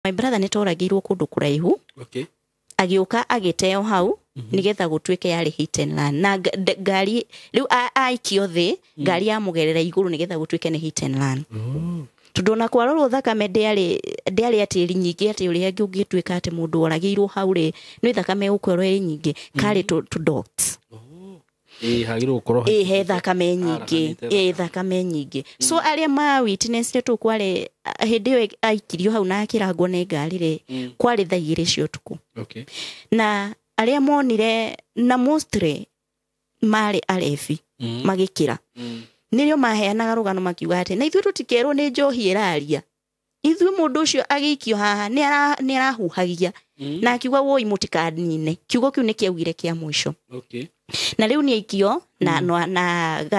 My brother nĩ toragĩirwo kũndũ kũraihu. Agĩũka agĩteo hau nĩgetha gũtuĩke yarĩ hit and run. Na ngari rĩu aikio thĩ, ngari yamũgerera igũrũ nĩgetha gũtuĩke nĩ hit and run. Tondũ ona kwarorwo thakame ndĩarĩ atĩ ĩrĩ nyingĩ atĩ ũrĩa ũngĩtuĩka atĩ mũndũ oragĩirwo hau rĩ, nĩ thakame ĩgũkorwo ĩ nyingĩ, karĩ tũ dots. Ĩ, hagĩrĩirwo gũkorwo Ĩ, he thakame nyingĩ. Araganĩte. Ĩ, thakame nyingĩ. So arĩa ma witness tũ kwarĩ hĩndĩ ĩyo aikirio hau na akĩrangwo nĩ ngari rĩ, kwarĩ thaa igĩrĩ cia ũtukũ. Na arĩa monire na mostly marĩ arebi magĩkĩra. Nĩrĩo maheanaga rũgano makiuga atĩ na ithuĩ tũtikerwo nĩ njohi ĩraria. Ithuĩ mũndũ ũcio agĩikio haha nĩ arahuhagia. Na akiuga woi mũtikanine. Kiugo kĩu nĩ kĩaugire kĩa mũico. Na rĩu nĩ aikio na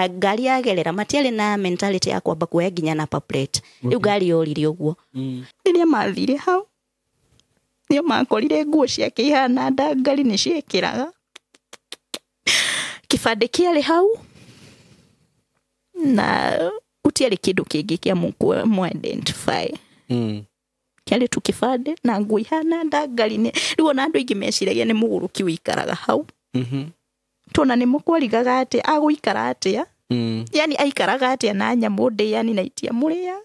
ngari yagerera, matiarĩ na mentality ya kwamba kuoya nginya na plate. Rĩu ngari yorire ũguo. Rĩrĩa mathire hau, nĩo makorire nguo ciake ihana ndangari nĩ ciekĩraga. Kĩbandĩ kĩarĩ hau na gũtiarĩ kĩndũ kĩngĩ kĩa mũ identify. Kĩarĩ tu kĩbandĩ na nguo ihana ndangari nĩ. Rĩu ona andũ aingĩ meciragia nĩ mũgũrũki ũikaraga hau. Tona nĩ mũkwarigaga atĩ agũikara atĩa? Yani aikaraga atĩa na nyamũ ndĩani na itiamũrĩa?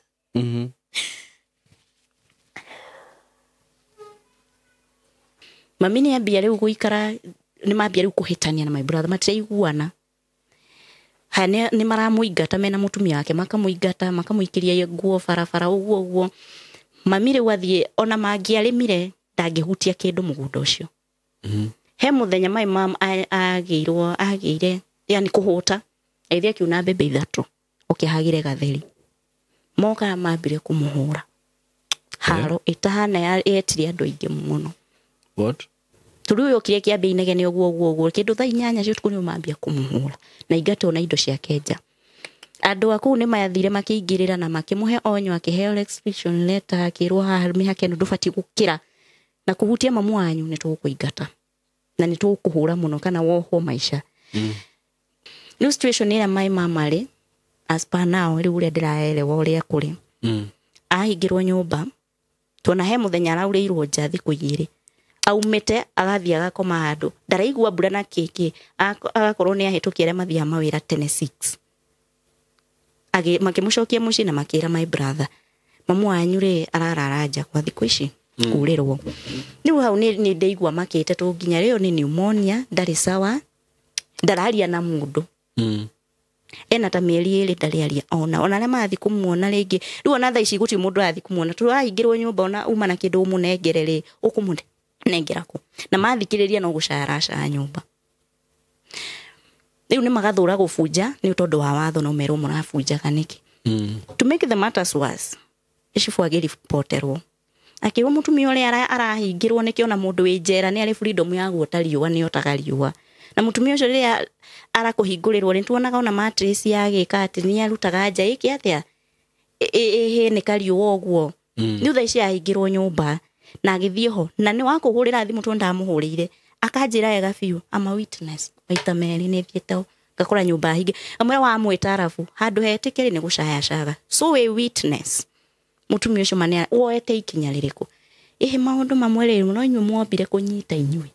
Mami nĩ ambia rĩu gũikara, nĩ mambia rĩu kũhĩtania na my brother, matiraiguana. Haya, nĩ maramũingata mena mũtumia wake, makamũingata, makamũikĩria nguo barabara ũguo ũguo. Mami rĩu athiĩ, ona mangĩarĩmire, ndangĩhutia kĩndũ mũgũnda ũcio. He mũthenya my mom agĩirwo, agĩire, yani kũhũta, agĩthiĩ akiuna mbembe ithatũ, ũkĩhagĩre gatheri. Moka mambire kũmũhũra. Haro ĩtahana ya yetire andũ aingĩ mũno. What? Tondũ ũyũ okire kĩambia inegene ũguo ũguo ũguo, kĩndũ thaa inyanya cia ũtukũ nĩo mambia kũmũhũra. Na ingatwo na indo ciake nja. Andũ a kũu nĩ mathire makĩingĩrĩra na makĩmũhe onyo, akĩheo restriction letter, akĩrwo haha mĩhaka ĩno ndũbatiĩ gũkĩra. Na kũhutia mamu wanyu nĩ tũgũkũingata. Na nĩ tũgũkũhũra mũno kana wohwo maica. Rĩu situation ĩrĩa my mama rĩ, as per now, rĩu ũrĩa ndĩraelewa ũrĩa kũrĩ. Ahingĩrwo nyũmba, tuona he mũthenya araurĩirwo nja thikũ igĩrĩ. Aumĩte agathiĩ agakoma handũ. Ndaraigua mbura na kĩkĩ, agakorwo nĩ ahĩtũkia arĩa mathiaga mawĩra tene 6. Makĩmũcokia mũciĩ na makĩra my brother, mamu wanyu rĩ ararara nja kwa thikũ ici kurĩrwo. Rĩu hau nĩ ndaigua makĩte tũ nginya rĩo nĩ pneumonia, ndarĩ sawa, ndararia na mũndũ. Ena ta mĩeri ĩrĩ ndarĩ aria ona. Ona arĩa marathiĩ kũmuona rĩngĩ. Rĩu ona thaa ici gũtirĩ mũndũ arathiĩ kũmuona. Tũrahingĩrwo nyũmba ona uma na kĩndũ ũmũnengere rĩ, ũkũmũnengera kũ? Na mathikĩrĩria no gũcaracara nyũmba. Rĩu nĩ magathũra gũbunja nĩ tondũ wa watho no merwo mũrabunjaga nĩkĩ. To make the matters worse, icibũ agĩripoterwo. Akĩrwo mũtumia ũrĩa arahingĩrwo nĩkĩ ona mũndũ wĩ njera nĩ arĩ freedom ya guota riũa, nĩ otaga riũa. Na mũtumia ũcio rĩrĩa arakũhingũrĩrwo nĩ tuonaga ona mattress yagĩka atĩ nĩ arutaga nja ĩke atĩa? Ĩhĩnĩka riũa ũguo. Nĩ thaa ici ahingĩrwo nyũmba na agĩthiĩ ho. Na nĩ wakũhũrĩra thimũ tondũ ndamũhũrĩire. Akanjĩra wega biũ, I'm a witness. Maita merĩ nĩ thiĩte ho. Ngakora nyũmba hinge. Amwe wa mwĩta arabu, handũ hetĩkĩre nĩ gũcayacaga. So we witness. Mũtumia ũcio ma nĩ woete ikinya rĩrĩkũ? Ĩhĩ maũndũ mamwe rĩ, no inyuĩ mwombire kũnyita inyuĩ.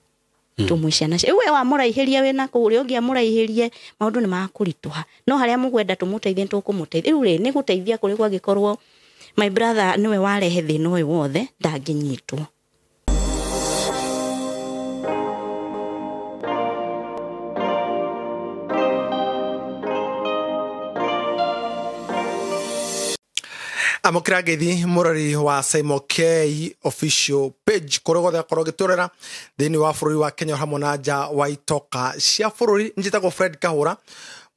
Tũmwe ciana cia. We wamũraihĩria wĩna kũu, ũrĩa ũngĩ amũraihĩrie, maũndũ nĩ makũritũha. No harĩa mũkwenda tũmũteithie, nĩ tũkũmũteithia. Rĩu rĩ, nĩ gũteithia kũrĩ gwagĩkorwo my brother nĩwe warehe thĩna ũyũ wothe, ndangĩnyitwo. Amũkĩra ngeithi mũrori wa Simon K official page kũrĩa guothe akorwo ũgĩtũrera thĩinĩ wa bũrũri wa Kenya hamwe na nja wa itoka cia bũrũri. Njĩtagwo Fred Kahũra,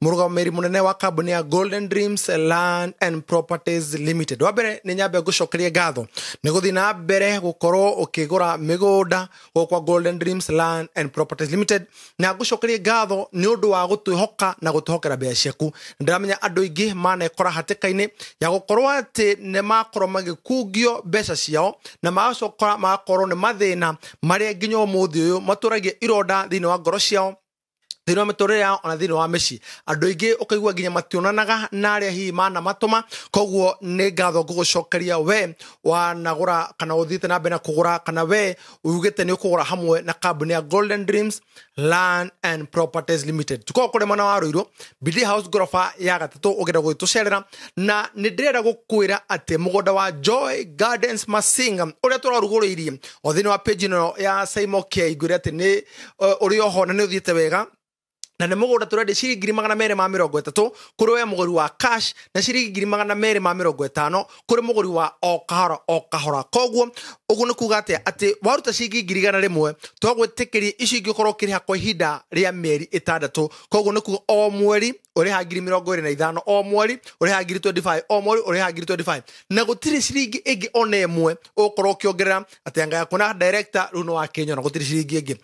mũrũgamĩrĩri mũnene wa kambuni ya Golden Dreams Land and Properties Limited. Wa mbere nĩ nyambe ngũcokerie ngatho nĩ gũthiĩ na mbere gũkorwo ũkĩgũra mĩgũnda gũkũ kwa Golden Dreams Land and Properties Limited, na ngũcokerie ngatho nĩ ũndũ wa gũtwĩhoka na gũtwĩhokera mbeca ciaku. Ndĩramenya andũ aingĩ manekora hatĩka-inĩ ya gũkorwo atĩ nĩ makorwo magĩkungio mbeca ciao na magacoka magakorwo nĩ mathĩna marĩa nginya ũmũthĩ ũyũ matũragia ironda thĩinĩ wa ngoro ciao. Thĩinĩ wa mĩtũrĩre yao ona thĩinĩ wa mĩciĩ andũ aingĩ ũkaigua nginya mationanaga na arĩa hihi manamatũma. Koguo nĩ ngatho ngũgũcokeria we wanagũra kana ũthiĩte na mbere na kũgũra kana we ugĩte nĩ ũkũgũra hamwe na kambuni ya Golden Dreams Land and Properties Limited. Tukoragwo kũrĩa mwena wa Ruiru, Bidii House ngoroba ya gatatũ, ũngĩenda gũgĩtũcerera. Na nĩ ndĩrenda gũkwĩra atĩ mũgũnda wa Joy Gardens Masinga ũrĩa tũrarugũrĩirie o thĩinĩ wa page ĩno ya Saimo K, ngwĩre atĩ nĩ ũrĩ oho na nĩ ũthiĩte wega, na nĩ mũgũnda tũrendia ciringi 230,000 kũrĩ we mũgũri wa cash na ciringi 250,000 kũrĩ mũgũri wa o kahora o kahora. Koguo ũguo nĩ kuga atĩa? Atĩ waruta ciringi 100,000 twagwĩtĩkĩria icio ingĩ ũkorwo ũkĩrĩha kwa ihinda rĩa mĩeri 6. Koguo nĩ kuga o mweri ũrĩha 25,000, o mweri ũrĩha 25,000, o mweri ũrĩha 25,000, na gũtirĩ ciringi ĩngĩ ona ĩmwe ũgũkorwo ũkĩongerera atĩ anga yaku na director rĩu nĩ wakĩnyona. Gũtirĩ ciringi ĩngĩ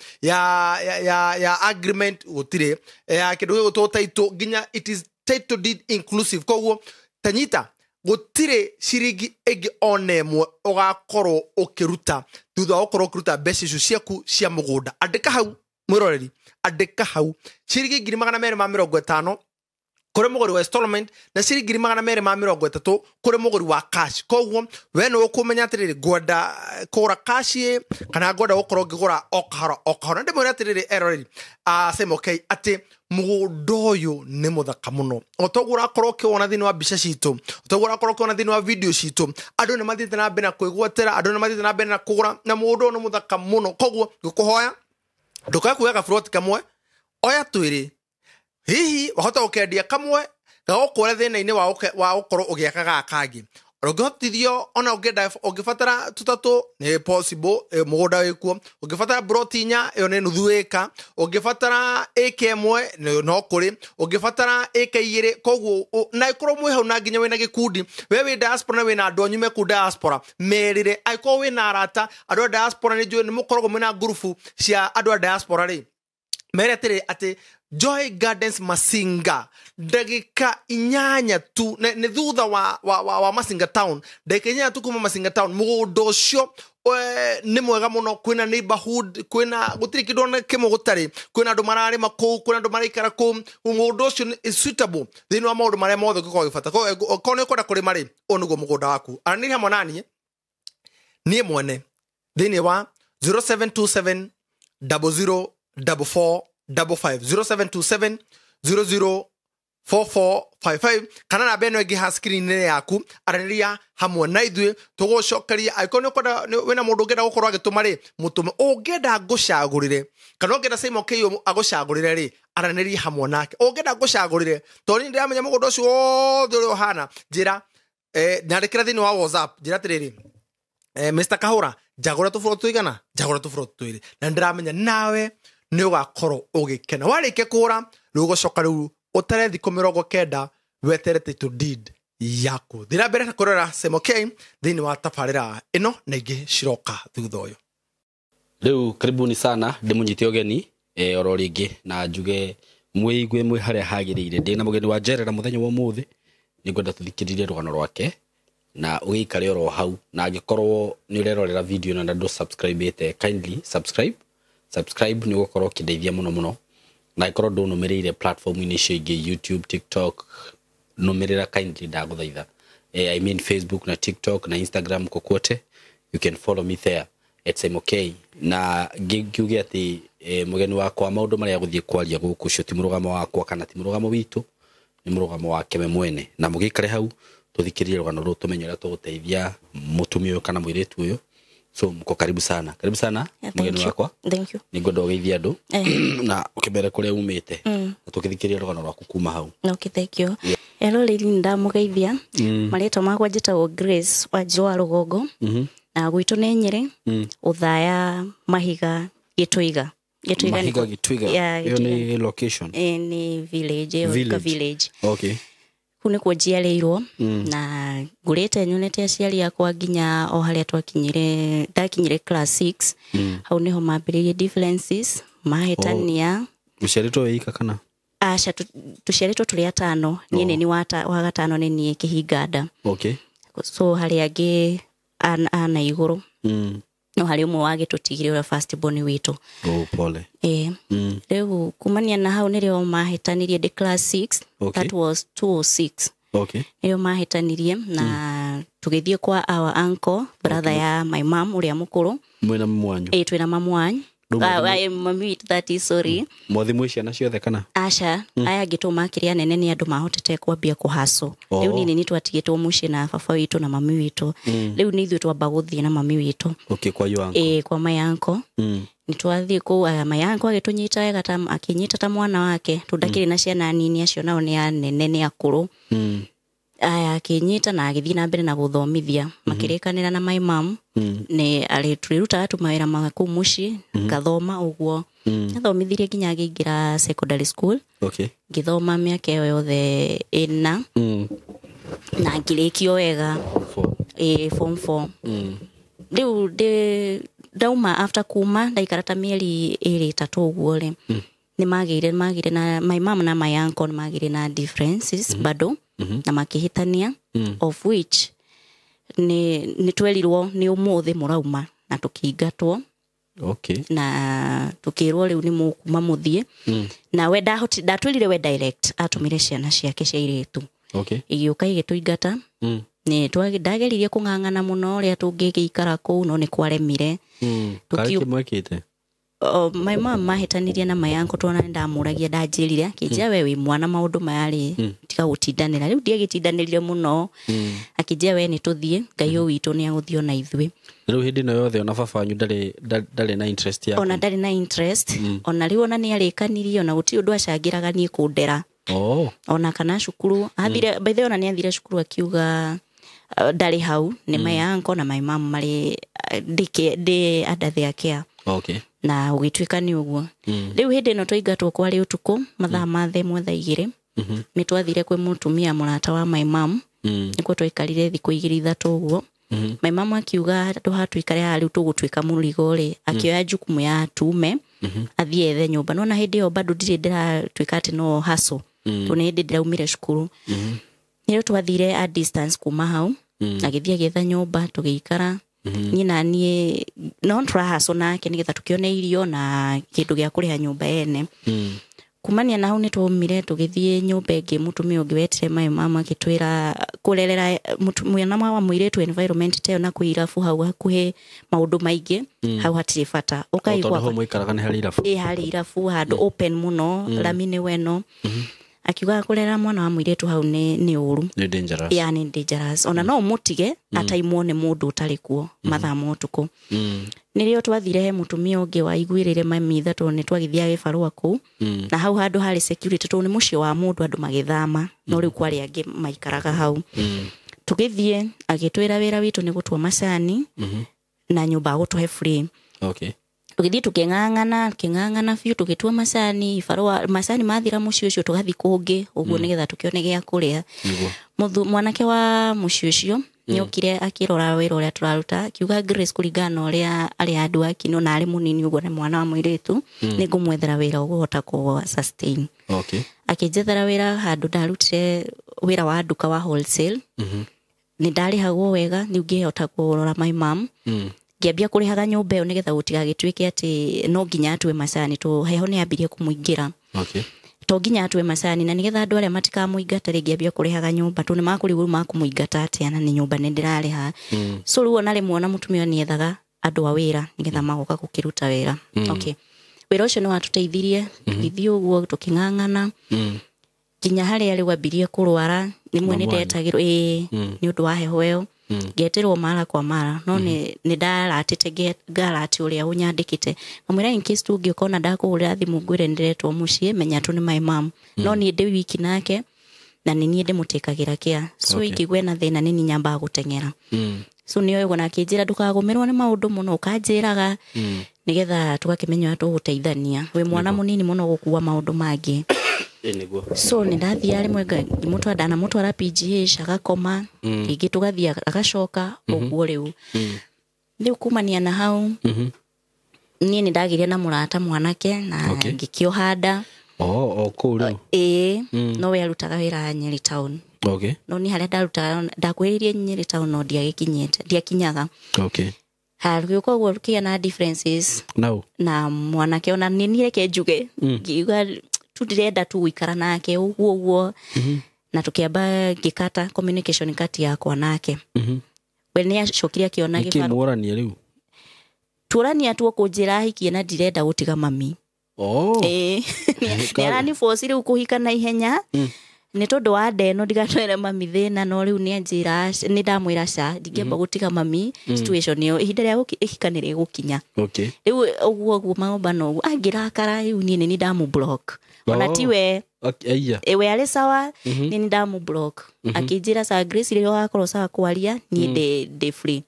ya agreement, gũtirĩ ya kĩndũ gĩgũtwo title, nginya it is title deed inclusive. Koguo tanyita, gũtirĩ ciringi ĩngĩ ona ĩmwe ũgakorwo ũkĩruta thutha wa gũkorwo ũkĩruta mbeca icio ciaku cia mũgũnda. Andĩka hau mwĩroreri, andĩka hau ciringi 250,000 kũrĩ mũgũri wa installment na ciringi 230,000 kũrĩ mũgũri wa cash. Koguo we nĩ ũkũmenya atĩrĩrĩ, ngwenda kũgũra cash ĩ kana ngwenda gũkorwo ngĩgũra o kahora o kahora. Na ndĩmwĩre atĩrĩrĩ eroreri a Saimo K atĩ mũgũnda ũyũ nĩ mũthaka mũno, o toguo ũrakorwo ũkĩwona thĩinĩ wa mbica citũ, o toguo ũrakorwo ũkĩwona thĩinĩ wa video citũ. Andũ nĩ mathiĩte na mbere na kwĩgwatĩra, andũ nĩ mathiĩte na mbere na kũgũra, na mũgũnda ũyũ nĩ mũthaka mũno. Koguo ngũkũhoya ndũkae kuoya gaburoti kamwe, oya twĩrĩ, hihi wahota gũkendia kamwe gagũkũre thĩna-inĩ wa gũkorwo ũgĩaka gaka kangĩ. Ũngĩhotithio ona ũngĩenda ũngĩbatara tũtatũ nĩ possible, mũgũnda wĩkuo. Ũngĩbatara broti 4, ĩyo nĩ nuthu ĩka. Ũngĩbatara ĩka 1 no kũrĩ, ũngĩbatara ĩka 2. Koguo na ĩkorwo mwĩ hau na nginya wĩna gĩkundi, we wĩ diaspora na wĩna andũ anyu me kũu diaspora, merĩre. Angĩkorwo wĩna arata andũ a diaspora, nĩ njũĩ nĩ mũkoragwo mwĩna ngurubu cia andũ a diaspora rĩ, mere atĩrĩ atĩ Joy Gardens Masinga ndagĩka 8 tu nĩ thutha wa Masinga town, ndagĩka 8 tu kuma Masinga town. Mũgũnda ũcio nĩ mwega mũno, kwĩna neighborhood, kwĩna gũtirĩ kĩndũ ona kĩmwe gũtarĩ, kwĩna andũ mararĩma kũu, kwĩna andũ maraikara kũu. Mũgũnda ũcio is suitable thĩinĩ wa maũndũ marĩa mothe ũngĩkorwo ũgĩbata. Korwo nĩ ũkwenda kũrĩma rĩ, ũyũ nĩguo mũgũnda waku. Aranĩria hamwe na niĩ mwene thĩinĩ wa 0727 00 44 55, 0727 00 4455, kana namba ĩno ĩngĩ ha screen-inĩ yaku. Aranĩria hamwe na ithuĩ tũgũcokeria. Angĩkorwo nĩ ũkwenda wĩna mũndũ ũngĩenda gũkorwo agĩtũma rĩ, mũtũme. Ũngĩenda ngũcagũrĩre kana ũngĩenda Saimo K agũcagũrĩre rĩ, aranĩria hamwe nake. Ũngĩenda ngũcagũrĩre tondũ niĩ ndĩramenya mũgũnda ũcio wothe ũrĩa ũhana, njĩra, nyandĩkĩra thĩinĩ wa WhatsApp, njĩra atĩrĩrĩ, Mr Kahũra, njagũra tũburoti tũigana, njagũra tũburoti twĩrĩ, na ndĩramenya nawe nĩ ũgakorwo ũgĩkena. Warĩkia kũgũra rĩu ũgũcoka rĩu ũtare thikũ 90 wetere title deed yaku. Thiĩ na mbere na kũrora Saimo K thĩinĩ wa tabarĩra ĩno na ingĩ ciroka thutha ũyũ. Rĩu karibuni sana, ndĩmũnyite ũgeni oro rĩngĩ na njuge mwĩigue mwĩ harĩa hagĩrĩire. Ndĩna mũgeni wa njerera mũthenya wa ũmũthĩ, nĩngwenda tũthikĩrĩrie rũgano rwake na ũgĩikare oro hau. Na angĩkorwo nĩ ũrerorera video ĩno na ndũ subscribe-ĩte, kindly subscribe. Subscribe nĩ ũgũkorwo ũkĩndeithia mũno mũno. Na angĩkorwo ndũnũmĩrĩire platform-inĩ icio ingĩ, YouTube, TikTok, nũmĩrĩra kindly, ndagũthaitha. I mean Facebook na TikTok na Instagram, kokote you can follow me there at Saimo K. Na ngiuge atĩ mũgeni wakwa maũndũ marĩa agũthiĩ kwaria gũkũ ũcio ti mũrũgamo wakwa kana ti mũrũgamo witũ, nĩ mũrũgamo wake we mwene. Na mũgĩikare hau tũthikĩrĩrie rũgano rũrũ tũmenye ũrĩa tũgũteithia mũtumia ũyũ kana mũirĩtu ũyũ. So mko karibu sana, karibu sana mũgeni wakwa. Thank you. Nĩngwenda ũgeithie andũ na ũkĩmere kũrĩa umĩte na tũgĩthikĩrĩrie rũgano rwaku kuma hau. Okay, thank you. Eroreri nĩndamũgeithia. Marĩtwa makwa njĩtagwo Grace Wanjirũ wa Rũgongo. Na gwitũ nĩ Nyĩrĩ, Ũthaya, Mahiga, Gĩtũiga. Gĩtũiga Mahiga Gĩtũiga. Ĩyo nĩ location? Nĩ village, ĩyo village. Okay. Kũu nĩkuo njiarĩirwo na ngũrĩte nyonete aciari akwa nginya o harĩa twakinyire, ndakinyire class 6. Hau nĩho mambĩrĩirie differences, mahĩtania. Mũciarĩtwo wĩ ika kana? Aca, tũciarĩtwo tũrĩ atano. Niĩ nĩ wa gatano, nĩ niĩ kĩhinga nda. Okay. So harĩa angĩ ana igũrũ. No harĩ ũmwe wagĩtũtigire ũrĩa first born witũ. Oh, pole. Ĩĩ. Rĩu kumania na hau nĩrĩo mahĩtanirie ndĩ class 6. Okay. That was 206. Okay. Nĩrĩo mahĩtanirie na tũgĩthiĩ kwa our uncle, brother ya my mom ũrĩa mũkũrũ. Mwĩna mwanyu? Ĩĩ, twĩna mamu wanyu. Rĩu Mami witũ, that is, sorry. Mwathi mwĩ ciana ciothe kana? Aca, aya angĩ tũmakĩrĩ anene nĩ andũ mahotete kwambia kũhaco. Oh. Rĩu niĩ nĩ twatigĩtwo mũciĩ na baba witũ na mami witũ. Rĩu nĩ ithuĩ twamba gũthiĩ na mami witũ. Okay, kwa your uncle. Ĩĩ, kwa my uncle. Nĩ twathiĩ kũu, aya my uncle agĩtũnyita wega ta akĩnyita ta mwana wake, tondũ ndakĩrĩ na ciana nini, acio nao nĩ anene, nĩ akũrũ. Aya, akĩnyita na agĩthiĩ na mbere na gũthomithia, makĩrĩkanĩra na my mom nĩ arĩ tũrĩrutaga tũmawĩra ma kũu mũciĩ, ngathoma ũguo. Athomithirie nginya ngĩingĩra secondary school. Okay. Ngĩthoma mĩaka ĩyo yothe ĩna na ngĩrĩkio wega. Four. Ĩ, form 4. Rĩu ndĩ ndauma, after kuma ndaikara ta mĩeri ĩrĩ ĩtatũ ũguo rĩ, nĩ magĩire na my mom na my uncle, nĩ magĩire na differences bado na makĩhĩtania, of which nĩ twerirwo nĩ ũmũthĩ mũrauma na tũkĩingatwo. Okay. Na tukirwo riu ni mukuma muthie. Na we ndahoti ndatwirire we direct atumire ciana ciake cia iritu. Okay. Igiuka igituingata. Ni ndageririe kung'ang'ana muno uria tungigikara kuu, no ni kwaremire. Karĩ kĩmwekĩte? Oh, my mom mahĩtanirie na my uncle tondũ nĩ ndamũragia, ndanjĩrire akĩnjĩra we wĩ mwana maũndũ maya rĩ tiga gũtindanĩra. Rĩu ndiagĩtindanĩrire mũno, akĩnjĩra we nĩ tũthiĩ, Ngai ũyũ witũ nĩ agũthiĩ ona ithuĩ. Rĩu hĩndĩ ĩno yothe ona baba wanyu ndarĩ na interest ya Ona ndarĩ na interest, ona rĩu ona nĩ arĩkanirie, ona gũtirĩ ũndũ acangĩraga niĩ kũndera. Oh. Ona kana cukuru athire, by the way, ona nĩ athire cukuru akiuga ndarĩ hau, nĩ my uncle na my mom marĩ ndĩ under their care. Okay. Na ũgĩtuĩka nĩ ũguo. Rĩu hĩndĩ ĩno twaingatwo kwarĩ ũtukũ mathaa ma 1:00 2:00, nĩ twathire kwĩ mũtumia mũrata wa my mom. Nĩkuo twaikarire thikũ igĩrĩ ithatũ ũguo. My mom akiuga ndũhatuikare haha rĩu tũgũtuĩka mũrigo rĩ, akĩoya jukumu ya tume athiĩ ethe nyũmba. Nona hĩndĩ ĩyo bado ndirĩ ndĩratuĩka atĩ no hustle, tondũ nĩ hĩndĩ ndĩraumire cukuru. Nĩrĩo twathire a distance kuma hau, agĩthiĩ agĩetha nyũmba tũgĩikara niĩ na niĩ no tũrahaco nake nĩgetha tũkĩone irio na kĩndũ gĩa kũrĩha nyũmba ene. Kumania na hau nĩ twaumire tũgĩthiĩ nyũmba ĩngĩ, mũtumia ũngĩ wetire my mama akĩtwĩra kũrerera mwana wa mũirĩtu environment ta ĩyo na kwĩ irabu hau hakuhĩ maũndũ maingĩ, hau hatirĩ bata. Ũkai Tondũ gwakwa. hau mũikaraga nĩ harĩ irabu. Ĩ, harĩ irabu handũ open mũno, rami nĩ weno. Akiuga kũrera mwana wa mũirĩtu hau nĩ ũru. Nĩ dangerous. Ya, nĩ dangerous, ona no ũmũtige ataimwo nĩ mũndũ ũtarĩ kuo mathaa ma ũtukũ. Nĩrĩo twathire he mũtumia ũngĩ waiguĩrĩire mami tha, tondũ nĩ twagĩthiaga gĩbarũa kũu, na hau handũ harĩ security tondũ nĩ mũciĩ wa mũndũ, andũ magĩthama, no rĩu kwarĩ angĩ maikaraga hau. Tũgĩthiĩ agĩtwĩra wĩra witũ nĩ gũtua macani na nyũmba agũtũhe free. Okay. Tũgĩthiĩ tũkĩng'ang'ana biũ, tũgĩtua macani ibarũa, macani mathira mũciĩ ũcio tũgathiĩ kũngĩ ũguo nĩgetha tũkĩone gĩa kũrĩa. Nĩguo. Mwanake wa mũciĩ ũcio nĩokire akĩrora wĩra ũrĩa tũraruta, akiuga Grace kũringana na ũrĩa arĩ andũ akino na arĩ mũnini ũguo na mwana wa mũirĩtu, nĩngũmwethera wĩra ũgũhota kũ sustain. Okay. Akĩnjethera wĩra handũ ndarutire wĩra wa nduka wa wholesale. Nĩ ndarĩhagwo wega, rĩu ngĩhota kũrora my mom. Ngĩambia kũrĩhaga nyũmba ĩyo nĩgetha gũtigagĩtuĩke atĩ no nginya atue macani, tondũ heho nĩ yambirie kũmũingĩra. Okay. To nginya atue macani, na nĩgetha andũ arĩa matikamũingata rĩ, ngĩambia kũrĩhaga nyũmba, tondũ nĩmakũrigwo rĩu makũmũingata atĩa na nĩ nyũmba nĩ ndĩrarĩha. So rĩu ona rĩmwe ona mũtumia nĩethaga andũ a wĩra nĩgetha magoka gũkĩruta wĩra. Okay. Wĩra ũcio nĩ watũteithirie, tũgĩthiĩ ũguo tũkĩng'ang'ana nginya harĩa rĩu ambirie kũrwara. Rĩmwe nĩ ndetagĩrwo ĩĩ nĩ ũndũ wa heho ĩyo, ngetĩrwo mara kwa mara, no nĩ ndaratĩte ngarati ũrĩa ũnyandĩkĩte, ngamwĩra in case tũngĩũka ona ndakũhũrĩra thimũ ngwĩre nĩndĩretwo mũciĩ, menya tu nĩ my mom, no niĩ ndĩ wiki nake na nĩ niĩ ndĩmũtĩkagĩra kĩa. So Okay. ingĩgua ena thĩna nĩ niĩ nyambaga gũteng'era. So nĩoĩ ũguo, na akĩnjĩra ndũkagũmĩrwo nĩ maũndũ mũno, ũkanjĩraga nĩgetha tũgakĩmenya ũrĩa tũgũteithania, wĩ mwana mũnini mũno gũkua maũndũ mangĩ. Ĩ, nĩguo. So nĩ ndathiaga rĩmwe ngĩmũtwara, ndanamũtwara PGH agakoma, rĩngĩ tũgathiĩ agacoka ũguo. Rĩu kumania na hau niĩ nĩ ndagĩire na mũrata mwanake na Okay. ngĩkĩoha nda. Oh, o kũu rĩu. Ĩĩ, no we arutaga wĩra Nyeri town. Okay. No niĩ harĩa ndarutaga ndakuhĩrĩirie Nyeri town, no ndiagĩkinyĩte, ndiakinyaga. Okay. Rũgĩũka ũguo rũkĩgĩa na differences Nau. Na mwanake ona nĩ reke njuge ngiuga tu ndirenda tu gũikara nake ũguo ũguo, na tũkĩamba ngĩkata communication kati yakwa nake. We nĩ acokire akĩona Nĩkĩ gĩbarũ mworanie rĩu? Tuorania tuo kũnjĩra ahikie na ndirenda gũtiga mami. Oh. Ĩĩ. Nĩ araniboci rĩu kũhika na ihenya nĩ tondũ wa ndeno ndigatwere mami thĩna, no rĩu nĩ anjĩra nĩ ndamwĩra ca ndingĩamba gũtiga mami situation ĩyo, ihinda rĩa gũkĩhika nĩ rĩgũkinya. Rĩu ũguo ũguo maũmbano ũguo angĩrakara rĩu niĩ nĩ niĩ ndamũ block ona. Oh. Tiwe. Okay, aiya. We arĩ sawa, nĩ niĩ ndamũ block. Akĩnjĩra sawa Grace, rĩrĩa wakorwo sawa kwaria niĩ ndĩ free.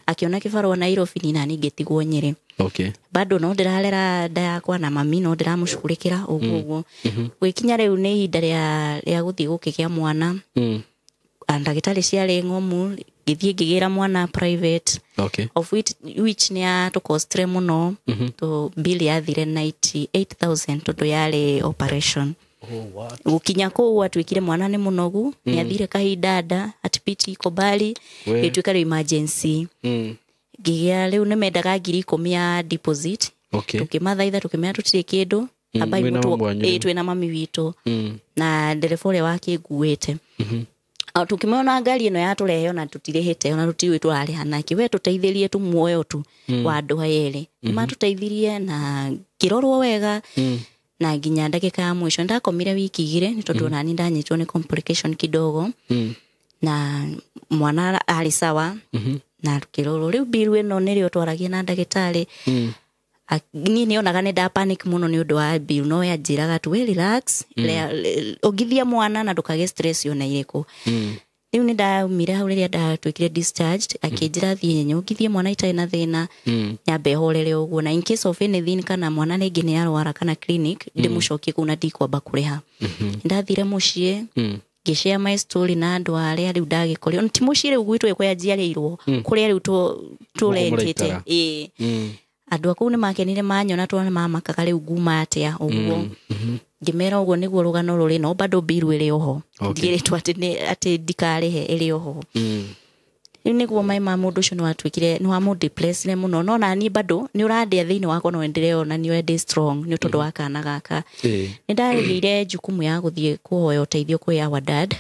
Akĩona kĩbarũa Nairobi, niĩ nani ngĩtigwo Nyĩrĩ. Bado no ndĩrarera nda yakwa na mami no ndĩramũcugurĩkĩra ũguo ũguo. Gwĩkinya rĩu nĩ ihinda rĩa gũthiĩ gũkĩgĩa mwana. Ndagĩtarĩ ciarĩ ng'omu, ngĩthiĩ ngĩgĩra mwana private, of which nĩ yatũkostire mũno. To bill yathire 98,000 tondũ yarĩ operation. Oh, what? Gũkinya kũu atuĩkire mwana nĩ mũnogu, nĩ athire kahinda nda atipiti iko mbali. We. Ĩtuĩka rĩu emergency. Ngĩgĩa rĩu nĩ mendaga 10,000 ya deposit. Tũkĩmathaitha, tũkĩmera tũtirĩ kĩndũ. Ambai Mwĩna mũtu- mami wanyu ĩĩ, rĩu? Twĩna mami witũ na ndereba ũrĩa wakĩnguĩte. Tũkĩmwona ngari ĩno yatũrehe ona tũtirĩhĩte, ona tũtiũĩ tũrarĩha nake, we tũteithĩrie tu muoyo tu wa andũ aya erĩ. Nĩmatũteithirie na ngĩrorwo wega na nginya ndagĩka ya mũico ndakomire wiki 2 nĩ tondũ onani ndanyitwo nĩ complication kidogo. Na mwana arĩ sawa na tukĩrorwo. Rĩu bill ĩno nĩrĩo twaragia na ndagĩtarĩ. Niĩ nĩonaga nĩ nda panic mũno nĩ ũndũ wa bill, no we anjĩraga tu we relax, ongithia mwana na ndũkagĩe stress ona ĩrĩkũ. Rĩu nĩ ndaumire hau rĩrĩa ndatuĩkire discharged, akĩnjĩra thiĩ nyongithie mwana itarĩ na thĩna, nyambe horere ũguo, na in case of anything kana mwana rĩngĩ nĩ arwara kana clinic ndĩmũcokie kũu na ndikwamba kũrĩha. Ndathire mũciĩ, ngĩshare my story na andũ arĩa rĩu ndagĩkorio ti mũciĩ rĩu gwitũ kũrĩa njiarĩirwo, kũrĩa rĩu tũrentĩte. Mũraikara. Ĩĩ. Andũ a kũu nĩ makenire manyona tondũ nĩ mamakaga rĩu nguma atĩa ũguo. Ngĩmera ũguo nĩguo rũgano rũrĩ, no bado bill ĩrĩ oho. Ndigĩrĩtwo atĩ atĩ ndikarĩhe, ĩrĩ oho. Rĩu nĩguo mai ma mũndũ ũcio nĩ watuĩkire nĩ wamũdepressire mũno, no naniĩ bado nĩ ũrandĩa thĩinĩ wakwa, no ndĩreonania ndĩ strong nĩ tondũ wa kana gaka. Nĩ ndagĩire jukumu ya gũthiĩ kũhoya ũteithio kwĩ our dad.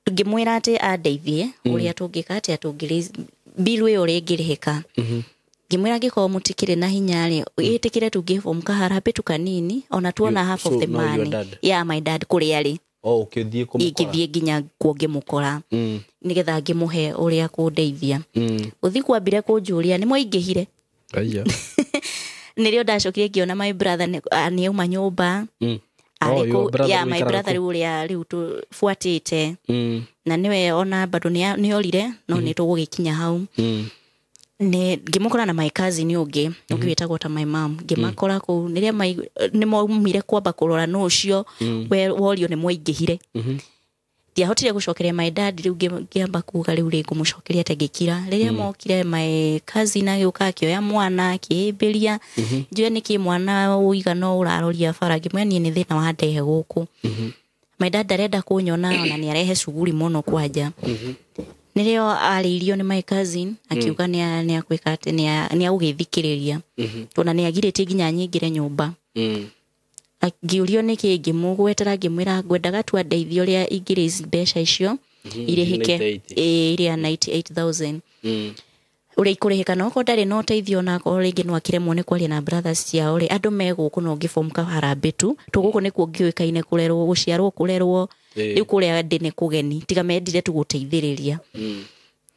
Ngĩmwĩra atĩ andeithie ũrĩa tũngĩka atĩa tũngĩ bill ĩyo rĩngĩrĩhĩka. Ngĩmwĩra angĩkorwo mũtikĩrĩ na hinya rĩ, ĩtĩkĩre tũngĩform kaharambĩ tu kanini ona tuona half of So the now your money. dad? Yeah, my dad kũrĩa arĩ. Oh, ũkĩthiĩ kũmũkora? Ingĩthiĩ nginya kuo ngĩmũkora nĩgetha ngĩmũhe ũrĩa kũndeithia. Gũthiĩ kwambire kũnjũria nĩ mwaingĩhire. Aiya. Nĩrĩo ndacokire ngĩona my brother nĩ auma nyũmba. Arĩ Oh, your brother yeah, my ũikaraga brother kũ? rĩu ũrĩa rĩu tũbuatĩte na nĩwe ona bado nĩ orire, no nĩ tũgũgĩkinya hau. Nĩ ngĩmũkora na my cousin ũngĩ wĩtagwo ta my mom, ngĩmakora kũu nĩrĩa nĩ maumire kwamba kũrora nũ ũcio worio nĩ mwaingĩhire. Ndiahotire gũcokeria my dad rĩu, ngĩamba kuga rĩu rĩ ngũmũcokeria atĩ ngĩkira. Rĩrĩa mokire, my cousin agĩũka akĩoya mwana akĩhĩmbĩria, njũe nĩkĩ mwana ũigana ũũ ũraroria bara. Ngĩmwĩra niĩ nĩ thĩna wandehe gũkũ, my dad arenda kũnyona ona nĩ arehe cuguri mũno kwanja. Nĩrĩo arĩirio nĩ my cousin akiuga nĩ akwĩka atĩ nĩ agũgĩthikĩrĩria tondũ nĩ agirĩtie nginya nyingĩre nyũmba. Ngĩũrio nĩkĩ, ngĩmũgwetera, ngĩmwĩra ngwendaga tu andeithie ũrĩa ingĩ raise mbeca icio irĩhĩke. 98. Ĩĩ, iria 98,000 ũrĩa ikũrĩhĩka, na okorwo ndarĩ na ũteithio ona akorwo rĩngĩ no akĩremwo nĩ kwaria na brothers ciao rĩ, andũ me gũkũ no ngĩform kaharambĩ tu tũgũkũ nĩkuo ngĩũĩkaine kũrerwo, gũciarwo, kũrerwo. Rĩu kũrĩa ndĩ nĩ kũgeni, tiga mendire tu gũteithĩrĩria.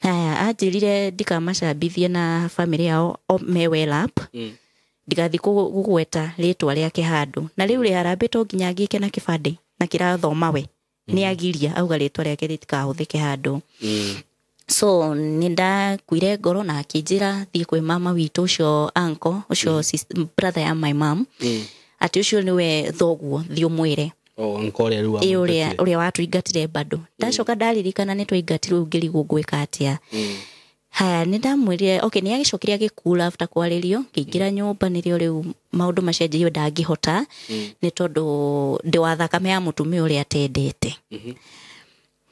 Haya, anjĩrire ndikamacambithie na family yao o me well up, ndigathiĩ gũgweta rĩtwa rĩake handũ, na rĩu rĩ harambĩ to nginya ngĩke na kĩbandĩ na kĩrathoma we nĩ agiria auga rĩtwa rĩake rĩtikahũthĩke handũ. So nĩ ndakuire ngoro na akĩnjĩra thiĩ kwĩ mama witũ ũcio, uncle ũcio, brother ya my mom, atĩ ũcio nĩwe thoguo, thiĩ ũmwĩre. Oh, uncle ũrĩa rĩu Ĩ, ũrĩa wamũingatire. ũrĩa watũingatire. Bado ndacoka ndaririkana nĩ twaingatirwo, ngĩrigwo ngwĩka atĩa. Haya, nĩ ndamwĩrire okay, nĩ agĩcokire agĩkura after kwarĩrio. Ngĩingĩra nyũmba, nĩrĩo rĩu maũndũ macenjirio, ndangĩhota nĩ tondũ ndĩ wa thakame ya mũtumia ũrĩa atendete.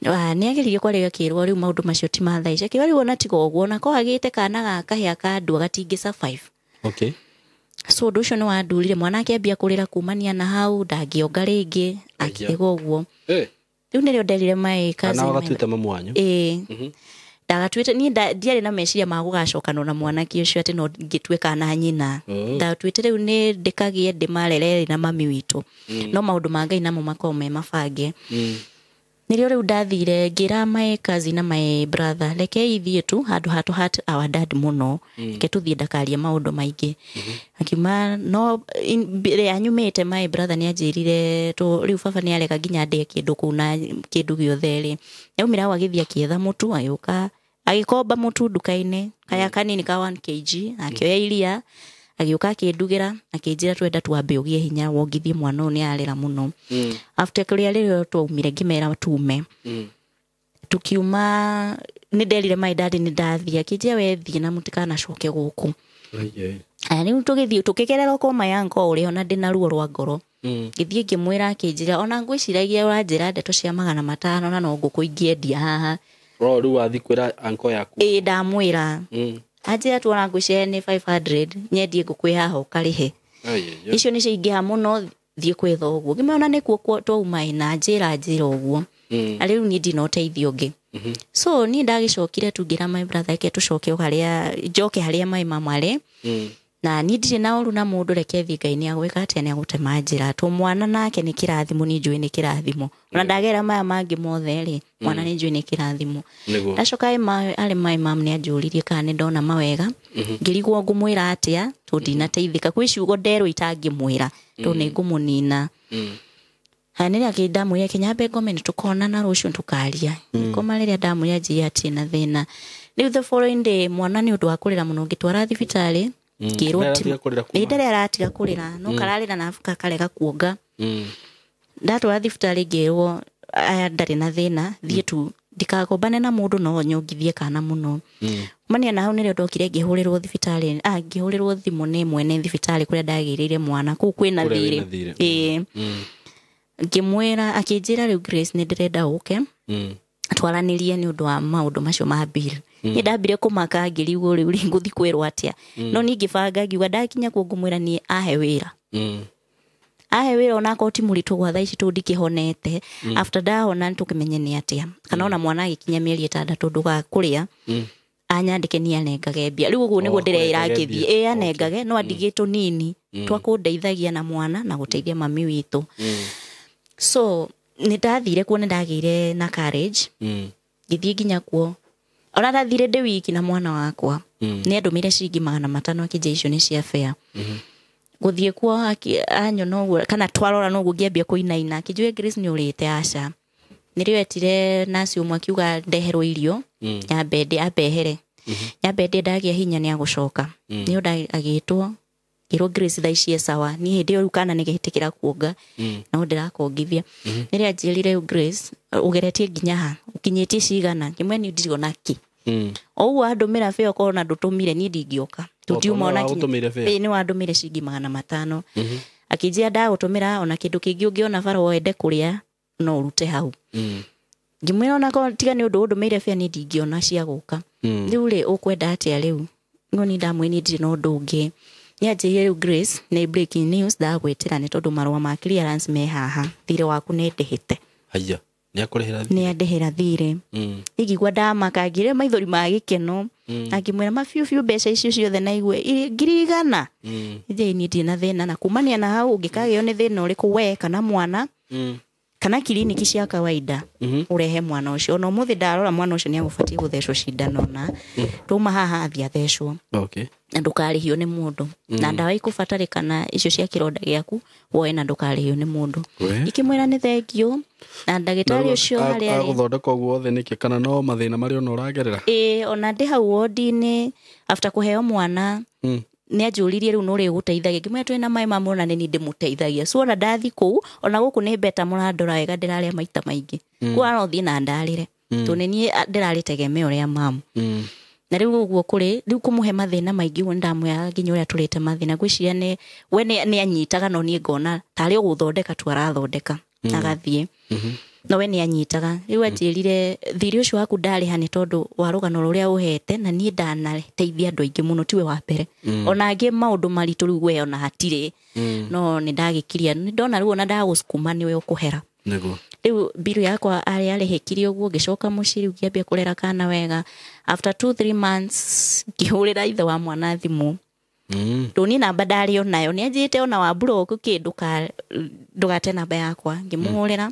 Nĩ ageririe kwaria akĩrwo rĩu maũndũ macio ti ma thaa ici, akĩrwo rĩu ona tiga ũguo ona ko agĩte kana ga kahĩa ka ndua gatingĩ survive. Okay. So ũndũ ũcio nĩ wandurire, mwana akĩambia kũrĩra kumania na hau, ndangĩonga rĩngĩ, akĩtiga ũguo. Rĩu nĩrĩo nderire my Kana cousin wagatuĩte mamu wanyu? Ĩĩ, ndagatuĩte niĩ ndiarĩ na meciria ma gũgacokanwo na mwanake ũcio atĩ no ngĩtue kana nyina. Ndatuĩte rĩu nĩ ndĩkagĩe ndĩmarere na mami witũ, no maũndũ ma Ngai namo makoragwo me mabange. Nĩrĩo rĩu ndathire ngĩra my cousin na my brother, rekei ithiĩ tu handũ ha tũ hurt our dad mũno, reke tũthiĩ ndakarie maũndũ maingĩ. Akiuma no mbere anyumĩte my brother nĩ anjĩrire rĩu baba nĩ arega nginya ndĩe kĩndũ kũu na kĩndũ gĩothe rĩ. Yaumĩra hau agĩthiĩ akĩetha mũtu, agĩũka agĩkomba mũtu nduka-inĩ kaya kanini ka 1 kg, akĩoya iria agĩũka akĩndugĩra, akĩnjĩra twenda twambe ũgĩe hinya wongithie mwana ũyũ nĩ ararĩra mũno. After kũrĩa rĩrĩa twaumire ngĩmera tume, tukiuma nĩ nderire my dad nĩ ndathiĩ, akĩnjĩra we thiĩ na mũtikanacoke gũkũ. Aya rĩu tũgĩthiĩ tũkĩgerera kwa my uncle ũrĩa ona ndĩna ruo rwa ngoro. Ngĩthiĩ ngĩmwĩra, akĩnjĩra ona ngwĩciragia ũranjĩra ndeto cia 500 na no ngũkũ ingĩendia haha. Ro rĩu wathiĩ kwĩra uncle yaku? Ĩĩ, ndamwĩra. Anjĩra tu ona ngwĩciria nĩ 500 nyendie ngũkũ ĩ haha ũkarĩhe. Icio nĩcio ingĩha mũno, thiĩ kwĩ thoguo. Ngĩmwĩra ona nĩkuo twauma ĩ, na anjĩra ũguo. Na rĩu niĩ ndina ũteithio ũngĩ. So niĩ ndagĩcokire tu ngĩra my brother reke tũcoke o harĩa njoke harĩa my mama arĩ. Na niĩ ndirĩ na ũru na mũndũ, reke thiĩ Ngai nĩ agwĩka atĩa, nĩ agũtema njĩra. To mwana nake nĩ kĩrathimo, niĩ njũĩ nĩ kĩrathimo. Ona ndagera maya mangĩ mothe rĩ, mwana nĩ njũĩ nĩ kĩrathimo. Ndacoka arĩ my mom nĩ anjũririe kana nĩ ndona mawega. Ngĩrigwo ngũmwĩra atĩa, tondũ ndinateithĩka. Kwĩ ciugo nderwo itangĩmwĩra, tondũ nĩ ngũmũnina. Haya nĩrĩo ndamwĩrire kinyambe ngome nĩ tũkonana rũciũ tũkaria. Ngoma rĩrĩa ndamwĩrire anjĩrire atirĩ na thĩna. Rĩu the following day mwana nĩ ũndũ wa kũrĩra mũno ngĩtwara thibitarĩ, ngĩrwo Ndarĩ nĩ ndarĩ aratiga kũrĩra, no kararĩra na karega kuonga. Ndatwara thibitarĩ ngĩrwo aya ndarĩ na thĩna, thiĩ tu ndikagombane na mũndũ no nyongithie kana mũno. Mania na hau nĩrĩo ndokire ngĩhũrĩrwo thibitarĩ, ngĩhũrĩrwo thimũ nĩ mwene thibitarĩ kũrĩa ndagĩrĩire mwana, kũu kwĩna thirĩ. Ĩĩ. Ngĩmwĩra, akĩnjĩra rĩu Grace nĩ ndĩrenda ũke twaranĩrie nĩ ũndũ wa maũndũ macio ma bill. Niĩ ndambire kũmaka ngĩrigwo rĩu rĩ ngũthiĩ kwĩrwo atĩa. No niĩ ngĩbanga ngiuga ndakinya kuo ngũmwĩra niĩ ahe wĩra. Ahe wĩra onakorwo ti mũritũ gwa thaa ici tondũ ndikĩhonete. After ndahona nĩtũkĩmenye nĩ atĩa. Kana ona mwana agĩkinya mĩeri 6 ndũgakũrĩa, anyandĩke niĩ anengage mbia. Rĩu ũguo nĩguo ndĩreĩra ngĩthiĩ. Ĩĩ, anengage no andigĩe tũnini twa kũndeithagia na mwana na gũteithia mami witũ. So nĩ ndathire kuo, nĩ ndagĩire na courage. Ngĩthiĩ nginya kuo. Ona ndathire ndĩ wiki na mwana wakwa. Nĩ andũmĩire ciringi 500 akĩnjĩra icio nĩ cia fare. Gũthiĩ kuo anyona ũguo kana twarora no ũguo ngĩambia kũinaina, akĩnjũria Grace nĩ ũrĩte? Aca. Nĩrĩo etire nurse ũmwe akiuga ndeherwo irio, nyambe ndĩ ambehere. Nyambe ndĩ ndagĩa hinya nĩ agũcoka. Nĩo agĩtwo, ngĩrwo Grace thaa ici e sawa. Niĩ hĩndĩ ĩyo rĩu kana nĩgetĩkĩra kuonga, no ndĩrakongithia. Nĩrĩo anjĩrire rĩu Grace ũgeretie nginya ha, ũkinyĩtie cigana? Ngĩmwĩra niĩ ndirĩ ona kĩ. O ũguo andũmĩra fare okorwo ona ndũtũmire niĩ ndingĩũka. Tũtiuma ona kinya. Ĩĩ, nĩ wandũmĩire ciringi 500. Akĩnjĩra ndagũtũmĩra ona kĩndũ kĩngĩ ũngĩona bara wende kũrĩa no ũrute hau. Ngĩmwĩra ona korwo tiga nĩ ũndũ ũndũmĩire fare niĩ ndingĩona cia gũka. Rĩu rĩ ũkwenda atĩa rĩu? No niĩ ndamwĩrire niĩ ndirĩ na ũndũ ũngĩ. Nĩ anjĩrire rĩu Grace nĩ breaking news ndagwĩtĩra nĩ tondũ marũa ma clearance me haha, thirĩ waku nĩ ndĩhĩte. Haiya, nĩ akũrĩhĩra thirĩ? Nĩ andĩhĩra thirĩ. Ingĩigua ndamaka, ngĩrĩa maithori ma gĩkeno. Akĩmwĩra ma biũ biũ mbeca icio ciothe na igue 100,000. Njĩĩ niĩ ndirĩ na thĩna, na kumania na hau ũngĩkagĩo nĩ thĩna ũrĩkũ we kana mwana, kana kiriniki cia kawaida, ũrehe mwana ũcio. Ona ũmũthĩ ndarora mwana ũcio nĩ agũbatiĩ gũthecwo cindano na tuma haha athiĩ athecwo. Na ndũkarĩhio nĩ mũndũ. Na ndawa ikũbatarĩkana icio cia kĩronda gĩaku woe na ndũkarĩhio nĩ mũndũ. Ikĩmwĩra nĩ thengiũ na ndagĩtarĩ ũcio harĩa arĩ. Agũthondeka ũguo othe nĩkĩ, kana no mathĩna marĩa ona ũragerera? Ĩĩ, ona ndĩ hau wodi-inĩ after kũheo mwana, nĩ anjũririe rĩu nũ ũrĩgũteithagia. Ngĩmwĩra twĩna maĩ ma mwana nĩ niĩ ndĩmũteithagia. So ona ndathiĩ kũu, ona gũkũ nĩ beta mũrandora wega, ndĩrarĩa maita maingĩ. Kũu no thiĩ na ndarĩre. Tondũ nĩ niĩ ndĩrarĩ tegemeo rĩa mamu. Na rĩu ũguo kũrĩ, rĩu kũmũhe mathĩna maingĩ ũguo nĩndamwĩraga nginya ũrĩa tũrĩte mathĩna. Ngwĩciria nĩ, we nĩ anyitaga no niĩ ngona tarĩ o gũthondeka tu arathondeka, agathiĩ. No we nĩ anyitaga rĩu anjĩrire thirĩ ũcio waku ndarĩha nĩ tondũ wa rũgano rũrĩa ũhete na niĩ ndanateithia andũ aingĩ mũno tiwe wa mbere ona angĩ maũndũ maritũ rĩu we ona hatirĩ no nĩ ndagĩkiria nĩ ndona rĩu ona ndagũcukuma nĩwe ũkũhera Nĩguo. rĩu mbiru yakwa arĩ arĩhĩkirie ũguo ngĩcoka mũciĩ rĩu ngĩambia kũrera kana wega after 2-3 months ngĩhũrĩra ithe wa mwana thimũ ndũni namba ndarĩ onayo nĩ anjĩte ona wa mburoku kĩ ndũgate namba yakwa ngĩmũhũrĩra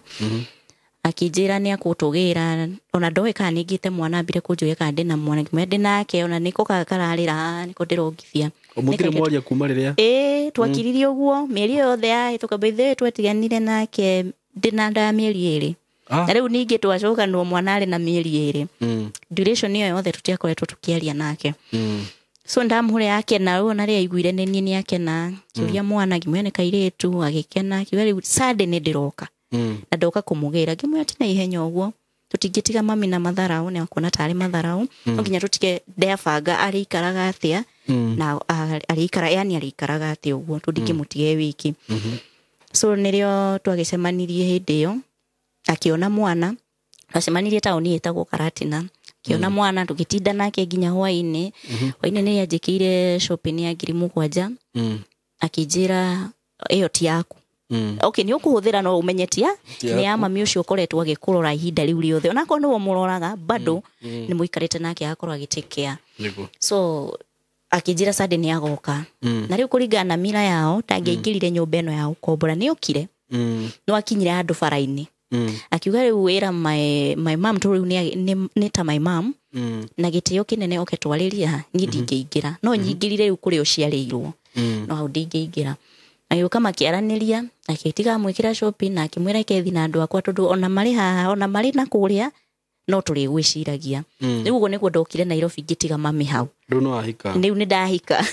akĩnjĩra nĩ akũtũgĩra ona ndoĩ kana nĩ ngĩte mwana ambire kũnjũria kana ndĩna mwana ngĩmwĩra ndĩnake ona nĩko kararĩra nĩko ndĩrongithia Mũtirĩ mwaria kuma rĩrĩa ĩĩ twakiririe ũguo mĩeri ĩyo yothe yahĩtũka by the way twatiganire nake ndĩna nda ya mĩeri 2 na rĩu ningĩ twacokanwo mwana arĩ na mĩeri 2 duration ĩyo yothe tũtiakoretwo tũkĩaria nake so ndamũhũrĩra akena rĩu ona rĩrĩa aiguire nĩ niĩ nĩ akena kĩũria mwana ngĩmwĩra nĩ kairĩtu agĩkena akiuga rĩu Sunday nĩ ndĩroka na ndoka kũmũgĩra ngĩmwĩra ti na ihenya ũguo tũtingĩtiga mami na matharau nĩ akuona tarĩ matharau no nginya tũtige ndebanga arĩikaraga atĩa na arĩikara yani arĩikaraga atĩa ũguo tũndingĩmũtiga e wiki so nĩrĩo twagĩcemanirie hĩndĩ ĩyo akĩona mwana twacemanirie taũni ĩtagwo Karatina akĩona mwana tũgĩtinda nake nginya hwainĩ hwainĩ nĩ anjĩkĩire shopping ya 7,000 akĩnjĩra ĩyo ti yaku okay nĩ ũkũhũthĩra no ũmenye tia nĩ ya mami ũcio ũkoretwo agĩkũrora ihinda rĩu rĩothe onakorwo nĩwe ũmũroraga bado nĩ mũikarĩte nake agakorwo agĩtake Nĩguo. so akĩnjĩra Sunday nĩ agoka na rĩu kũringana na mira yao ndangĩaingĩrire nyũmba ĩno ya gũkombora nĩ okire no akinyire handũ bara-inĩ akiuga rĩu wĩra my mom tondũ rĩu nĩ ta my mom na gĩtĩo kĩnene oke twarĩria niĩ ndingĩingĩra no nyingĩrire rĩu kũrĩa ũciarĩirwo no hau ndingĩingĩra agĩũka makĩaranĩria akĩtiga amwĩkĩra shopping na akĩmwĩra kethi na andũ akwa tondũ ona marĩ haha ona marĩ na kũrĩa no tũrĩgwĩciragia rĩu ũguo nĩguo ndokire Nairobi ngĩtiga mami hau Rĩu nĩ wahika rĩu nĩ ndahika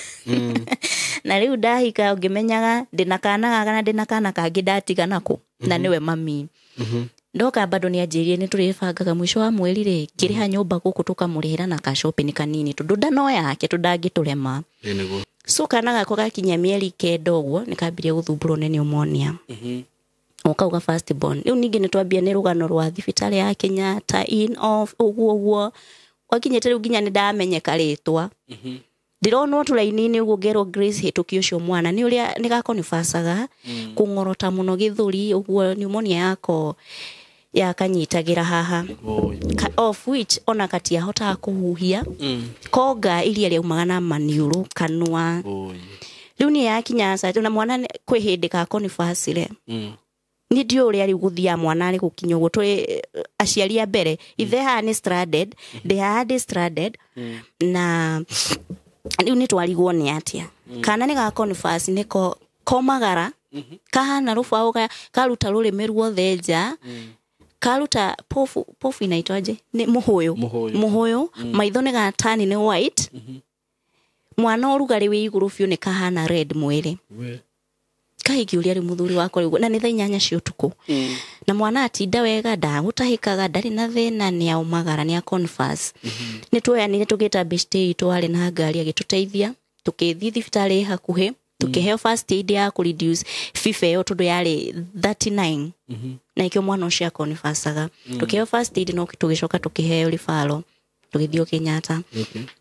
na rĩu ndahika ngĩmenyaga ndĩna kana gaka na ndĩna kana kangĩ ndatiga nako na nĩwe mami ndoka bado nĩ anjĩrire nĩ tũrĩbangaga mũico wa mweri rĩ ngĩrĩha nyũmba gũkũ tũkamũrĩhĩra na ka shopping kanini tondũ ndano yake tondũ ndangĩtũrema Nĩguo. so kana gakwa gakinya mĩeri 9 ũguo nĩ kambirie gũthumbũrwo nĩ pneumonia o kau ga first born rĩu ningĩ nĩ twambia nĩ rũgano rwa thibitarĩ ya Kenyatta in off ũguo ũguo gwakinyĩte rĩu nginya nĩ ndamenyeka rĩtwa ndĩronwo tũraini-inĩ ũguo ngerwo Grace hĩtũki ũcio mwana nĩ ũrĩa nĩ gakonibacaga kũng'orota mũno gĩthũri ũguo pneumonia yako yakanyitagĩra haha of which ona katiahotaga kũhuhia konga iria rĩaumaga na maniũrũ kanua rĩu nĩ yakinya na mwana kwĩ hĩndĩ gakonibacire niĩ ndiũĩ ũrĩa rĩu gũthiaga mwana arĩ gũkinya ũguo tũrĩ aciari a mbere ithe haha nĩ stranded ndĩ haha ndĩ stranded na rĩu nĩ twarigwo nĩ atĩa kana nĩ gakonibasi nĩko komagara kahana rũbaũ karuta rũrĩmĩ ruothe nja karuta pofu pofu inaitwaje nĩ mũhũyũ mũhũyũ maitho nĩ gatani nĩ white mwana ũrugarĩ wĩ igũrũ biũ nĩ kahana red mwĩrĩ kaingĩũria rĩu mũthuri wakwa rĩu na nĩ thaa 8 cia ũtukũ na mwana atinda wega ndagũtahĩkaga ndarĩ na thĩna nĩ aumagara nĩ aconverse nĩ tuoyanire tũgĩta beshte itũ arĩ na ngari agĩtũteithia tũkĩthiĩ thibitarĩ hakuhĩ tũkĩheo first aid ya kũ reduce fever ĩyo tondũ yarĩ 39 na ikĩo mwana ũcio akonfasaga tũkĩheo first aid no tũgĩcoka tũkĩheo ribaro tũgĩthiĩ Kenyatta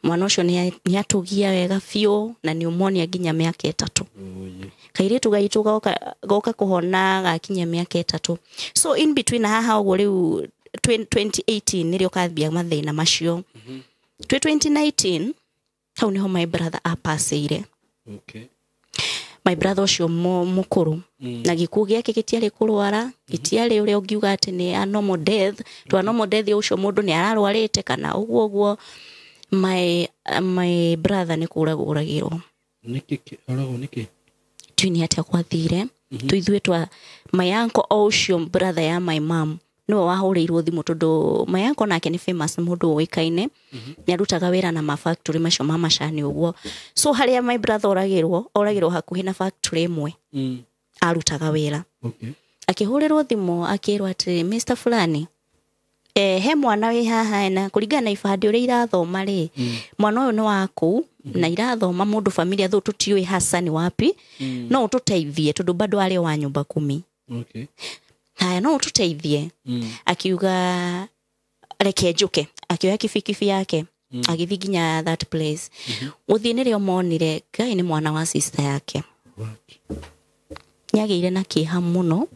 mwana ũcio nĩ atũgia wega biũ na pneumonia nginya mĩaka 3 kairĩtu gaitũ goka kũhona gakinya mĩaka 3 so in between haha ũguo rĩu 2018 nĩrĩo kambia mathĩna macio twĩ 2019 hau nĩho my brother apacĩire my brother ũcio mũkũrũ na gĩkuũ gĩake gĩtiarĩ kũrwara gĩtiarĩ ũrĩa ũngiuga atĩ nĩ a normal death to a normal death ũcio mũndũ nĩ ararwarĩte kana ũguo ũguo my brother nĩ kũragwo ũragirwo Nĩkĩ oragwo nĩkĩ tiũ nĩ atĩa gwathire tũithuĩ twa my uncle o ũcio brother ya my mom nĩwe wahũrĩirwo thimũ tondũ my uncle nake nĩ famous mũndũ ũĩkaine nĩ arutaga wĩra na mafactory macio ma macani ũguo so harĩa my brother oragĩrwo hakuhĩ na factory ĩmwe arutaga wĩra akĩhũrĩrwo thimũ akĩrwo atĩ Mr fulani he mwana wĩ haha na kũringana na ibandĩ ũrĩa irathoma rĩ mwana ũyũ nĩ waku na irathoma mũndũ familia thũ tũtiũĩ hasa ni wapi no ũtũteithie tondũ bado arĩ wa nyũmba 10 Haya, no ũtũteithie. Akiuga reke njũke, akĩoya kibikibi yake, agĩthiĩ nginya that place. Gũthiĩ nĩrĩo monire Ngai nĩ mwana wa sister yake. Nĩagĩire na kĩeha mũno,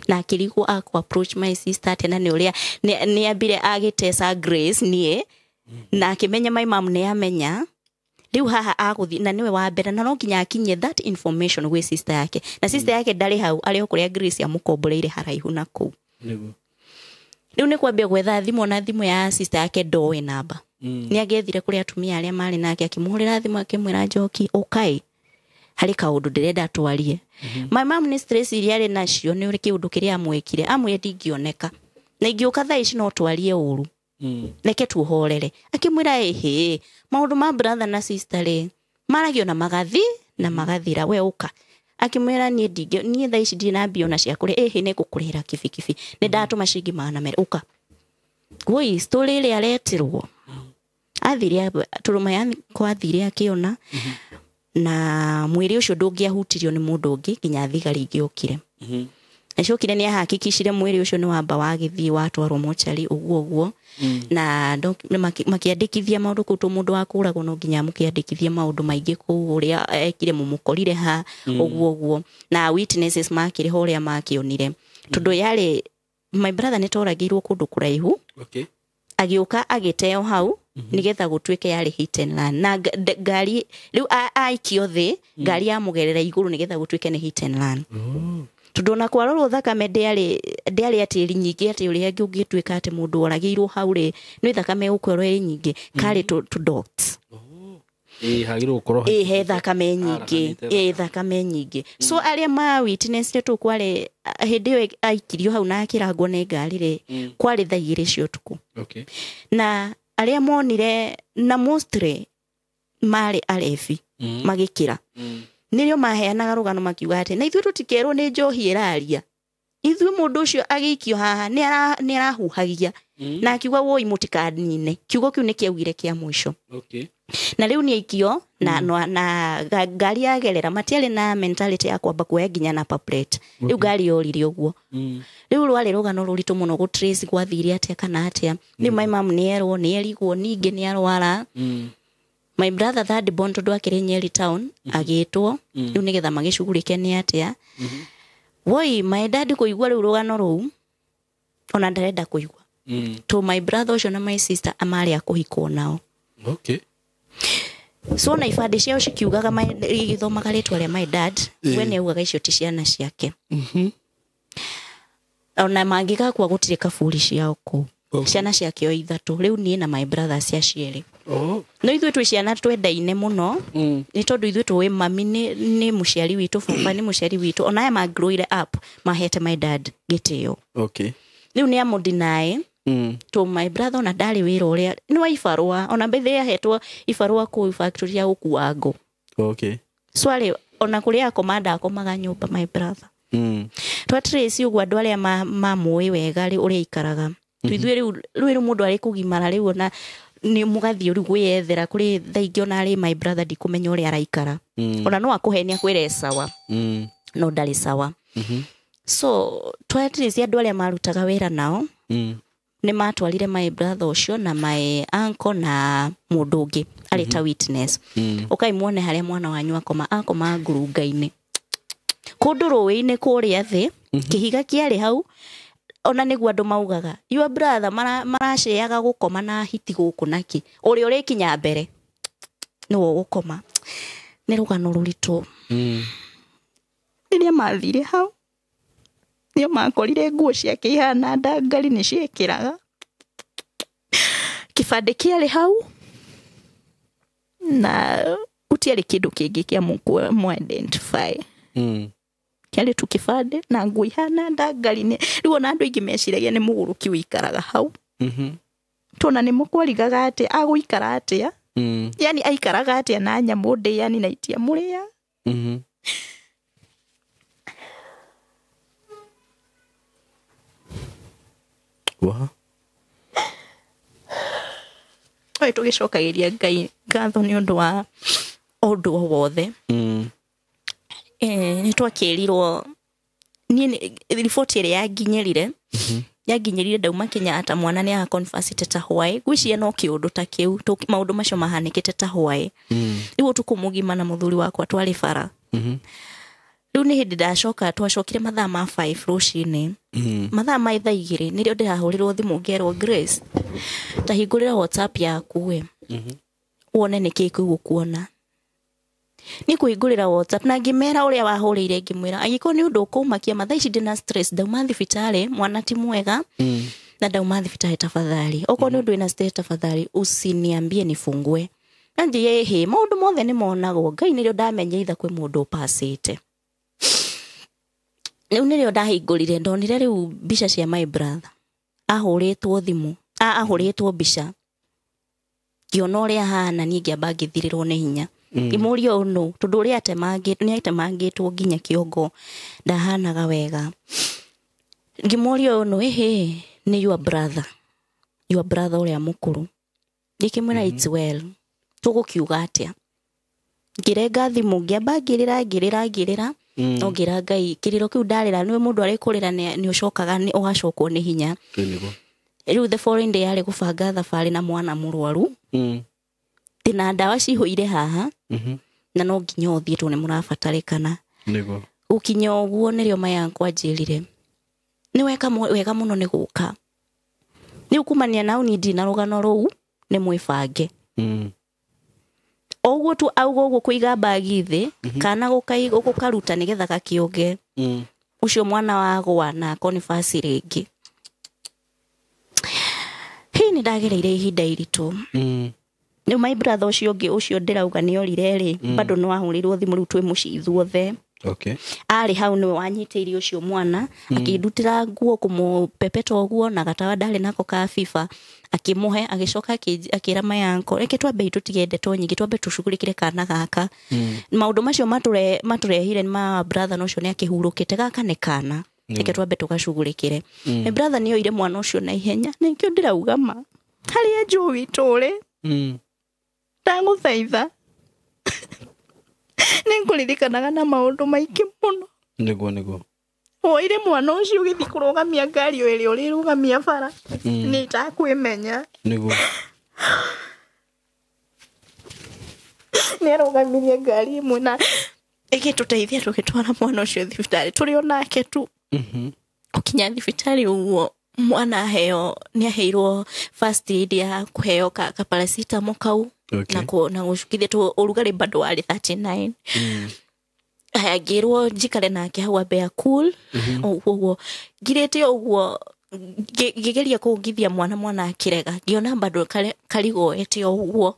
na akĩrigwo akũ approach my sister atĩa, na nĩ ũrĩa nĩ ambire agĩteca Grace niĩ, na akĩmenya my mom nĩ amenya rĩu haha agũthiĩ, na nĩwe wa mbere, na no nginya akinyie that information gwĩ sister yake, na sister yake ndarĩ hau, arĩ o kũrĩa Grace amũkomboreire haraihu na kũu. Nĩguo. Rĩu nĩ kwambia gwetha thimũ, na thimũ ya sister yake ndoĩ namba. Nĩ agethire kũrĩ atumia arĩa marĩ nake, akĩmũhũrĩra thimũ akĩmwĩra, Njoki, ũkai harĩ kaũndũ ndĩrenda twarie. My mom nĩ stress iria arĩ nacio nĩ ũrĩ kĩũndũ kĩrĩa amwĩkire, amwĩre ndingĩoneka na ingĩũka thaa ici no twarie ũru, reke tuhorere. Akĩmwĩra ĩhĩ, maũndũ ma brother na sister rĩ maragio na magathi na magathira, we ũka. Akĩmwĩra niĩ ndingĩ, niĩ thaa ici ndirĩ na mbia ona cia kũrĩa. Ĩhĩ, nĩ ngũkũrĩhĩra kibikibi, nĩ ndatũma ciringi 200, ũka. Woi, story ĩrĩa aretirwo athire tũrũma yakwa, athire akĩona na mwĩrĩ ũcio ndũngĩahutirio nĩ mũndũ ũngĩ nginya thigari ingĩokire. Acokire nĩ ahakikicire mwĩrĩ ũcio nĩ wamba wagĩthiĩ watwarwo mochari ũguo ũguo, na makĩandĩkithia maũndũ kũu, tũ mũndũ wa kũragwo no nginya mũkĩandĩkithie maũndũ maingĩ kũu, ũrĩa ekire, mũmũkorire ha, ũguo ũguo, na witnesses makĩrĩ ho ũrĩa makĩonire, tondũ yarĩ my brother nĩ toragĩirwo kũndũ kũraihu. Agĩũka agĩteo hau nĩgetha gũtuĩke yarĩ hit and run, na ngari rĩu aikio thĩ, ngari yamũgerera igũrũ nĩgetha gũtuĩke nĩ hit and run. Tondũ ona kwarorwo thakame ndĩarĩ atĩ nyingĩ atĩ ũrĩa ũngĩtuĩka atĩ mũndũ oragĩirwo hau rĩ nĩ thakame ĩgũkorwo ĩ nyingĩ, karĩ tũ dots. Ĩĩ, hagĩrĩirwo gũkorwo ĩ he thakame nyingĩ. Araganĩte. Ĩ thakame nyingĩ, so arĩa ma witness tũ kwarĩ hĩndĩ ĩyo aikirio hau na akĩrangwo nĩ ngari rĩ, kwarĩ thaa 2 cia ũtukũ. Na arĩa monire na mostly marĩ arebi, magĩkĩra nĩrĩo maheanaga rũgano makiuga atĩ na ithuĩ tũtikerwo nĩ njohi ĩraria, ithuĩ mũndũ ũcio agĩikio haha nĩ arahuhagia, na akiuga woi mũtikanine, kiugo kĩu nĩ kĩaugire kĩa mũico. Na rĩu nĩ aikio na ngari yagerera, matiarĩ na mentality ya kwamba kuoya nginya na plate, rĩu ngari yorire ũguo. Rĩu rwarĩ rũgano rũritũ mũno gũ trace gwathire atĩa kana atĩa. Rĩu my mom nĩ erwo, nĩ erigwo ningĩ nĩ arwara. My brother third born, tondũ akĩrĩ Nyeri town, agĩtwo rĩu nĩgetha magĩcugurĩke nĩ atĩa. Woi, my dad kũigua rĩu rũgano rũu ona ndarenda kũigua, to my brother ũcio na my sister amarĩ a kũhikwo nao. So ona ibandĩ ciao cikiugaga igĩthomaga rĩtwa rĩa my dad, we nĩ augaga icio ti ciana ciake. Ona mangĩgakua gũtirĩ kaburi ciao kũu. Ciana ciake o ithatũ rĩu, niĩ na my brother cia cierĩ. No ithuĩ twĩ ciana twendaine mũno, nĩ tondũ ithuĩ tũĩ mami nĩ mũciari witũ, baba nĩ mũciari witũ, ona aya ma growire up mahete my dad gĩtĩo. Rĩu nĩ amũdinaĩ to my brother, ona ndarĩ wĩra ũrĩa nĩ wa ibarũa, ona mbethe ahetwo ibarũa kũu factory ya gũkua ngũ. So arĩ ona kũrĩa akoma ndakomaga nyũmba my brother. Twa trace ũguo andũ arĩa mamũĩ wega rĩ ũrĩa aikaraga, ithuĩ rĩu mũndũ arĩ kũgimara rĩu ona nĩ mũgathiĩ rĩu gwĩyethera kũrĩ thaa ingĩ, ona arĩ my brother ndikũmenya ũrĩa araikara. Ona no akũhenia kwĩre sawa, no ndarĩ sawa. So twa trace andũ arĩa marutaga wĩra nao, nĩ matwarire my brother ũcio na my uncle na mũndũ ũngĩ arĩ ta witness. Ũkai muone harĩa mwana wanyu akoma, akoma ngurunga-inĩ kũndũ rũĩ-inĩ kũrĩa thĩ, kĩhiga kĩarĩ hau, ona nĩguo andũ maugaga your brother maraceaga gũkoma na hiti gũkũ naki ũrĩa ũrĩkinya mbere nĩwe ũgũkoma. Nĩ rũgano rũritũ. Rĩrĩa mathire hau nĩo makorire nguo ciake ihana ndangari nĩ ciekĩraga, kĩbandĩ kĩarĩ hau na gũtiarĩ kĩndũ kĩngĩ kĩa mũ identify. Kĩarĩ tu kĩbandĩ na nguo ihana ndangari nĩ rĩu ona andũ aingĩ meciragia nĩ mũgũrũki ũikaraga hau. Tona nĩ mũkwarigaga atĩ agũikara atĩa, yani aikaraga atĩa na nyamũ ndĩani na itiamũrĩa. Wa. Oi, tũgĩcokagĩria Ngai ngatho nĩ ũndũ wa ũndũ o wothe. Nĩ twakĩrirwo Niĩ riboti ĩrĩa yanginyĩrire yanginyĩrire ndauma Kenyatta, mwana nĩ aconfessĩte ta hwaĩ. Ngwĩciria no kĩũndũ ta kĩu, maũndũ macio mahanĩkĩte ta hwaĩ. Rĩu ũtukũ mũgima na mũthuri wakwa twarĩ bara. Rĩu nĩ hĩndĩ ndacoka, twacokire mathaa ma 5 rũcinĩ, mathaa ma 2:00 nĩrĩo ndĩrahũrĩrwo thimũ ngerwo, "Grace, ta hingũrĩra WhatsApp yaku we, wone nĩkĩĩ kĩu ũkuona." Nĩ kũhingũrĩra WhatsApp na ngĩmera ũrĩa wahũrĩire, ngĩmwĩra angĩkorwo nĩ ũndũ ũkũmakia mathaa ici ndĩna stress, ndauma thibitarĩ, mwana ti mwega na ndauma thibitarĩ, tafadhali, okorwo nĩ ũndũ wĩna stress, tafadhali usiniambie nifungue. Na njĩe ĩhĩ, maũndũ mothe nĩ monagwo Ngai. Nĩrĩo ndamenya itha kwĩ mũndũ ũpacĩte. Rĩu nĩrĩo ndahingũrire, ndonire rĩu mbica cia my brother ahũrĩtwo thimũ, ahũrĩtwo mbica, ngĩona ũrĩa ahana, niĩ ngĩamba ngĩthirĩrwo nĩ hinya. Ngĩmũria ũyũ nũ, tondũ ũrĩa nĩ atemangĩtwo nginya kĩongo, ndahanaga wega. Ngĩmũria ũyũ nũ, ĩhĩ, nĩ your brother, your brother ũrĩa mũkũrũ. Ngĩkĩmwĩra it's well, tũgũkiuga atĩa? Ngĩrenga thimũ, ngĩamba ngĩrĩra, ngĩrĩra, ngĩrĩra, no ngĩra Ngai kĩrĩro kĩu ndarĩra, nĩwe mũndũ arĩ kũrĩra nĩ ũcokaga nĩ ũgacokwo nĩ hinya. Nĩguo. Rĩu the following day yarĩ gũbanga thabarĩ na mwana mũrwaru, ndĩna ndawa cihũire haha, na no nginya ũthiĩ tondũ nĩ mũrabatarĩkana. Nĩguo. Gũkinya ũguo nĩrĩo maya kwanjĩrire nĩ weka wega mũno nĩ gũka. Rĩu kumania nau niĩ ndirĩ na rũgano rũu, nĩ mwĩbange. O ũguo tu auga ũguo, kũiga mbagi thĩ kana gũkaruta nĩgetha gakĩũnge, ũcio mwana wagwa na konifasi rĩngĩ. Hii nĩ ndagereire ihinda iritũ. Rĩu my brother ũcio ũngĩ, ũcio ndĩrauga nĩ orire rĩ, bado no ahũrĩrwo thimũ. Rĩu twĩ mũciĩ ithuothe. Arĩ hau nĩwe wanyitĩire ũcio mwana, akĩndutĩra nguo, kũmũpepeta ũguo na gatawa ndarĩ nako ka FIFA, akĩmũhe, agĩcoka akĩra my uncle, reke twambe tũtige ndeto nyingĩ, twambe tũcugurĩkĩre kana gaka. Maũndũ macio matũrehire nĩ ma brother, na ũcio nĩ akĩhurũkĩte, gaka nĩ kana, reke twambe tũgacugurĩkĩre. My brother nĩ oire mwana ũcio na ihenya, nĩkĩo ndĩrauga ma harĩa njũĩ witũ rĩ, ndagũthaitha, nĩ ngũririkanaga na maũndũ maingĩ mũno. Nĩguo. Woire mwana ũcio ũgĩthiĩ kũrũgamia ngari o ĩrĩa ũrĩrũgamia bara, nĩ itakwĩmenya. Nĩ arũgamirie ngari ĩmwe na ĩgĩtũteithia tũgĩtwara mwana ũcio thibitarĩ tũrĩ o nake tu. Gũkinya thibitarĩ ũguo, mwana aheo, nĩ aheirwo first aid ya kũheo ka paracetamol kau na gũcukithia tu ũrugarĩ bado warĩ 39. Aya, ngĩrwo njikare nake hau ambe a cool ũguo ũguo ngirĩte ũguo, ngĩgeria kũngithia mwana, mwana akĩrega, ngĩona bado karigoete o ũguo.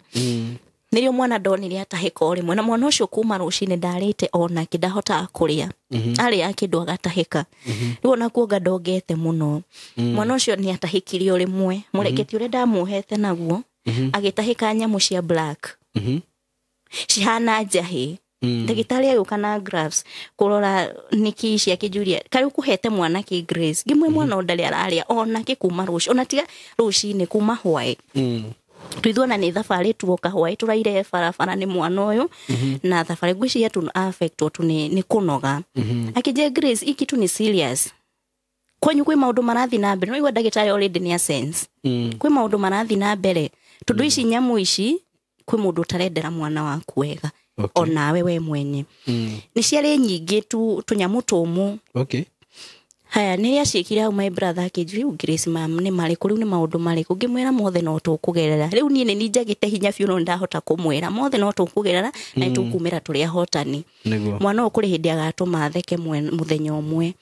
Nĩrĩo mwana ndonire atahĩka o rĩmwe, na mwana ũcio kuma rũcinĩ ndarĩte onake, ndahotaga kũrĩa, arĩa kĩndũ agatahĩka. Rĩu ona kuonga ndongete mũno, mwana ũcio nĩ atahĩkire o rĩmwe mũrengeti ũrĩa ndamuohete naguo, agĩtahĩka nyamũ cia black cihana njahĩ. Ndagĩtarĩ agĩũka na gloves kũrora nĩkĩ ici, akĩnjũria, karĩ ũkũhete mwana kĩ, Grace? Ngĩmwe mwana o ndarĩ ararĩa onake kuma rũci, ona tiga rũcinĩ, kuma hwaĩ. Tuithuona nĩ thabarĩ tuoka hwaĩ, tũraire barabara nĩ mwana ũyũ na thabarĩ, ngwĩciria tu affectwo tu nĩ kũnoga. Akĩnjia, "Grace, hii kitu ni serious, kwanyu kwĩ maũndũ marathiĩ na mbere." No igua ndagĩtarĩ already nĩ a sense kwĩ maũndũ marathiĩ na mbere, tondũ ici nyamũ ici, kwĩ mũndũ ũtarendera mwana waku wega. Onawe we mwenye nĩ ciarĩ nyingĩ tu, tũnyamũ tũmũ. Haya, nĩ ciĩkire hau, my brother akĩnjũria, "Rĩu Grace, mam nĩ marĩkũ? Rĩu nĩ maũndũ marĩkũ?" Ngĩmwĩra mothe no tũkũgerera. Rĩu niĩ nĩ njagĩte hinya biũ, no ndahota kũmwĩra mothe no tũkũgerera na nĩ tũkumĩra tũrĩ ahotani. Mwana ũyũ kũrĩ hĩndĩ agatũma theke mũthenya ũmwe.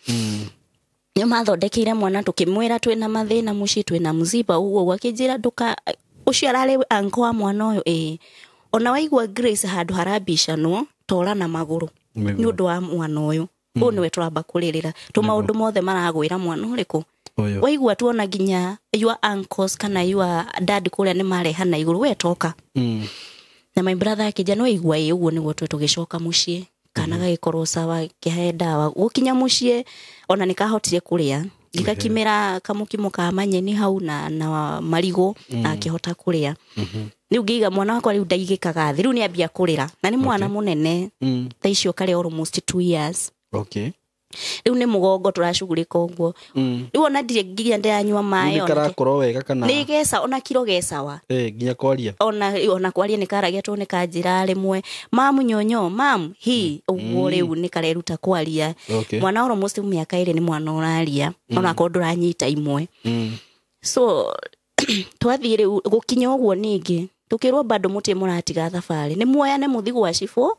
Nĩ mathondekeire mwana, tũkĩmwĩra twĩna mathĩna mũciĩ, twĩna mziba ũguo ũguo. Akĩnjĩra ndũka, ũcio ararĩ anko wa mwana ũyũ, ĩĩ, ona waigua Grace handũ harabicanwo, tora na magũrũ nĩ ũndũ wa mwana ũyũ. Ũyũ nĩwe tũramba kũrĩrĩra tũ, maũndũ mothe maragwĩra mwana ũrĩkũ. Ũyũ. Waigua tuona nginya your uncles kana your dad kũrĩa nĩ mareha na igũrũ, we toka. Na my brother akĩnja no igua ĩ ũguo nĩguo twe tũgĩcoka mũciĩ, kana gagĩkorwo sawa, kĩhe ndawa. Gũkinya mũciĩ ona nĩ kahotire kũrĩa, ngĩgakimĩra kamũkimo ka manyeni hau na marigũ, na akĩhota kũrĩa. Rĩu ngĩiga mwana wakwa, rĩu ndaigĩkaga thĩ, rĩu nĩ ambia kũrĩra na nĩ mwana mũnene, thaa icio karĩ almost 2 years. Rĩu nĩ mũgongo tũracugurĩka ũguo. Rĩu ona ndirĩ nginya ndĩranyua maĩ Nĩ ona kĩ. karakorwo wega kana Nĩ geca ona kiro gecawa. Nginya kwaria. Ona kwaria nĩ karagia tondũ nĩ kanjĩra rĩmwe mamu nyonyo mamu hi ũguo rĩu nĩ kareruta kwaria. Okay. Mwana almost mĩaka 2 nĩ mwana ũraria onakorwo ndũranyita imwe. So twathiĩ rĩu gũkinya ũguo ningĩ tũkĩrwo bado mũtirĩ mũratiga thabarĩ nĩ muoyane mũthi gwa cibũ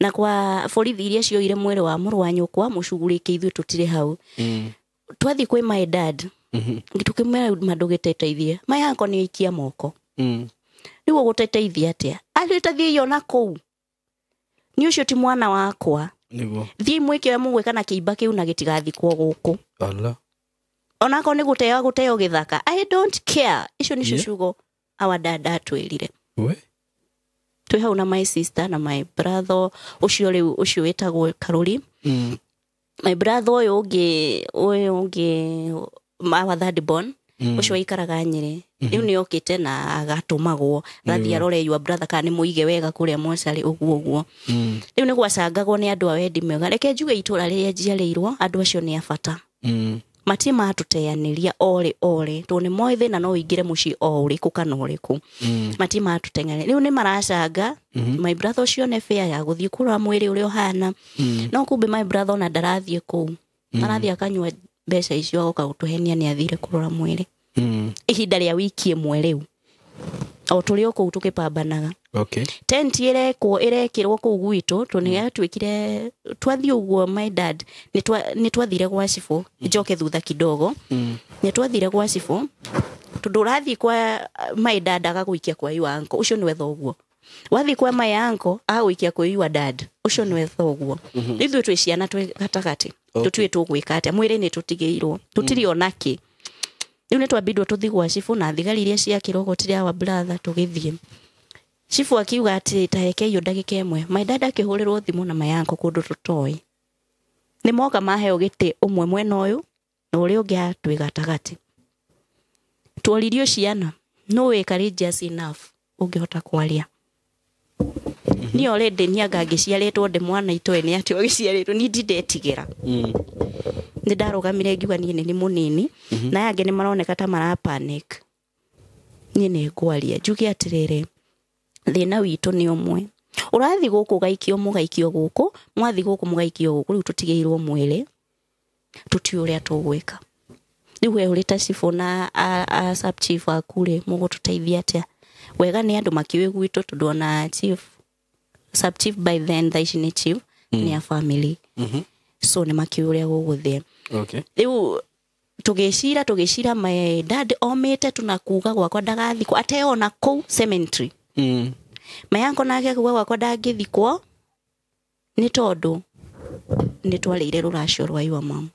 na kwa borithi iria cioire mwĩrĩ wa mũrũ wa nyũkwa mũcugurĩke ithuĩ tũtirĩ hau. Twathiĩ kwĩ my dad tũkĩmwĩra mandũgĩteteithie my uncle nĩ aikia moko. Rĩu ũgũteteithia atĩa arĩtathiĩ ona kũu nĩ ũcio ti mwana wakwa. Nĩguo. Thiĩ mwĩke ũrĩa mũgwĩka na kĩimba kĩu na gĩtigathikwo gũkũ. Ala. Onakorwo nĩ gũteo gũteo gĩthaka I don't care. Icio nĩcio Yeah. ciugo our dad atwĩrire. We. Twĩ hau na my sister na my brother ũcio rĩu ũcio wĩtagwo Karũri. My brother ũyũ ũngĩ our third born ũcio waikaraga Nyĩrĩ rĩu nĩ okĩte na agatũmagwo agathiĩ arore your brother kana nĩ mũige wega kũrĩa mocarĩ ũguo ũguo. Rĩu nĩ gwacangagwo nĩ andũ a wendi mwega. Reke njuge itũra rĩrĩa njiarĩirwo andũ acio nĩ a bata. Matirĩ matũteanĩria orĩ orĩ tondũ nĩ moĩ thĩna no ũingĩre mũciĩ o ũrĩkũ kana ũrĩkũ. Matirĩ matũteng'eria rĩu nĩ maracanga. My brother ũcio nĩ fair ya gũthiĩ kũrora mwĩrĩ ũrĩa ũhana. No kumbe my brother ona ndarathiĩ kũu arathiĩ akanyua mbeca icio agoka gũtũhenia nĩ athire kũrora mwĩrĩ. Ihinda rĩa wiki ĩmwe rĩu o tũrĩ o kũu tũkĩpambanaga. Okay. Tent ĩrekwo ĩrekĩrwo kũu gwitũ tondũ nĩ yatuĩkire twathiĩ ũguo my dad nĩ twathire gwa cibũ njoke thutha kidogo. Nĩ twathire gwa cibũ tondũ ũrathiĩ kwa my dad agagũikia kwa your uncle ũcio nĩwe thoguo. Wathiĩ kwa my uncle agagũikia kwa your dad ũcio nĩwe thoguo. Ithuĩ twĩ ciana twĩ gatagatĩ tũtiũĩ tũgwĩka atĩa mwĩrĩ nĩ tũtigĩirwo tũtirĩ ona kĩ. Rĩu nĩ twambindwo tũthiĩ gwa cibũ na thigari iria ciakĩrogotire our brother tũgĩthiĩ. Chifu akiuga atĩ ta reke iyo ndagĩka ĩmwe. My dad akĩhũrĩrwo thimũ na my uncle kũndũ tũtoĩ. Nĩ moka maheo gĩtĩ ũmwe mwena ũyũ na ũrĩa ũngĩ atwĩ gatagatĩ. Tuoririo ciana no wĩ courageous enough ũngĩhota kwaria. Niĩ already nĩ anga ngĩciarĩtwo ndĩ mwana itoĩ nĩ atĩ ũgĩciarĩtwo niĩ ndindetigĩra. Nĩ ndarũgamire ngiuga niĩ nĩ mũnini na aya angĩ nĩ maroneka ta mara panic. Niĩ nĩ ngwaria njuge atĩrĩrĩ thĩna witũ nĩ ũmwe. Ũrathiĩ gũkũ ũgaikio mũgaikio gũkũ mwathiĩ gũkũ mũgaikio gũkũ rĩu tũtigĩirwo mwĩrĩ tũtiũĩ ũrĩa tũgwĩka. Rĩu we ũrĩ ta cibũ na a sub chief aku rĩ mũgũtũteithia atĩa? Wega nĩ andũ makĩũĩ gwitũ tondũ ona chief sub chief by then thaa ici nĩ chief nĩ a family. So nĩ makĩũĩ ũrĩa gũgũthiĩ. Okay. Rĩu tũgĩcira my dad omĩte tunakuga gwakwa ndagathikwo ateona kũu cemetery. My uncle nake akiuga gwakwa ndangĩthikwo nĩ tondũ nĩ twarĩire rũracio rwa your mom.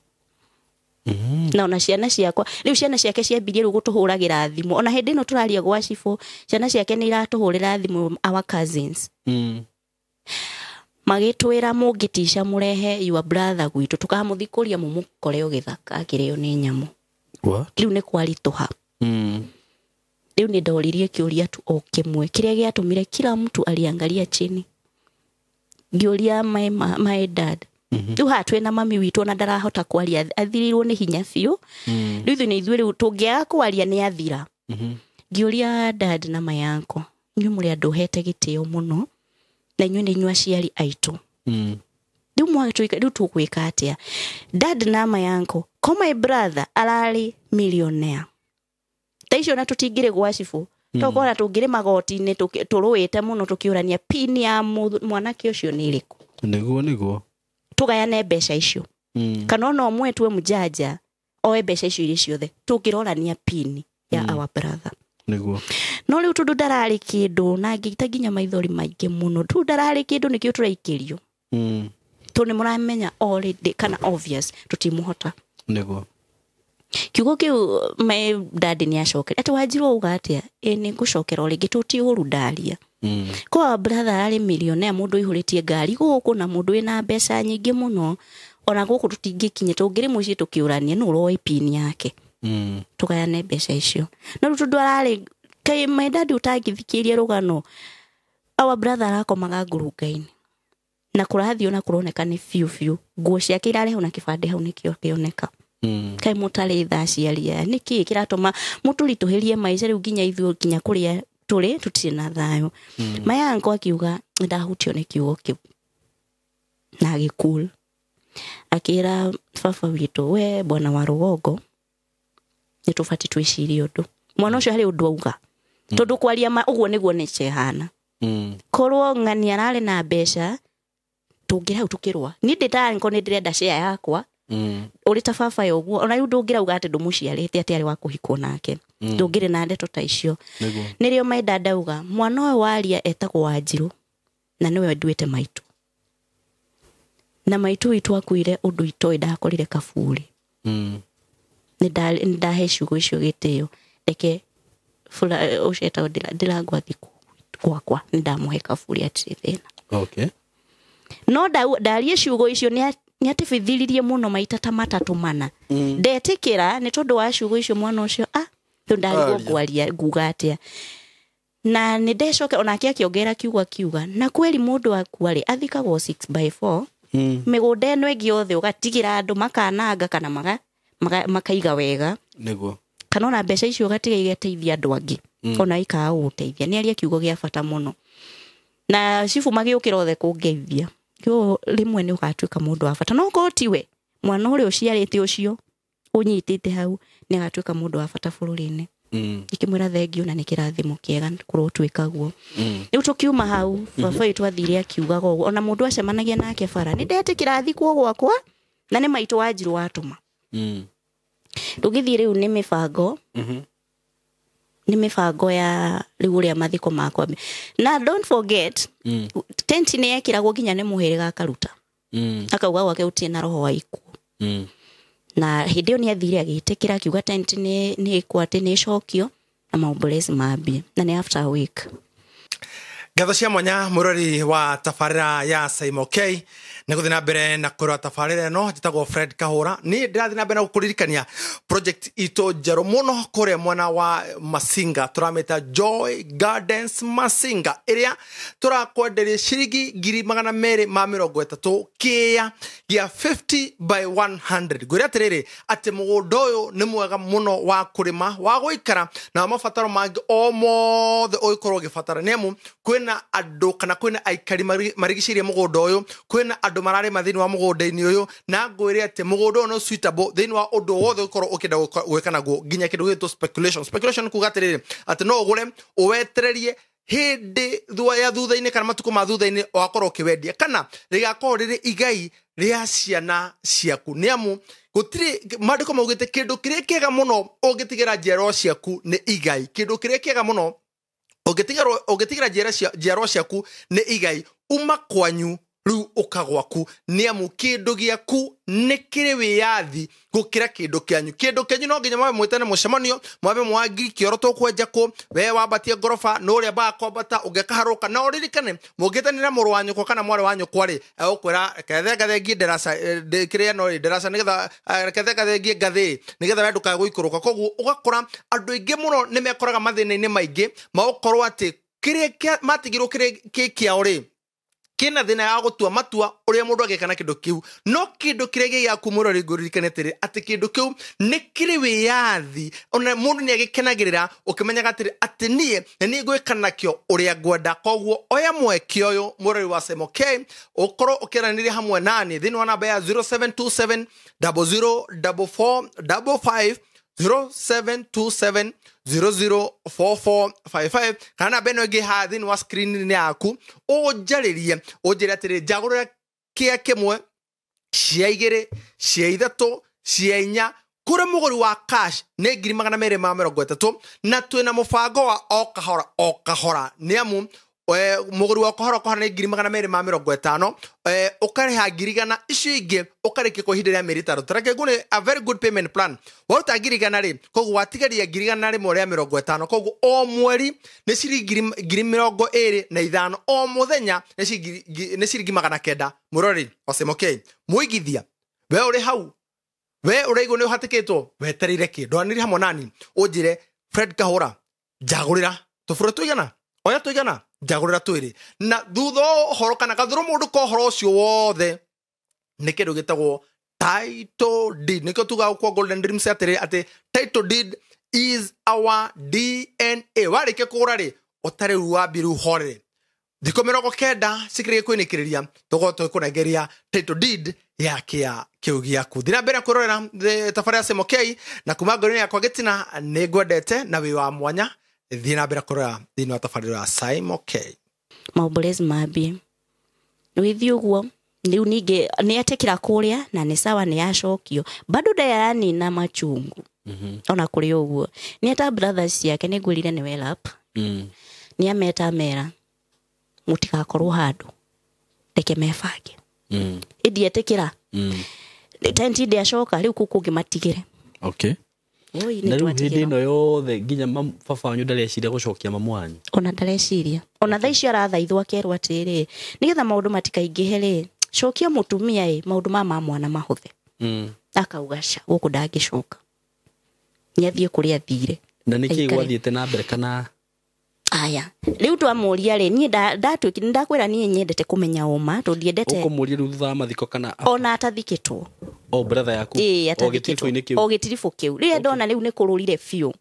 Na ona ciana ciakwa rĩu ciana ciake ciambirie rĩu gũtũhũragĩra thimũ ona hĩndĩ ĩno tũraria gwa cibũ ciana ciake nĩ iratũhũrĩra thimũ our cousins. Magĩtwĩra mũngĩtica mũrehe your brother gwitũ tũkamũthikũria mũmũkore o gĩthaka akĩrĩo nĩ nyamũ. What? Rĩu nĩ kwaritũha. Rĩu nĩ ndoririe kĩũria tu o kĩmwe kĩrĩa gĩatũmire kila mtu aliangalia chini. Ngĩũria my dad. Rĩu haha twĩna mami witũ ona ndarahota kwaria athirĩirwo nĩ hinya biũ. Rĩu ithuĩ nĩ ithuĩ rĩu tũngĩaga kwaria nĩ athira. Ngĩũria dad na my uncle inyuĩ mũrĩ andũ hete gĩtĩo mũno na inyuĩ nĩ inyuĩ aciari aitũ. Rĩu mwatwĩka rĩu tũgwĩka atĩa? Dad na my uncle ko my brother ararĩ millionaire. Ta icio na tũtingĩrĩ gwa cibũ tokora tũngĩrĩ magoti-inĩ tũrũĩte mũno tũkĩũrania pin ya mwanake ũcio nĩ ĩrĩkũ. Nĩguo. Tũgayane mbeca icio. Kana ona ũmwe tuwe mũjanja oe mbeca icio irĩ ciothe tũngĩrorania pin ya our brother. Nĩguo. No rĩu tondũ ndararĩ kĩndũ na ngĩita nginya maithori maingĩ mũno tondũ ndararĩ kĩndũ nĩkĩo tũraikĩrio. Tondũ nĩ mũramenya already kana obvious tũtimũhota. Nĩguo. Kiugo kĩu my dad nĩ acokera atĩ wanjirwo uga atĩa? Ĩ nĩ ngũcokera o rĩngĩ tũti ũru ndaria. Kwa brother ararĩ millionaire mũndũ ũihũrĩtie ngari gũkũ na mũndũ wĩna mbeca nyingĩ mũno ona gũkũ tũtingĩkinya tũngĩrĩ mũciĩ tũkĩũrania nũ ũroĩ pin yake. Tũgayane mbeca icio. No rĩu tondũ ararĩ kaĩ my dad ũtangĩthikĩria rũgano our brother arakomaga ngurunga-inĩ. Na kũrathiĩ ona kũroneka nĩ biũ biũ nguo ciake irarehwo na kĩbandĩ hau nĩkĩo kĩoneka. Kaĩ mũtarĩ tha aciari aya, nĩkĩĩ kĩratũma mũtũritũhĩrie maica rĩu nginya ithuĩ nginya kũrĩa tũrĩ tũtirĩ na thayũ. Maya anko akiuga ndahutio nĩ kiugo kĩu na agĩcool, akĩra baba witũ, we bwana wa rũgongo, nĩ tũbatiĩ twĩcirie ũndũ mwana ũcio harĩ ũndũ auga, tondũ kwaria ma ũguo nĩguo nature ĩhana. Korwo ng'ani ararĩ na mbeca tũngĩra hau tũkĩrũa, niĩ ndĩ ta anko nĩ ndĩrenda share yakwa. Ũrĩ ta baba ya ũguo ona rĩu ndũngĩrauga atĩ ndũmũciarĩte atĩ arĩ wa kũhikwo nake, ndũngĩrĩ na ndeto ta icio. Nĩrĩo maenda ndauga mwana ũyũ waria etagwo Wanjirũ na nĩwe nduĩte maitũ, na maitũ witũ akuire ũndũ itoĩ, ndakorire kaburi. Nĩ ndahe ciugo icio gĩtĩo, reke ũcio etagwo Ndirango athiĩ gwakwa, nĩ ndamũhe kaburi atirĩ thĩna. No ndarie ciugo icio nĩ atibithiririe mũno maita ta matatũ mana. Ndetĩkĩra nĩ tondũ wa ciugo icio mwana ũcio rĩu ndarigwo ngwaria nguga atĩa. Na nĩ ndecoke onake akĩongerera kiugo akiuga na kweri mũndũ akua rĩ athikagwo 6x4. Mĩgũnda ĩno ĩngĩ yothe ũgatigĩra andũ makananga kana makaiga wega. Nĩguo. Kana ona mbeca icio ũgatiga igateithia andũ angĩ. Ona ikaga gũgũteithia. Nĩ aria kiugo gĩa bata mũno. Na cibu magĩũkĩra othe kũngeithia. Kĩo rĩmwe nĩ ũgatuĩka mũndũ wa bata. No korwo tiwe, mwana ũrĩa ũciarĩte ũcio ũnyitĩte hau nĩ agatuĩka mũndũ wa bata bũrũri-inĩ. Ikĩmwĩra thengiũ na nĩ kĩrathimo kĩega kũrotuĩka guo. Rĩu tũkiuma hau, baba witũ athire akiugaga ũguo. Ona mũndũ acemanagia nake bara, nĩ ndetĩkĩra athikwo gwakwa na nĩ maitũ Wanjirũ watũma. Tũgĩthiĩ rĩu nĩ mĩbango. Nĩ mĩbango ya rĩu ũrĩa mathiko makwa. Na don't forget, tenti nĩ yekĩragwo nginya nĩ mũhĩrĩga akaruta. Akauga gwake gũtirĩ na roho wa ikuũ. Na hĩndĩ ĩyo nĩ athire agĩtĩkĩra akiuga tenti nĩ ĩkwo atĩ nĩ ĩcokio na maombolezi mambie, na nĩ after a week. Ngatho cia mwanya mũrori wa tabarĩra ya Saimo K nĩ gũthiĩ na mbere na kũrora tabarĩra ĩno. Njĩtagwo Fred Kahũra, niĩ ndĩrathiĩ na mbere na gũkũririkania project itũ njerũ mũno kũrĩa mwena wa Masinga, tũramĩta Joy Gardens Masinga, ĩrĩa tũrakwenderia ciringi 230,000 kĩa gĩa 50 by 100. Ngwĩre atĩrĩrĩ atĩ mũgũnda ũyũ nĩ mwega mũno wa kũrĩma, wa gũikara na mabataro mangĩ o mothe ũngĩkorwo ũgĩbatara, nĩ amu kwĩna andũ kana kwĩna aikari marigicĩirie mũgũnda ũyũ, kwĩna andũ mararĩma thĩinĩ wa mũgũnda-inĩ ũyũ, na ngwĩre atĩ mũgũnda ũyũ no suitable thĩinĩ wa ũndũ wothe ũngĩkorwo ũkĩenda gwĩka naguo, nginya kĩndũ gĩgwĩtwo speculation. Speculation kuga atĩrĩrĩ atĩ no ũgũre ũwetererie hĩndĩ ya thutha-inĩ kana matukũ ma thutha-inĩ wakorwo ũkĩwendia, kana rĩgakorwo rĩrĩ igai rĩa ciana ciaku, nĩ amu gũtirĩ maandĩko maugĩte kĩndũ kĩrĩa kĩega mũno ũngĩtigĩra njiarwa ciaku nĩ igai. Kĩndũ kĩrĩa kĩega mũno ũngĩtigĩra njiarwa ciaku nĩ igai, uma kwanyu rĩu ũka gwaku, nĩ amu kĩndũ gĩaku nĩ kĩrĩ wĩyathi gũkĩra kĩndũ kĩanyu. Kĩndũ kĩanyu no nginya mwambe mwĩtane mũcemanio, mwambe mwangi kĩoro tũkwenja kũ, we wambatie ngoroba nũ ũrĩa ambaga kwambata ũngĩkaharũka. Na ũririkane mũngĩtanĩra mũrũ wa nyũkwa kana mwarĩ wa nyũkwa rĩ, egũkwĩra reke thengathengie ndaraca, kĩrĩa no rĩ ndaraca, nĩgetha reke thengathengie ngathĩ nĩgetha we ndũkae gũikũrũka. Koguo ũgakora andũ aingĩ mũno nĩ mekoraga mathĩna-inĩ maingĩ magũkorwo atĩ kĩrĩa matigirwo kĩrĩ kĩ kĩao rĩ kĩna thĩna ya gũtua matua ũrĩa mũndũ angĩka na kĩndũ kĩu. No kĩndũ kĩrĩa gĩ gĩaku mũrori ngũririkane atĩrĩ atĩ kĩndũ kĩu nĩ kĩrĩ wĩyathi, ona mũndũ nĩ agĩkenagĩrĩra ũkĩmenyaga atĩrĩ atĩ niĩ nĩ niĩ ngwĩka nakĩo ũrĩa ngwenda. Koguo oya mweke ũyũ mũrori wa Saimo K ũkorwo ũkĩaranĩria hamwe nani thĩinĩ wa namba ya 0727 0044 55 0727 004455 kana namba ĩno ĩngĩ haha thĩinĩ wa screen-inĩ yaku, ũnjarĩrie ũnjĩre atĩrĩ njagũrĩra kĩa kĩmwe, cia igĩrĩ, cia ithatũ, cia inya, kũrĩ mũgũri wa cash nĩ 230,000, na twĩna mũbango wa o kahora o kahora, nĩ amu mũgũri wa kahora kahora nĩ 250,000, ũkarĩha 100,000, icio ingĩ ũkarĩkia kwa ihinda rĩa mĩeri 5. Tareke ngũne a very good payment plan. Waruta 100,000 rĩ, koguo watigaria 150,000, koguo o mweri nĩ ciringi 25,000, o mũthenya nĩ ciringi 900. Mũrori wa Saimo K, mũigithia we ũrĩ hau, we ũraigua nĩ ũhatĩkĩtwo, wetereire kĩ? Ndwanĩrie hamwe nani ũnjĩre Fred Kahũra njagũrĩra tũbũrũ tũigana, oya tũigana, Njagũrĩra twĩrĩ na thutha wa ũhoro kana gathũrũ mũndũ ka ũhoro ũcio wothe nĩ kĩndũ gĩtagwo title deed. Nĩkĩo tugaga kwa Golden Dreams atĩrĩ atĩ title deed is our DNA. Warĩkia kũgũra rĩ, ũtarĩ rĩu wambie rĩu horere thikũ 90 cikĩrĩkia kwĩnĩkĩrĩria tũgũkorwo tũgĩkũnengeria title deed ya kĩa kĩu gĩaku. Thiĩ na mbere kwĩrorera tabarĩra ya Semo K, na kuma ngoro-inĩ yakwa gĩtina nĩ ngwendete na wĩ wa mwanya. Thiĩ na mbere kwĩrorera thĩinĩ wa tabarĩra ya Simo K. Maombolezi mambie wĩthiĩ ũguo rĩu ningĩ nĩ etĩkĩra kũrĩa na nĩ sawa nĩ acokio bado ndayanina machungu. Ona kũrĩ ũguo nĩ eta brothers ciake nĩ ngwĩrire nĩ well up. Nĩ ameta amera mũtigakorwo handũ reke mebange. Ĩndi etĩkĩra tenti ndĩacoka rĩu kũu kũngĩ matigĩre. Okay. Oi, na nĩ rĩu hĩndĩ twatigĩrwo. Ĩno yothe nginya baba wanyu ndareciria gũcokia mamu wanyu? Ona ndareciria ona thaa icio arathaithwo akerwo atĩrĩ nĩgetha maũndũ matikaingĩhe rĩ cokia mũtumia ĩ maũndũ ma mwana mahũthe. Akauga ca gũkũ ndangĩcoka nĩ athiĩ kũrĩa athire. Na nĩkĩ Aikare. gwathiĩte na mbere kana? Aya rĩu twamũria rĩ niĩ ndatuĩkire ndakwĩra niĩ nyendete kũmenya ũma tondũ ndiendete. Ũkũmũria rĩu thutha wa mathiko kana? Ona atathikĩtwo. O brother yaku? Ĩĩ. O Atathikĩtwo. gĩtiribũ-inĩ kĩu? O gĩtiribũ kĩu rĩrĩa ndona rĩu nĩ kũrũrire biũ.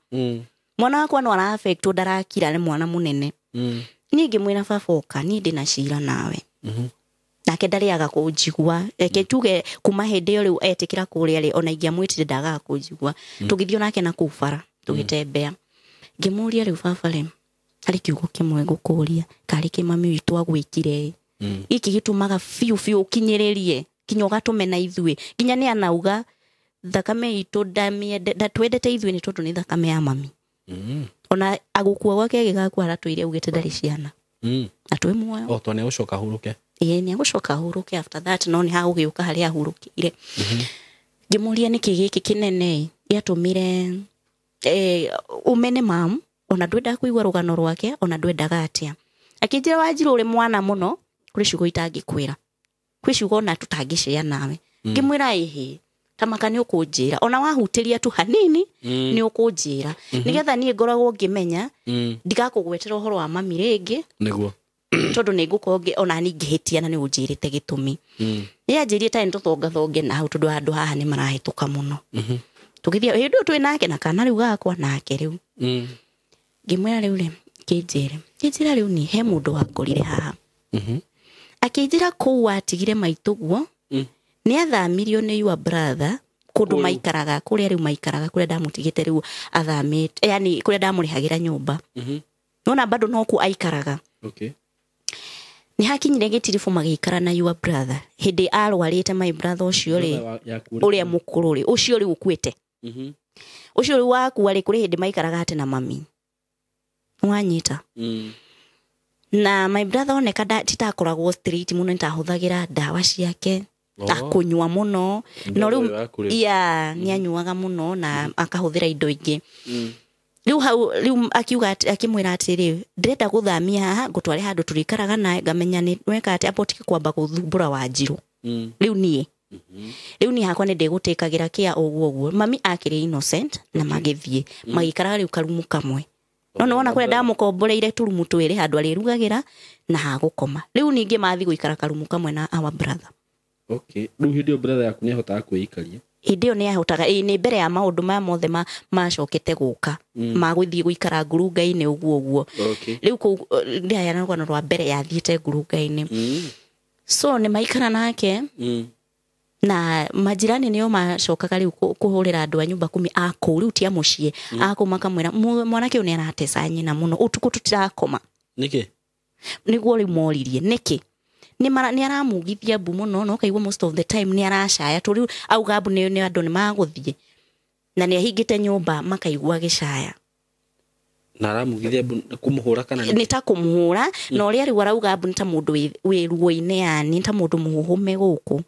Mwana wakwa no araaffectwo ndarakira nĩ mwana mũnene. Niĩ ngĩmwĩra baba ũka niĩ ndĩna cira nawe. Nake ndarĩaga kũnjigua reke tuge kuma hĩndĩ ĩyo rĩu etĩkĩra kũrĩa rĩ ona ingĩamwĩtire ndagaga kũnjigua. Tũgĩthiĩ nake na kũu bara tũgĩtembea ngĩmũria rĩu baba rĩ harĩ kiugo kĩmwe ngũkũria karĩ kĩ mami witũ agwĩkire gĩkĩ gĩtũmaga biũ biũ ũkinyĩrĩrie kinya ũgatũmena ithuĩ nginya nĩ anauga thakame itũ twendete ithuĩ nĩ tondũ nĩ thakame ya mami. Ona agũkua gwake agĩgakua aratũire augĩte ndarĩ ciana na twĩ muoyo. O to nĩ agũcoka ahurũke. Ĩĩ nĩ agũcoka ahurũke after that no nĩ hagũgĩũka harĩa ahurũkĩire. Ngĩmũria nĩkĩ gĩkĩ kĩnene gĩatũmire ũmene mamu ona ndwendaga kũigua rũgano rwake ona ndwendaga atĩa. Akĩnjĩra Wanjirũ ũrĩ mwana mũno kũrĩ ciugo itangĩkwĩra kwĩ ciugo ona tũtangĩcea nawe. Ngĩmwĩra ĩhĩ tamaka nĩ ũkũnjĩra ona wahutĩria tu hanini nĩ ũkũnjĩra nĩgetha niĩ ngoragwo ngĩmenya ndigakũgwetera ũhoro wa mami rĩngĩ. Nĩguo. Tondũ nĩ ngũkorwo ona niĩ ngĩhĩtia na nĩ ũnjĩrĩte gĩtũmi. Nĩ anjĩrire tarĩ tũthongathonge na hau tondũ handũ haha nĩ marahĩtũka mũno. Tũgĩthiĩ hĩndĩ ĩyo twĩ nake na kana rĩu gakwa nake rĩu. Ngĩmwĩra rĩu rĩ kĩnjĩre kĩnjĩra rĩu ni he mũndũ wangorire haha. Akĩnjĩra kũu watigire maitũguo nĩ athamirio nĩ your brother kũndũ maikaraga kũrĩa rĩu maikaraga kũrĩa ndamũtigĩte rĩu athamĩte yani kũrĩa ndamũrĩhagĩra nyũmba. Nona bado no kuo aikaraga. Okay. Nĩ hakinyire gĩtiribũ magĩikara na your brother hĩndĩ arwarĩte my brother ũcio rĩ ũrĩa mũkũrũ rĩ ũcio rĩu ũkuĩte. Ũcio rĩu wakua rĩ kũrĩ hĩndĩ maikaraga atĩ na mami wanyita. Na my brother oneka titakoragwo straight mũno nĩtahũthagĩra ndawa ciake akũnyua mũno no rĩu ya nĩ anyuaga mũno na akahũthĩra indo ingĩ. Rĩu hau rĩu akiuga akĩmwĩra atĩrĩ ndĩrenda gũthamia haha ngũtware handũ tũrĩikaraga nawe ngamenya nĩ weka atĩ amba ũtige kwamba gũthumbũra Wanjirũ. Rĩu niĩ rĩu niĩ hakwa nĩ ndĩgũtĩkagĩra kĩa ũguo ũguo mami akĩrĩ innocent na magĩthiĩ magĩikaraga rĩu karumu kamwe. No nĩwona kũrĩa ndamũkomboreire tũrumu twĩrĩ handũ arĩrugagĩra na hagũkoma. Rĩu ningĩ mathiĩ gũikara karumu kamwe na our brother. Okay. Rĩu hĩndĩ ĩyo brother yaku nĩahotaga kwĩikaria? Hĩndĩ ĩyo nĩahotaga ĩĩ nĩ mbere ya maũndũ maya mothe macokete gũka ma gũthiĩ gũikara ngurunga-inĩ ũguo ũguo. Okay. Rĩu kũu ndĩraheana rũgano rwa mbere yathiĩte ngurunga-inĩ. So nĩ maikara nake na majirani nĩo macokaga rĩu kũhũrĩra andũ a nyũmba kumi a kũu rĩu ti a mũciĩ a kũu makamwĩra mwanake ũyũ nĩ arateca nyina mũno ũtukũ tũtirakoma. Nĩkĩ? Nĩguo rĩu moririe nĩkĩ nĩ aramugithia mbu mũno na ũkaigua most of the time nĩ aracaya tondũ rĩu auga mbu nĩ andũ nĩ magũthiĩ na nĩ ahingĩte nyũmba makaigua agĩcaya. Na aramugithia mbu kũmũhũra kana nĩ ta kũmũhũra na ũrĩa rĩu arauga mbu nĩ ta mũndũ wĩ ruo-inĩ yani nĩ ta mũndũ mũhũhũme gũkũ.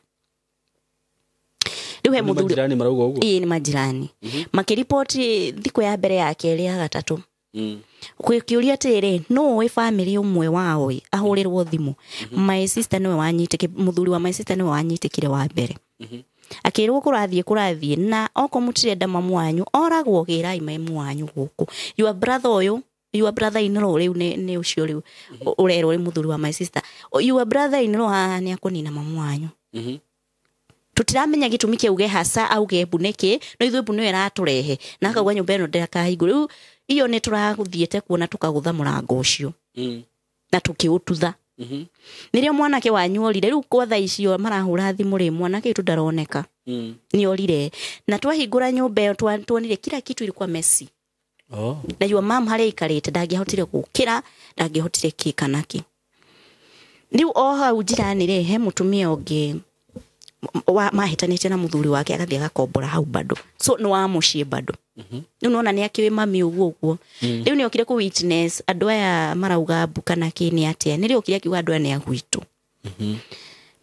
Rĩu he mũthuri majirani marauga ũguo? Ĩĩ nĩ majirani. Makĩriboti thikũ ya mbere ya kerĩ ya gatatũ. Kĩũria atĩrĩ nũ ũĩ famĩlĩ ũmwe wao ĩ ahũrĩrwo thimũ. My sister nĩwe wanyitĩkire mũthuri wa my sister nĩwe wanyitĩkire wa mbere. Akĩrwo kũrathiĩ na okorwo mũtirenda mamu wanyu oragwo gĩrai mamu wanyu gũkũ. Your brother ũyũ Your brother in law rĩu nĩ ũcio rĩu ũrerwo nĩ mũthuri wa my sister, your brother in law haha nĩ akũnina mamu wanyu. Tũtiramenya gĩtũmi kĩa uge hasa auge mbu nĩkĩ, no ithuĩ mbu nĩyo ĩratũrehe na akauga nyũmba ĩno ndĩrakahingũrwo. Rĩu iyo nĩ tũragũthiĩte kuona tũkagũtha mũrango ũcio na tũkĩũtutha. Nĩrĩo mwanake wanyu orire. Rĩu kwa thaa icio marahũra thimũ rĩ, mwanake witũ ndaroneka, nĩ orire. Na twahingũra nyũmba ĩyo tuonire kila kitu ilikuwa messy. Na your mom harĩa aikarĩte ndangĩahotire gũkĩra, ndangĩahotire kĩ kana kĩ. Rĩu o hau njirani rĩ, he mũtumia ũngĩ mahĩtanĩtie na mũthuri wake, agathiĩ agakombora hau bado, so nĩ wa mũciĩ bado. Rĩu nona nĩ akĩũĩ mami ũguo ũguo. Rĩu nĩ okire kũ witness andũ aya marauga mbu kana kĩ nĩ atĩa. Nĩrĩo okire akiuga andũ aya nĩ a gwitũ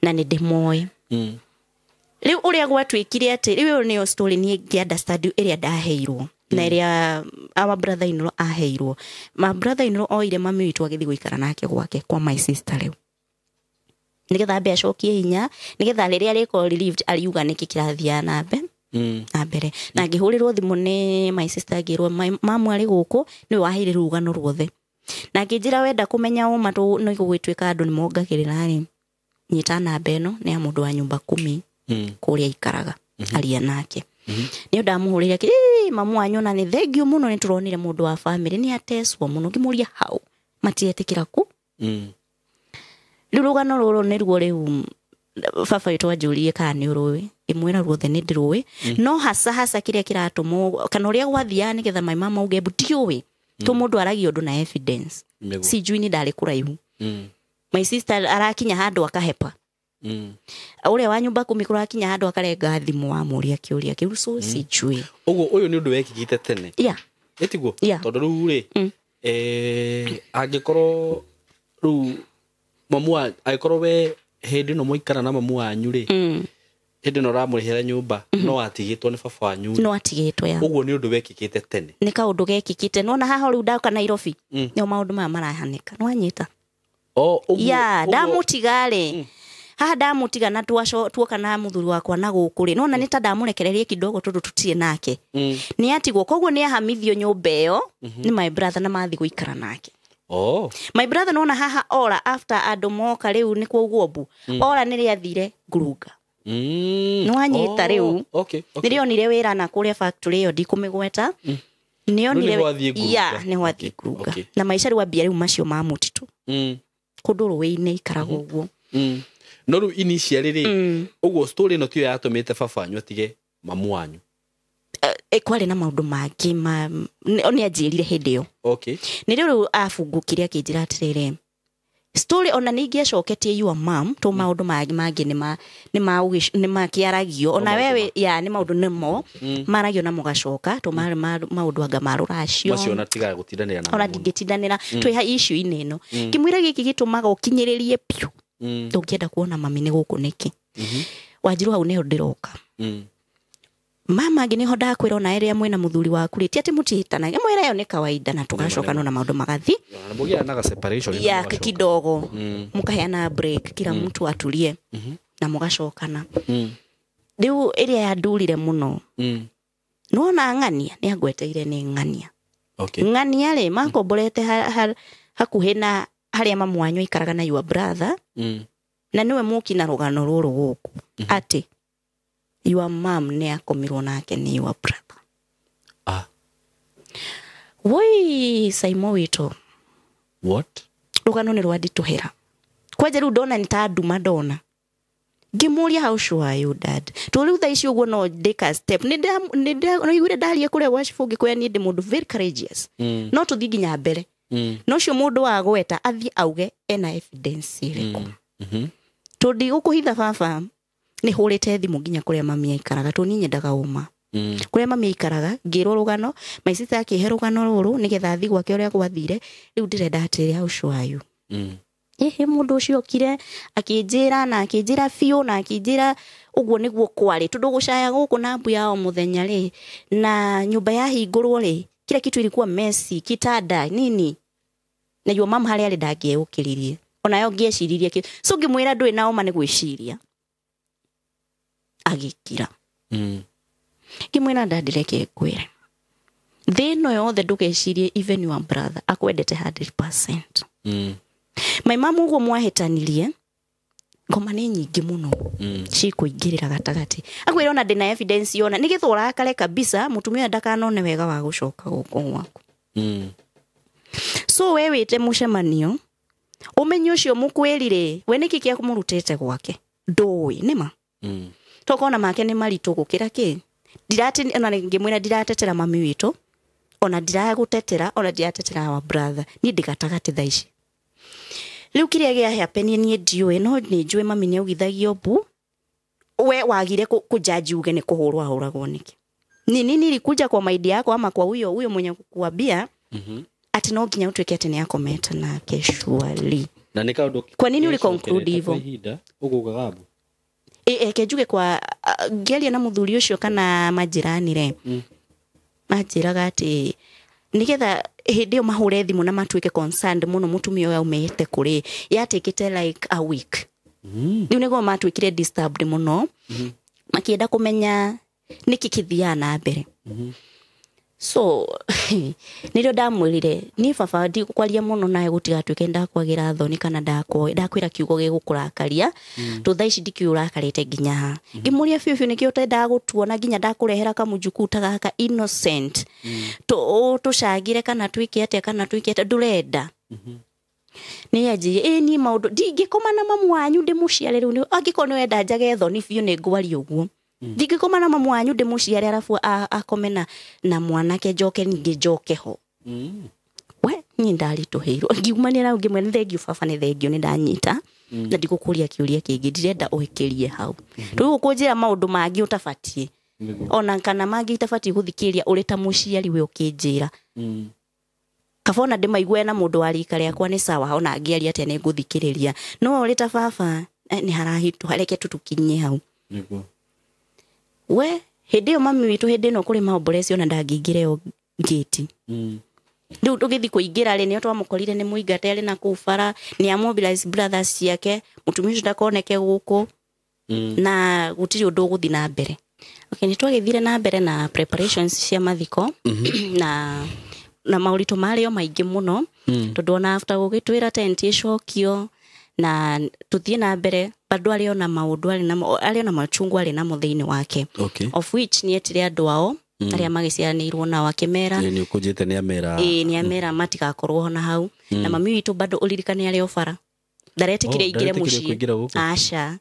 na nĩ ndĩmoĩ. Rĩu ũrĩa gwatuĩkire atĩ rĩu ĩyo nĩyo story niĩ ngĩ understand ĩrĩa ndaheirwo na ĩrĩa our brother in law aheirwo. My brother in law oire mami witũ agĩthiĩ gũikara nake gwake kwa my sister rĩu, nĩgetha ambe acokie hinya, nĩgetha rĩrĩa arĩkorwo relieved ariuga nĩkĩ kĩrathiaga na mbere na mbere. Na ngĩhũrĩrwo thimũ nĩ my sister, ngĩrwo mamu arĩ gũkũ, nĩwe waheire rũgano ruothe, na ngĩnjĩra wenda kũmenya ũma nĩ gũgĩtuĩka andũ nĩ mongagĩrĩra rĩ, nyita namba ĩno nĩ ya mũndũ wa nyũmba 10 kũrĩa aikaraga, aria nake. Nĩ ndamũhũrĩire akĩ mamu wanyu na nĩ thank you mũno, nĩ tũronire mũndũ wa family nĩ ateswo mũno. Ngĩmũria hau matietĩkĩra ku. Rĩu rũgano rũrũ nĩruo rĩu baba witũ anjũririe kana nĩ ũrũĩ, ĩmwĩra ruothe nĩ ndĩrũĩ, no hasa hasa kĩrĩa kĩratũmwo kana ũrĩa gwathiaga nĩgetha my mama auge mbu ndiũĩ, tũ mũndũ aragia ũndũ na evidence. Sijui nĩ ndarĩ kũraihu. My sister arakinya handũ akahepa. Ũrĩa wa nyũmba 10 kũrakinya handũ akarenga thimũ wamũria kĩũria kĩu, so sijui. Ũguo ũyũ nĩ ũndũ wekĩkĩte tene. Ĩtiguo? Tondũ rĩu rĩ, angĩkorwo rĩu mamu wa angĩkorwo we hĩndĩ ĩno mwaikara na mamu wanyu rĩ, hĩndĩ ĩno ũramũrĩhĩra nyũmba, no atigĩtwo nĩ baba wanyu. No atigĩtwo, ya. Ũguo nĩ ũndũ wekĩkĩte tene. Nĩ kaũndũ gekĩkĩte. Nona haha rĩu ndauka Nairobi, nĩo maũndũ maya marahanĩka. Nĩwanyita? Ya, ndamũtiga rĩ, haha ndamũtiga na tuoka na mũthuri wakwa na gũkũ rĩ, nona nĩ ta ndamũrekererie kidogo tondũ tũtirĩ nake. Nĩ atigwo, koguo nĩ ahamithio nyũmba ĩyo nĩ my brother na mathiĩ gũikara nake. My brother nona haha ora after andũ moka rĩu nĩ kwa mbu. Ora nĩ rĩathire ngurunga. Nĩwanyita rĩu. Nĩrĩonire wĩra na kũrĩa factory ĩyo ndikũmĩgweta. Nĩonire nĩ gwathiĩ ngurunga. Na maica rĩu ambia rĩu macio ma mũtitũ. Kũndũ rũĩ-inĩ ikaraga ũguo. No rĩu initially rĩ, ũguo story ĩno tiyo yatũmĩte baba wanyu atige mamu wanyu. Kwarĩ na maũndũ mangĩ nĩ anjĩrire hĩndĩ ĩyo. Nĩrĩo rĩu abungũkire akĩnjĩra atĩrĩrĩ, story ona nĩ ingĩacoketie your mom to maũndũ mangĩ nĩ makĩaragio ona wewe, ya nĩ maũndũ nĩmo maragio na mũgacoka to maũndũ anga ma rũracio macio ona tigaga gũtindanĩra na ona ndingĩtindanĩra twĩ ha issue-inĩ ĩno. Ngĩmwĩra gĩkĩ gĩtũmaga ũkinyĩrĩrie piũ, ndũngĩenda kuona mami nĩ gũkũ nĩkĩ. Wanjiru hau nĩho ndĩroka. Mama angĩ nĩho ndakwĩra ona ĩrĩa mwĩna mũthuri waku rĩ, ti atĩ mũtihĩtanagia, mwĩra ĩyo nĩ kawaida na tũgacoka na maũndũ magathi ya kidogo, mũkaheana break, kila mtu atulie na mũgacokana. Rĩu ĩrĩa yandurire mũno, nĩwona ng'ania nĩ angweteire nĩ ng'ania. Ng'ania rĩ makomborete hakuhĩ na harĩa mamu wanyu aikaraga na your brother, na nĩwe mũki na rũgano rũrũ gũkũ atĩ your mom nĩ akomirwo nake nĩ your brother. Woi Saimo witũ. What? Rũgano nĩ rwanditũhĩra. Kwanja rĩu ndona nĩ ta nduma ndona. Ngĩmũria how sure are you dad? To rĩu thaa ici ũguo no ndĩka step. Nĩ ndaria kũrĩa gwa cibũ ngĩkwĩra niĩ ndĩ mũndũ very courageous. No tũthiĩ nginya mbere. No ũcio mũndũ wa gweta athiĩ auge ena evidence ĩrĩkũ. Tondũ ndigũkũhitha baba, nĩ hũrĩte thimũ nginya kũrĩa mami aikaraga, tondũ niĩ nyendaga ũma. Kũrĩa mami aikaraga ngĩrwo rũgano, my sister akĩhe rũgano rũrũ nĩgetha athiĩ gwake ũrĩa gwathire. Rĩu ndĩrenda atĩrĩ, how sure are you? Ĩhĩ mũndũ ũcio okire akĩnjĩra na akĩnjĩra biũ na akĩnjĩra ũguo nĩguo kwarĩ, tondũ gũcaya gũkũ na mbu ya o mũthenya rĩ, na nyũmba yahingũrwo rĩ, kila kitu ilikuwa messy, kitanda nini, na your mom harĩa arĩ ndangĩeũkĩririe onayo ngĩeciririe kĩ. So ngĩmwĩra ndũĩ na ũma nĩ gwĩciria, agĩkira. Ngĩmwĩra ndandireke ngwĩre, Thĩ ĩno yothe ndũgecirie even your brother akwendete 100%. My mom ũguo mwahĩtanirie ngoma nĩ nyingĩ mũno cikũingĩrĩra gatagatĩ akwĩra ona ndĩna evidence yona nĩgetha ũrakare kabisa mũtumia ũyũ ndakanone wega wa gũcoka gũkũ gwaku. So we wĩte mũcemanio ũmenye ũcio mũkwĩrire we nĩkĩ kĩa mũrutĩte gwake ndũĩ nĩma tokona make nĩ maritũ gũkĩra kĩ ndirati ona ngĩmwĩra ndiratetera mami witũ ona ndiragũtetera ona ndiratetera our brother niĩ ndĩ gatagatĩ thaa ici. Rĩu kĩrĩa gĩa happen niĩ ndiũĩ no nĩ njũĩ mami nĩ augithagio mbu we wagire kũjaji uge nĩ kũhũrwo ahũragwo nĩkĩ ni nini ilikuja kwa maidi yako ama kwa huyo huyo mwenye kukuambia ati no nginya utuike ati nĩ akomete nake surely. Na nĩ kaũndũ Kwa nini uli conclude hivyo? Ihinda ũgũgaga mbu. Eke njuge kwa ngĩaria na mũthuri ũcio kana majirani re manjĩraga atĩ nĩgetha hĩndĩ ĩyo mahũre thimũ na matuĩke concerned mũno mũtumia ũyũ aumĩte kũrĩ yatakĩte like a week. Rĩu nĩguo matuĩkire disturbed mũno makĩenda kũmenya nĩkĩ kĩthiaga na mbere. So nĩrĩo ndamwĩrire niĩ baba ndigũkwaria mũno nawe gũtigatuĩke ndakwagĩra thoni kana ndakwĩra kiugo gĩgũkũrakaria tũ thaa ici ndikĩũĩ ũrakarĩte nginya ha. Ngĩmũria biũ biũ nĩkĩo ũtendaga gũtuona nginya ndakũrehera kamũjukuu ta gaka innocent tũcangĩre kana twĩke atĩa kana twĩke atĩa ndũrenda. Nĩ anjirie ĩ niĩ maũndũ ndingĩkoma na mamu wanyu ndĩmũciare rĩu angĩkorwo nĩ wenda njage thoni biũ nĩ ngwaria ũguo. Ndingĩkoma na mamu wanyu ndĩmũciare arabu akome na mwanake njoke ningĩ njoke ho. We niĩ ndaritũhĩirwo ngiumania nau ngĩmwĩra nĩ thengiũ baba nĩ thengiũ nĩ ndanyita na ndigũkũria kĩũria kĩngĩ ndirenda ũhĩkĩrie hau. Rĩu ũkũnjĩra maũndũ mangĩ ũtabatiĩ ona kana mangĩ itabatiĩ gũthikĩrĩria ũrĩ ta mũciari we ũkĩnjĩra. Kaba ona ndĩmaigue na mũndũ wa rika rĩakwa nĩ sawa ona angĩaria atĩa nĩ ngũthikĩrĩria no ũrĩ ta baba nĩ harahitũ reke tũtũkinyie hau. We hĩndĩ ĩyo mami witũ hĩndĩ ĩno kũrĩ maomborecio ona ndangĩingĩra ĩyo ngĩti. Rĩu tũgĩthiĩ kũingĩra rĩ nĩo twamũkorire nĩ mũingate arĩ na kũu bara nĩ amobilize brothers ciake mũtumia ũcio ndakoneke gũkũ na gũtirĩ ũndũ ũgũthiĩ na mbere. Okay, nĩ twagĩthire na mbere na preparations cia mathiko na maũritũ marĩ o maingĩ mũno tondũ ona after gũgĩtwĩra tent ĩcokio na tũthiĩ na mbere bado arĩ ona maũndũ arĩ namo arĩ ona machungu arĩ namo thĩinĩ wake. Of which nĩ etire andũ ao arĩa magĩciaranĩirwo nao akĩmera nĩ ũkũnjĩte nĩ amera ĩĩ nĩ amera matigakorwo ona hau. Na mami witũ bado ũririkane arĩ o bara ndaretĩkire aingĩre mũciĩ aca.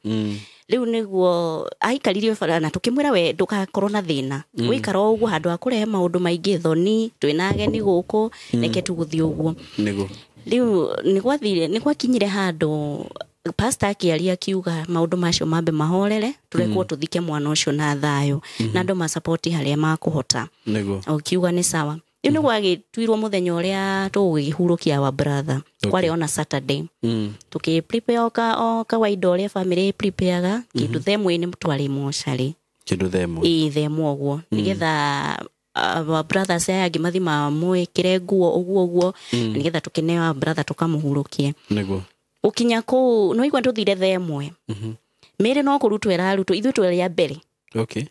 Rĩu nĩguo aikarire bara na tũkĩmwĩra we ndũgakorwo na thĩna wĩikara o ũguo handũ ha kũrehe maũndũ maingĩ thoni twĩna ageni gũkũ reke tũgũthiĩ ũguo. Nĩguo rĩu nĩgwathire nĩgwakinyire handũ pastor akĩaria akiuga maũndũ macio mambe mahorere tũrekwo tũthike mwana ũcio na thayũ na andũ masapoti harĩa makũhota. Nĩguo akiuga nĩ sawa. Rĩu nĩgwagĩtuirwo mũthenya ũrĩa tũgũkĩhurũkia our brother kwarĩ ona Saturday. Tũkĩ prepare o kawaida ũrĩa family prepareaga kĩndũ themwe nĩ twarĩ mocarĩ kĩndũ themwe ĩĩ themwe ũguo nĩgetha our brothers aya angĩ mathi mamwĩkĩre nguo ũguo ũguo nĩgetha tũkĩneo our brother tũkamũhurũkie. Nĩguo ũkinya kũu no igua tũthire themwe mĩrĩ no kũrutwo ĩrarutwo ithuĩ twerĩ a mbere.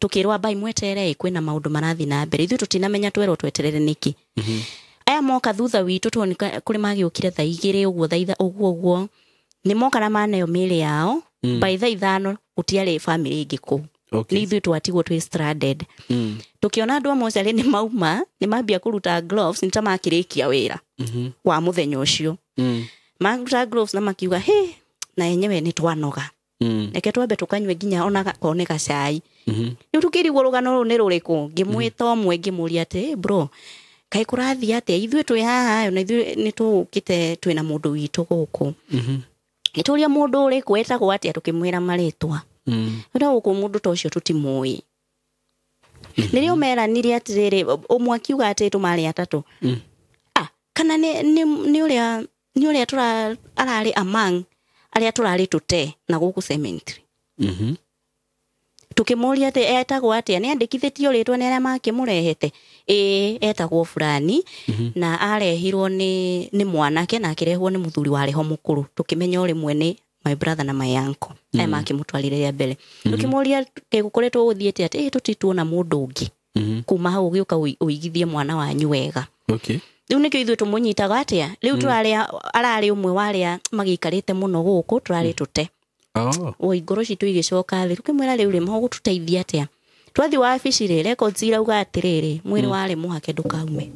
Tũkĩrwo ambai mweterere kwĩna maũndũ marathiĩ na mbere ithuĩ tũtinamenya twerwo tweterere nĩkĩ. Aya moka thutha witũ tuoneka kũrĩ magĩũkire thaa igĩrĩ ũguo thaa ũguo ũguo nĩ moka na maneo mĩrĩ yao by thaa 5 gũtiarĩ family ĩngĩ kũu. Nĩ ithuĩ twatigwo twĩ stranded. Tũkĩona andũ a mocarĩ nĩ mauma nĩ mambia kũruta gloves nĩ ta makĩrĩkia wĩra wa mũthenya ũcio. Maruta gloves na makiuga he na yenyewe nĩ twanoga reke twambe tũkanyue nginya ona kone gacai. Rĩu tũkĩrigwo rũgano rũu nĩ rũrĩkũ ngĩmwĩta ũmwe ngĩmũria atĩ bro kaĩ kũrathiĩ atĩa ithuĩ twĩ haha na ithuĩ nĩ tũũkĩte twĩna mũndũ witũ gũkũ. Nĩtũria mũndũ ũrĩkũ etagwo atĩa tũkĩmwĩra marĩtwa. No gũkũ mũndũ ta ũcio tũtimũĩ. Nĩrĩo meranire atĩrĩrĩ ũmwe akiuga atĩ tũmarĩ atatũ. Kana nĩ ũrĩa nĩ ũrĩa ararĩ among arĩa tũrarĩ tũte na gũkũ cemetery. Tũkĩmũria atĩ etagwo atĩa nĩ andĩkithĩtio rĩtwa nĩ arĩa makĩmũrehete ĩĩ etagwo fulani na arehirwo nĩ mwanake na akĩrehwo nĩ mũthuri warĩ ho mũkũrũ tũkĩmenya o rĩmwe nĩ my brother na my uncle aya makĩmũtwarire rĩa mbere. Tũkĩmũria gũkoretwo gũthiĩte atĩ ĩĩ tũtituona mũndũ ũngĩ. Kuma hau ũgĩũka ũigithie mwana wanyu wega. Okay. Rĩu nĩkĩo ithuĩ tũmũnyitaga atĩa rĩu tũrarĩa ararĩ ũmwe wa arĩa magĩikarĩte mũno gũkũ tũrarĩ tũte. Oh. Oi ngoro citũ igĩcoka thĩ tũkĩmwĩra rĩu rĩ mũgũtũteithia atĩa twathiĩ wabici rĩ records irauga atĩrĩrĩ mwĩrĩ warĩ mũhake ndũkaume.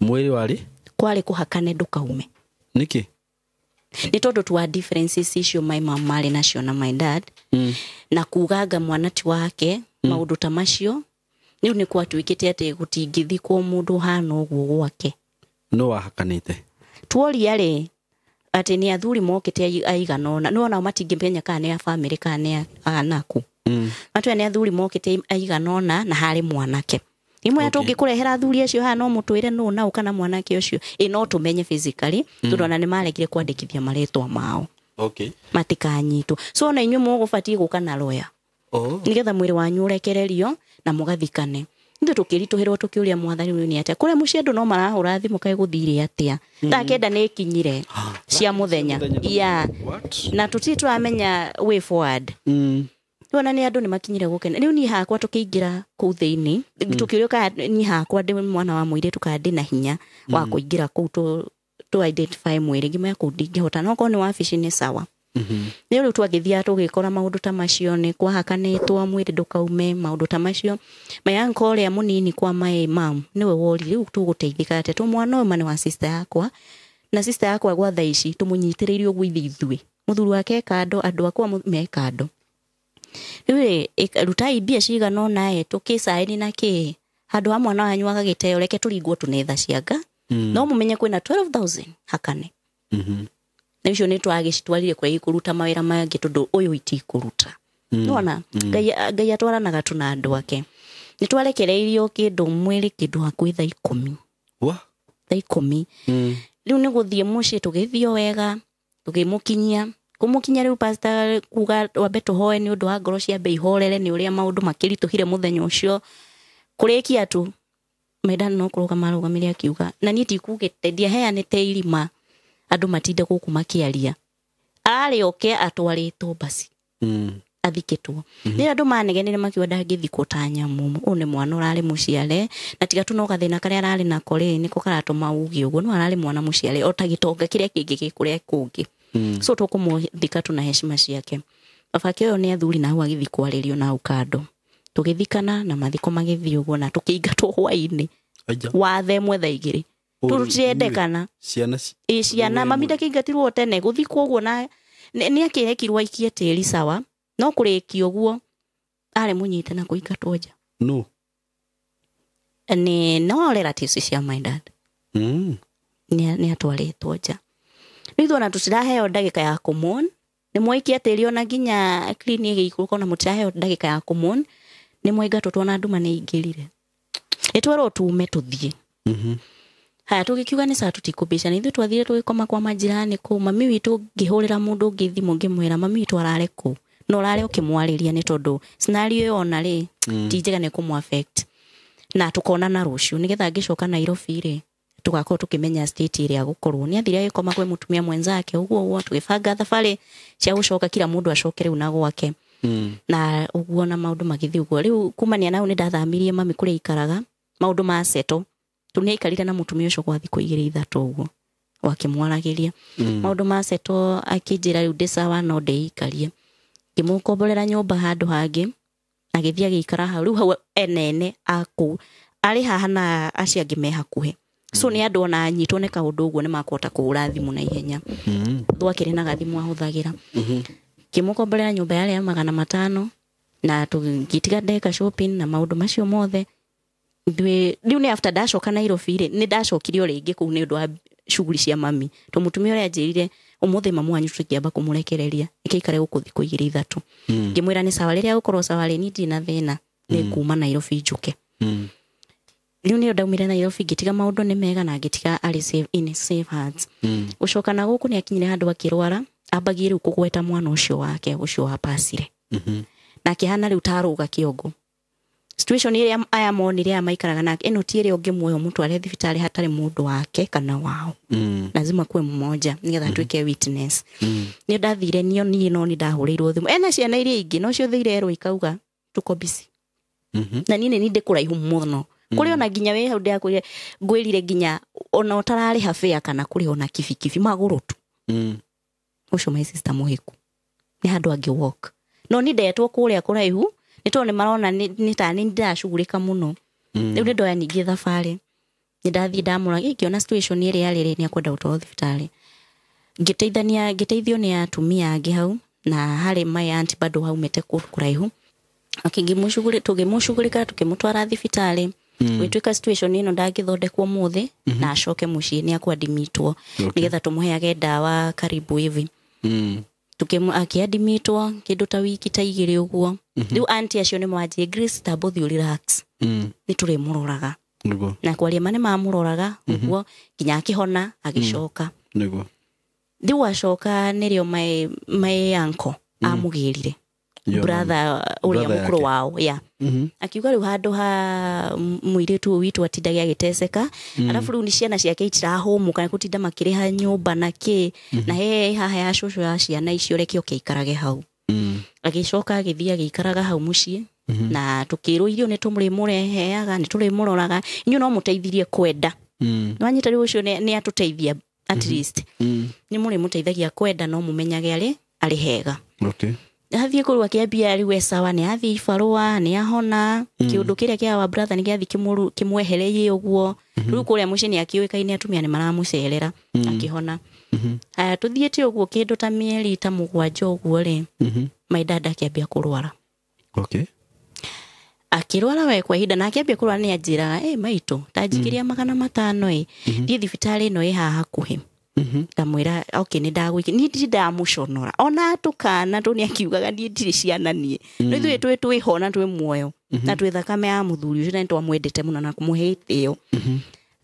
Mwĩrĩ warĩ Kwarĩ kũhakane ndũkaume. Nĩkĩ? Nĩ tondũ twa differences icio my mom marĩ nacio na my dad. Na kuganga mwana ti wake maũndũ ta macio rĩu nĩ gwatuĩkĩte atĩ gũtingĩthikwo mũndũ ũhana ũguo gwake. No wahakanĩte. Tuoria rĩ atĩ nĩ athuri mokĩte aigana ũna no onao matingĩmenya kana nĩ a bamĩrĩ kana nĩ anaku. Matwĩra nĩ athuri mokĩte aigana ũna na harĩ mwanake imwe. Okay. Tũngĩkũrehera athuri acio haha no mũtwĩre nũ nau kana mwanake ũcio ĩ no tũmenye physically tondũ ona nĩ maregire kwandĩkithia marĩtwa mao. Okay. Matikanyitwo so ona inyuĩ mũgũbatiĩ gũka na lawyer. Oh. Nĩgetha mwĩrĩ wanyu ũrekererio na mũgathikane. Ithuĩ tũkĩritũhĩrwo tũkĩũria mwathani ũyũ nĩ atĩa kũrĩa mũciĩ andũ no marahũra thimũ kaĩ gũthire atĩa thaa 9 nĩ ikinyire cia mũthenya yeah. What? Na tũtirĩ tũramenya way forward. Rĩu ona nĩ andũ nĩ makinyire gũkena rĩu niĩ hakwa tũkĩingĩra kũu thĩinĩ tũkĩũrio kana niĩ hakwa ndĩ mwana wa mũirĩtu kana ndĩ na hinya wa kũingĩra kũu tũ identify mwĩrĩ ngĩmenya kũu ndingĩhota no korwo nĩ wabici nĩ sawa. Nĩ rĩu twagĩthiaga tũgĩkora maũndũ ta macio nĩ kwahakanĩtwo mwĩrĩ ndũkaume maũndũ ta macio. My uncle ũrĩa mũnini kwa my mom nĩwe worire rĩu tũgũteithĩka atĩa tũ mwana ũyũ ma nĩ wa sister yakwa na sister yakwa gwa thaa ici tũmũnyitĩrĩire ũguo ithe ithuĩ mũthuri wake e kando andũ akwa me kando rĩu rĩ rutai mbia cigana ũna ĩ tũkĩcaĩni na kĩ handũ ha mwana wanyu agagĩteo reke tũringwo tũnetha cianga no mũmenye kwĩna 12,000 hakane. Na icio nĩ twagĩcitwarire kũrĩa ikũruta mawĩra mangĩ tondũ ũyũ itikũruta. Nĩwona Ngai atwaranaga tu na andũ ake. Nĩ twarekereirio kĩndũ mwĩrĩ kĩndũ hakuhĩ thaa 10. Wa? Thaa 10. Rĩu nĩ gũthiĩ mũciĩ tũgĩthiĩ o wega tũkĩmũkinyia kũmũkinyia rĩu pastor kuga wambe tũhoe nĩ ũndũ wa ngoro ciambe ihorere nĩ ũrĩa maũndũ makĩritũhire mũthenya ũcio kũrĩkia tu mendani no kũrũgama arũgamire akiuga na niĩ ndikugĩte ndiaheanĩte irima andũ matinde gũkũ makĩaria arĩ oke atwarĩtwo basi athikĩtwo nĩ andũ manegenire makiuga ndangĩthikwo ta nyamũ ũyũ nĩ mwana ũrarĩ mũciare na tiga tu no gathĩna karĩa ararĩ nako rĩ nĩko karatũma uge ũguo no ararĩ mwana mũciare o ta gĩtonga kĩrĩa kĩngĩ gĩ kũrĩa kũngĩ. So tũkũmũthika tu na heshima ciake. Babake ũyũ nĩ athuri na hau agĩthiĩ kwarĩrio na hau kando tũgĩthikana na mathiko magĩthiĩ ũguo na tũkĩingatwo hwaĩ-inĩ wathe ĩmwe thaa 2 tũtirendekana Ciana ĩ ciana mami ndakĩingatirwo tene gũthikwo ũguo na nĩ akĩrekirwo aikie tĩri sawa no kũrĩkia ũguo arĩ mũnyite na kũingatwo nja. No. Nĩ no relatives cia my dad. Nĩ atwarĩtwo nja rĩu ithuĩ ona tũtiraheo ndagĩka ya kũmon nĩ mwaikia tĩri ona nginya clean ĩgĩikũrũka ona mũtiraheo ndagĩka ya kũmon nĩ mwaingatwo tuona nduma nĩ ingĩrire nĩ twerwo tume tũthiĩ. Haya tũgĩkiuga nĩ sawa tũtikũbicana ithuĩ twathire tũgĩkoma kwa majirani kũu mami witũ ngĩhũrĩra mũndũ ũngĩ thimũ ngĩmwĩra mami witũ arare kũu na ũrare ũkĩmwarĩria nĩ tondũ scenario ĩyo ona rĩ ti njega nĩ kũmũ affect na tũkonana rũciũ nĩgetha ngĩcoka Nairobi rĩ tũgakorwo tũkĩmenya state ĩrĩa gũkorwo nĩ athire agĩkoma kwĩ mũtumia mwenzake ũguo ũguo tũgĩbanga thabarĩ cia gũcoka kila mũndũ acoke rĩu na gwake. Na ũguo na maũndũ magĩthiĩ ũguo rĩu kumania na hau nĩ ndathamirie mami kũrĩa aikaraga maũndũ ma seto tondũ nĩ aikarire na mũtumia ũcio gwa thikũ 2 3 ũguo wakĩmwaragĩria maũndũ ma seto akĩnjĩra rĩu ndĩ sawa no ndĩikarie ngĩmũkomborera nyũmba handũ hangĩ agĩthiĩ agĩikara hau rĩu hau enene a kũu arĩ haha na acio angĩ me hakuhĩ so nĩ andũ ona anyitwo nĩ kaũndũ ũguo nĩ makũhota kũhũra thimũ na ihenya twakĩrĩ na gathimũ ahũthagĩra ngĩmũkomborera nyũmba yarĩ ya 500 na tũgĩtiga ndeka shopping na maũndũ macio mothe ithuĩ rĩu nĩ after ndacoka Nairobi rĩ nĩ ndacokire o rĩngĩ kũu nĩ ũndũ wa shughuli cia mami to mũtumia ũrĩa anjĩrire ũmũthĩ mamu wanyu tũtingĩamba kũmũrekereria nĩkĩikare gũkũ thikũ 2 3 ngĩmwĩra nĩ sawa rĩrĩa gũkorwo sawa rĩ niĩ ndirĩ na thĩna nĩ kuma Nairobi njũke. Rĩu nĩyo ndaumire Nairobi ngĩtiga maũndũ nĩ mega na ngĩtiga arĩ safe in safe hands. Gũcoka na gũkũ nĩ akinyire handũ akĩrwara ambagie rĩu kũgweta mwana ũcio wake ũcio wa pasire na akĩhana rĩu tarũga kĩongo situation ĩrĩa aya monire aya maikaraga nake ĩno ti ĩrĩa ũngĩmuoya ũmũtware thibitarĩ hatarĩ mũndũ wake kana wao. Lazima kuwe mmoja nĩgetha atuĩke witness. Nĩ ndathire niĩ no nĩ ndahũrĩirwo thimũ ena ciana iria ingĩ no ciothe irerwo ikauga tuko busy. Na niĩ nĩ ndĩ kũraihu mũno kũrĩ ona nginya wĩ hau ndĩrakwĩrire ngwĩrire nginya ona ũtararĩha fare kana kũrĩha ona kibikibi magũrũ tu. Ũcio my sister mũhĩku nĩ handũ angĩ walk, no ni ndetwo kũrĩa kũraihu nĩ tondũ nĩ marona nĩ ta nĩ ndĩracugurĩka mũno. Rĩu nĩ ndoya ningĩ thabarĩ, nĩ ndathiĩ ndamũra ngĩona situation ĩrĩa yarĩ rĩ, nĩ akwenda gũtwarwo thibitarĩ. Ngĩteithania, ngĩteithio nĩ atumia angĩ hau, na harĩ my aunt bado haumĩte kũraihu. Tũgĩmũcugurĩka, tũkĩmũtwara thibitarĩ. Gwĩtuĩka situation ĩno ndangĩthondekwo mũthĩ na acoke mũciĩ, nĩ akwandimitwo nĩgetha tũmũheage ndawa karibu hivi. Akĩandimitwo kĩndũ ta wiki ta 2 ũguo. Rĩu auntie acio nĩ manjie, "Grace, tamba ũthiĩ relax, nĩ tũrĩmũroraga." Na kwaria ma nĩ mamũroraga ũguo nginya akĩhona agĩcoka. Rĩu acoka nĩrĩo my uncle amũgĩrire, brother ũrĩa Brother mũkũrũ yake. wao ya akiuga rĩu handũ ha mũirĩtu ũyũ witũ atindage agĩteceka, arabu rĩu nĩ ciana ciake itirahũmũka nĩ gũtinda makĩrĩha nyũmba na kĩ na he haha ya cũcũ ya ciana icio, reke oke aikarage hau. Agĩcoka agĩthiĩ agĩikaraga hau mũciĩ, na tũkĩrwo irio nĩ tũmũrĩmũreheaga, nĩ tũrĩmũroraga, inyuĩ no mũteithirie kwenda. Nĩwanyita rĩu ũcio nĩ atũteithia at least, nĩ mũrĩmũteithagia kwenda, no mũmenyage arĩ hega. Athiĩ kũu akĩambia rĩu e sawa, nĩ athiĩ ibarũa, nĩ ahona, kĩũndũ kĩrĩa kĩa wa brother nĩ gĩathiĩ kĩmwehereirie ũguo. Rĩu kũrĩa mũciĩ nĩ akĩũĩkaine, atumia nĩ maramũcerera akĩhona. Aya, tũthiĩte ũguo kĩndũ ta mĩeri ta 7 ũguo rĩ, my dad akĩambia kũrwara. Akĩrwara we kwa ihinda, na akĩambia kũrwara nĩ anjĩraga, "Ĩ maitũ, ta njikĩria 500 ĩ, thiĩ thibitarĩ ĩno ĩ haha hakuhĩ." Ngamwĩra, "Okay, nĩ ndagwĩkia." Niĩ ndirĩ ndamũconora ona tũkana tũ, nĩ akiugaga niĩ ndirĩ ciana niĩ, no ithuĩ twĩ twĩho na twĩ muoyo na twĩ thakame ya mũthuri ũcio, na nĩ twamwendete mũno na kũmũhe gĩtĩo.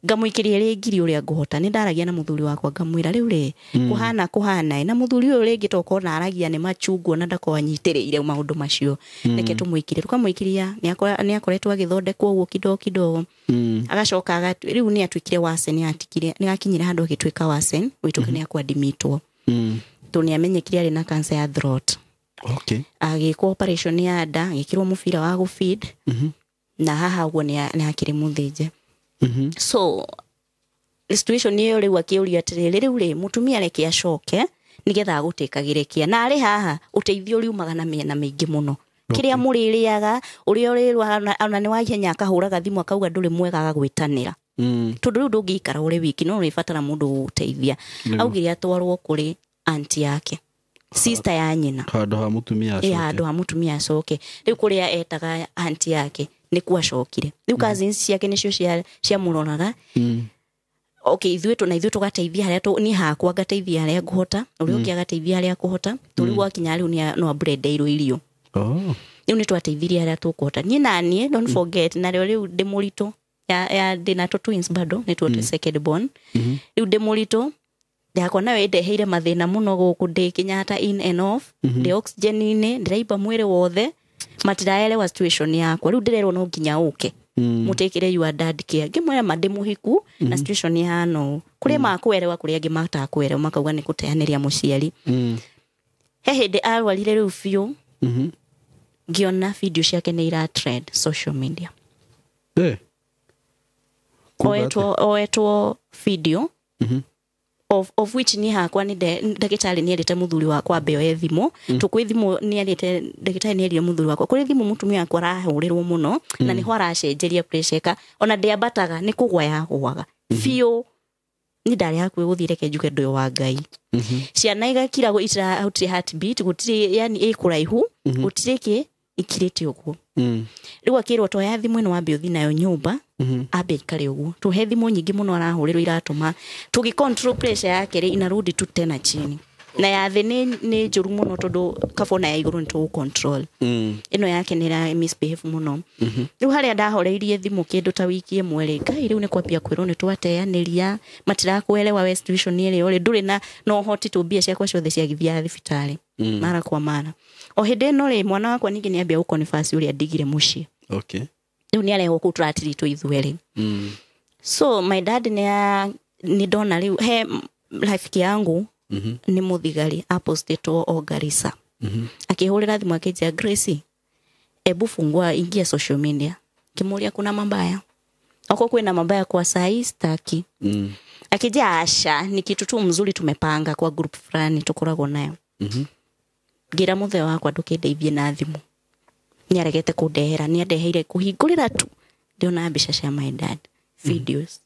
Ngamũikĩria rĩ ngiri ũrĩa ngũhota. Nĩ ndaragia na mũthuri wakwa, ngamwĩra rĩu rĩ kũhana kũhana ĩ, na mũthuri ũyũ rĩngĩ tokona aragia nĩ machungwa na ndakorwo anyitĩrĩire maũndũ macio, reke tũmũikĩrie. Tũkamũikĩria, nĩ akoretwo agĩthondekwo ũguo kidogo kidogo. Agacoka rĩu nĩ atuĩkire wasen, nĩ akinyire handũ agĩtuĩka wasen gwĩtuĩka nĩ akwandimitwo tondũ nĩ amenyekire arĩ na cancer ya throat. Agĩkwo operation ya nda, agĩkĩrwo mũbira wa gũfeed, na haha ũguo nĩ akĩrĩ mũthĩnje. So situation ĩyo rĩu akĩũria atĩrĩrĩ, rĩu rĩ mũtumia reke acoke nĩgetha agũtĩkagĩre kĩa, na arĩ haha ũteithio ũriumaga na mĩena mĩingĩ mũno, kĩrĩa mũrĩrĩaga, ũrĩa ũrĩrwaga, ona nĩ wa ihenya akahũraga thimũ akauga ndũrĩ mwega, agagwĩtanĩra. Tondũ rĩu ndũngĩikara ũrĩ wiki, no ũrĩbatara mũndũ gũgũteithia. Augire atwarwo kũrĩ auntie yake, sister ya nyina. Handũ ha mũtumia acoke. Handũ ha mũtumia acoke. Rĩu kũrĩa etaga auntie yake nĩkuo acokire. Rĩu cousins ciake nĩcio ciamũroraga. Okay, ithuĩ na ithuĩ tũgateithia harĩa niĩ hakwa ngateithia harĩa ngũhota, ũrĩa ũngĩ agateithia harĩa akũhota. Tondũ rĩu gwakinya rĩu no ambrendeirwo irio. Rĩu nĩ twateithirie harĩa tũkũhota. Niĩ na niĩ, don't forget, narĩo rĩu ndĩ mũritũ ya ndĩ na tũ twins bado, nĩ tuo twĩ second born. Rĩu ndĩ mũritũ yakwa nayo ĩndeheire mathĩna mũno gũkũ ndĩ Kenyatta, in and off, ndĩ oxygen-inĩ, ndĩraimba mwĩrĩ wothe, matiraelewa situation yakwa. Rĩu ndĩrerwo no nginya ũke mũtĩkĩre your dad care. Ngĩmwĩra ma ndĩ mũhiku na situation ĩhana ũũ, kũrĩa makũerewa, kũrĩa angĩ matakũerewa makauga nĩ kũteanĩria mũciari. He hĩndĩ arwarire rĩu biũ, ngĩona video ciake nĩ ira trend social media. Oetwo video of which ni hakwa ni ndagĩtarĩ nĩ erĩte mũthuri wakwa ambe oe thimũ, tũkwĩ thimũ nĩ erĩte ndagĩtarĩ nĩ erire mũthuri wakwa kũrĩ thimũ mũtumia wakwa arahũrĩrwo mũno, na nĩho aracenjeria pressure ĩka ona ndĩambataga nĩ kũgwa yagũaga biũ. Ni ndarĩ hakuhĩ gũthiĩ, reke njuge ndũyũ wa Ngai. Ciana igakira, gũtirĩ heartbeat, gũtirĩ, yani ĩ kũraihu, gũtirĩ kĩ, ikirĩte ũguo. Rĩu akĩrwo toya thimũ ĩno wambe ũthiĩ nayo nyũmba, ambe aikare ũguo. Tũhe thimũ nyingĩ mũno arahũrĩrwo iratũma tũgĩ control pressure yake rĩ, inarudi tu tena chini, na ya thĩ nĩ njũru mũno tondũ kabona ya igũrũ nĩ tũgũ control, ĩno yake nĩ ĩra misbehave mũno. Rĩu harĩa ndahoreirie thimũ kĩndũ ta wiki ĩmwe rĩ, Ngai, rĩu nĩ kwambia kwĩrwo nĩ twateanĩria, matirakuelewa we situation ĩrĩa ũrĩ, ndũrĩ na ũhoti tũ mbia ciakwa ciothe ciagĩthiaga thibitarĩ mara kwa mara. O hĩndĩ ĩno rĩ, mwana wakwa ningĩ nĩ ambia gũconfess ũrĩa ndigire mũciĩ. Rĩu nĩ arehwo kũu tũratiritwo ithuerĩ. So my dad nĩ ndona rĩu he rafiki yangu nĩ mũthigari apostĩtwo o Garissa, akĩhũrĩra thimũ akĩnjĩra, "Grace, Ebu fungua, ingia social media. Kimuria kuna mabaya. Oko kwina mabaya kwa sahi staki. Akija asha ni kitu tu mzuri tumepanga kwa group fulani tukoragwo nayo. Ngira muthe wakwa ndukindeithie na thimu. Niaregete kundehera, niandeheire kuhingurira tu. Ndiona mbica cia my dad, videos.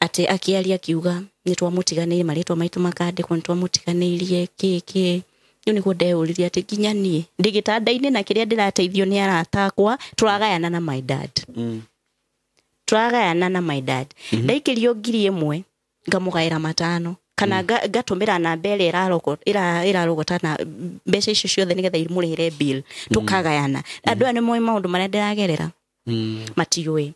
Ate akiaria akiuga ni twamutiganĩirie marĩtwa maitũ makandĩkwo, nĩ twamutiganĩirie kĩ kĩ. Rĩu nĩguo ndeyũririe atĩ nginya niĩ ndĩ gĩtanda-inĩ na kĩrĩa ndĩrateithio nĩ arata akwa, tũragayana na my dad. Tũragayana na my dad. Ndaikĩrio 1,000 ngamũgaĩra 5 kana ngatũmĩra namba ĩrĩa ĩrarogota na mbeca icio ciothe nĩgetha imũrĩhĩre bill, tũkagayana. Andũ aya nĩ moĩ maũndũ marĩa ndĩragerera, matiũĩ.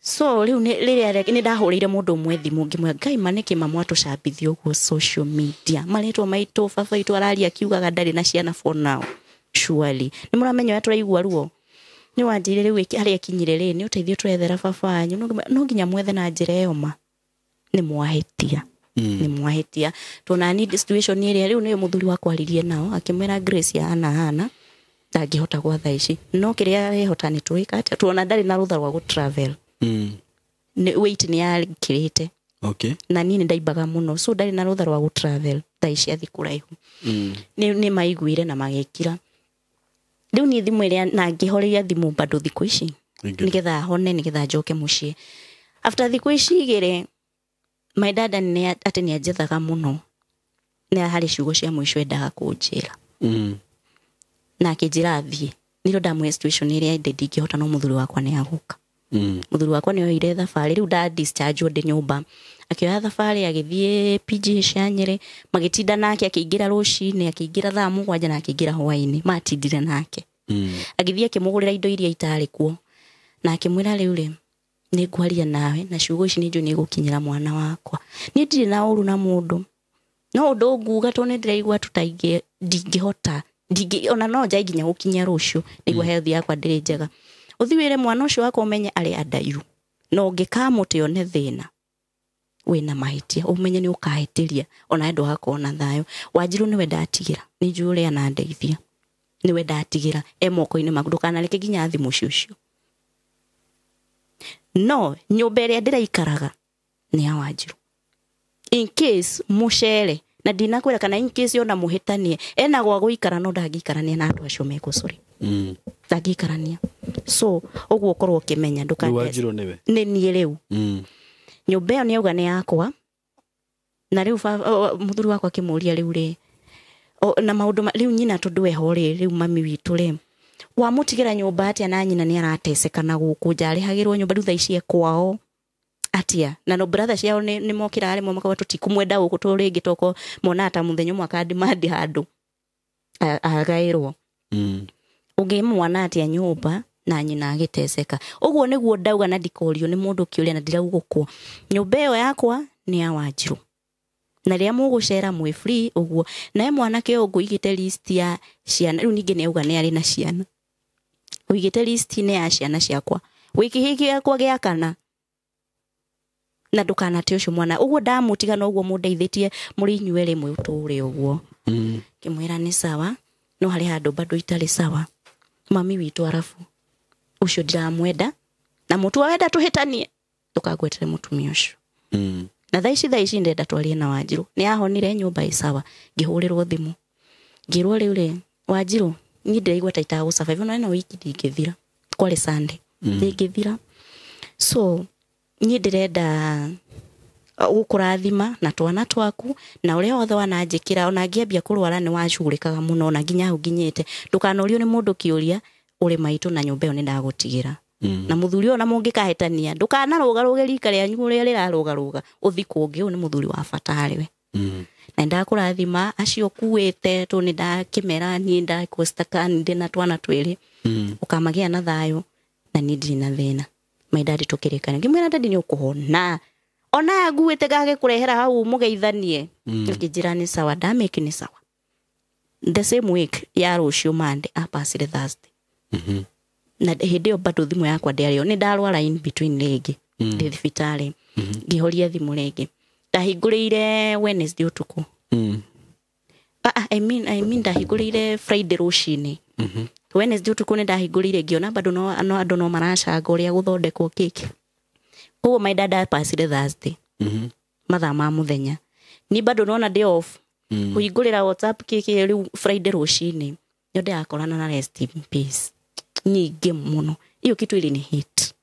So rĩu rĩrĩa nĩ ndahũrĩire mũndũ ũmwe thimũ ngĩmwĩra Ngai ma nĩkĩ mamwatũcambithia ũguo social media, marĩtwa maitũ baba witũ araria akiugaga ndarĩ na ciana for now, surely nĩ mũramenya ũrĩa tũraigua ruo. Nĩ wanjĩrire rĩu harĩa akinyire rĩ, nĩ ũteithio tũrethera baba wanyu, no nginya mwethe na njĩra ĩyo ma nĩ mwahĩtia. Nĩ mwahĩtia. Tuona ni situation ĩrĩa rĩu nĩyo mũthuri wakwa aririe nao akĩmwĩra Grace ya hana hana ndangĩhota gwa thaa ici, no kĩrĩa arehota nĩ twĩka atĩa, tuona ndarĩ na rũtha rwa gũ travel. Nĩ weight nĩ yakĩrĩte. Na niĩ nĩ ndaimbaga mũno, so ndarĩ na rũtha rwa gũ travel thaa ici athi kũraihu. Nĩ maiguire na magĩkira. Rĩu niĩ thimũ ĩrĩa na ngĩhoreria thimũ bado thikũ ici nĩgetha hone, nĩgetha njoke mũciĩ. After thikũ ici igĩrĩ my dad nĩ atĩ nĩ anjethaga mũno, nĩ harĩ ciugo cia mũico endaga kũnjĩra. Na akĩnjĩra thiĩ. Nĩrĩo ndamwĩra situation ĩrĩa ĩndĩ ndingĩhota, no mũthuri wakwa nĩ agũka. Mũthuri wakwa nĩ oire thabarĩ, rĩu nda discharge ndĩ nyũmba. Akĩoya thabarĩ agĩthiĩ PG cia Nyĩrĩ, magĩtinda nake, akĩingĩra rũcinĩ, akĩingĩra thaa 7 na akĩingĩra hwaĩ-inĩ, matindire nake. Agĩthiĩ akĩmũgũrĩra indo iria itarĩ kuo. Na akĩmwĩra rĩu rĩ, nĩ ngwaria nawe na ciugo ici nĩ njũĩ nĩ igũkinyĩra mwana wakwa. Niĩ ndirĩ na ũru na mũndũ, no ũndũ nguga tondũ nĩ ndĩraigua tũtaingĩ, ndingĩhota, ona no njai nginya gũkinya rũciũ, nĩguo health yakwa ndĩrĩ njega. Ũthiĩ wĩre mwana ũcio wakwa ũmenye arĩ andayu, na ũngĩkamũte one thĩna wĩna mahĩtia, ũmenye nĩ ũkahĩtĩria, ona ndũgakorwo na thayũ. Wanjirũ nĩwe ndatigĩra, nĩ njũĩ ũrĩa anandeithia, nĩwe ndatigĩra, e moko-inĩ maku, ndũkanareke nginya athi mũciĩ ũcio. No nyũmba ĩrĩa ndĩraikaraga nĩ ya Wanjirũ. In case mũcere na ndinakwĩra kana in case ona mũhĩtanie, ena gwa gũikara no ndangĩikarania na andũ acio mekũcũrĩ. Ndangĩikarania. So ũguo ũkorwo ũkĩmenya ndũkane. Wanjirũ nĩwe. Nĩ niĩ rĩu. Nyũmba ĩyo nĩauga nĩ yakwa. Na rĩu mũthuri wakwa akĩmũria rĩu rĩ, na maũndũ rĩu nyina tondũ eho rĩ, rĩu mami witũ rĩ, wamũtigĩra nyũmba atĩa na nyina nĩ arateceka na gũkũ nja, arĩhagĩrwo nyũmba rĩu thaa ici e kwao atĩa? Na no brother ciao nĩ mokĩra rĩmwe makauga tũtikumwenda gũkũ tũ rĩngĩ toko monaga ta mũthenya ũmwe akandimandi handũ agaĩrwo. Ũngĩmwana atĩa nyũmba na nyina agĩteceka? Ũguo nĩguo ndauga na ndikorio nĩ mũndũ kĩũria na ndiraugũkwo. Nyũmba ĩyo yakwa nĩ ya Wanjirũ. Na rĩrĩa mũgũcera mwĩ free ũguo. Nawe mwanake ũyũ ngũigĩte list ya ciana, rĩu ningĩ nĩ auga nĩ arĩ na ciana. Ũigĩte list nĩ ya ciana ciakwa. Wĩ kĩhĩĩ gĩakwa gĩa kana. Na ndũkanate ũcio mwana. Ũguo ndamũtiga na ũguo mũndeithĩtie mũrĩ inyuĩ erĩ mũtũre ũguo. Ngĩmwĩra nĩ sawa, no harĩ handũ bado itarĩ sawa. Mami witũ arabu ũcio ndiramwenda, na mũtu wenda tũhĩtanie, ndũkangwetere mũtumia ũcio. Na thaa ici ndenda twarie na Wanjirũ. Nĩ ahonire nyũmba ĩ sawa, ngĩhũrĩrwo thimũ. Ngĩrwo rĩu rĩ, Wanjirũ, niĩ ndĩraigua ta itagũ survive, ona ĩno wiki ndingĩthira. Kwarĩ Sunday. Ndingĩthira. So niĩ ndĩrenda gũkũrathima na twana twaku na ũrĩa wothe wananjĩkĩra, ona ngĩambia kũrwara nĩ wacugurĩkaga mũno, ona nginya hau nginyĩte. Ndũkanorio nĩ mũndũ kĩũria, ũrĩ maitũ na nyũmba ĩyo nĩ ndagũtigĩra. Na mũthuri ũyũ ona mũngĩkahĩtania, ndũkanarũgarũge rika rĩanyu ũrĩa rĩrarũgarũga, ũthi kũngĩ, ũyũ nĩ mũthuri wa bata harĩ we. Na ndakũrathima acio ũkuĩte, tondũ nĩ ndakĩmera niĩ ndakũcitaka ndĩ na twana twĩrĩ. Ũkamagĩa na thayũ na niĩ ndirĩ na thĩna. My daddy tũkĩrĩkana. Ngĩmwĩra daddy nĩ ũkũhona. Ona nguĩte gagĩkũrehera hau mũgeithanie. Akĩnjĩra nĩ sawa, ndamĩki nĩ sawa. The same week ya rũciũ Monday, apacire Thursday. Na hĩndĩ ĩyo bado thimũ yakwa ndĩarĩ, nĩ ndarwara in between rĩngĩ. Ndĩ thibitarĩ. Ngĩhoria thimũ rĩngĩ. Ndahingũrĩire Wednesday ũtukũ. I mean ndahingũrĩire Friday rũcinĩ. Wednesday ũtukũ nĩ ndahingũrĩire ngĩona bado no andũ no maracanga ũrĩa gũthondekwo keki. Koguo my dad apacire Thursday. Mathaa ma mũthenya. Ni bado nona day off. Kũhingũrĩra WhatsApp keki rĩu Friday rũcinĩ. Nĩ ndĩrakorana na rest in peace. Nyingĩ mũno. Iyo kitu ili ni hit.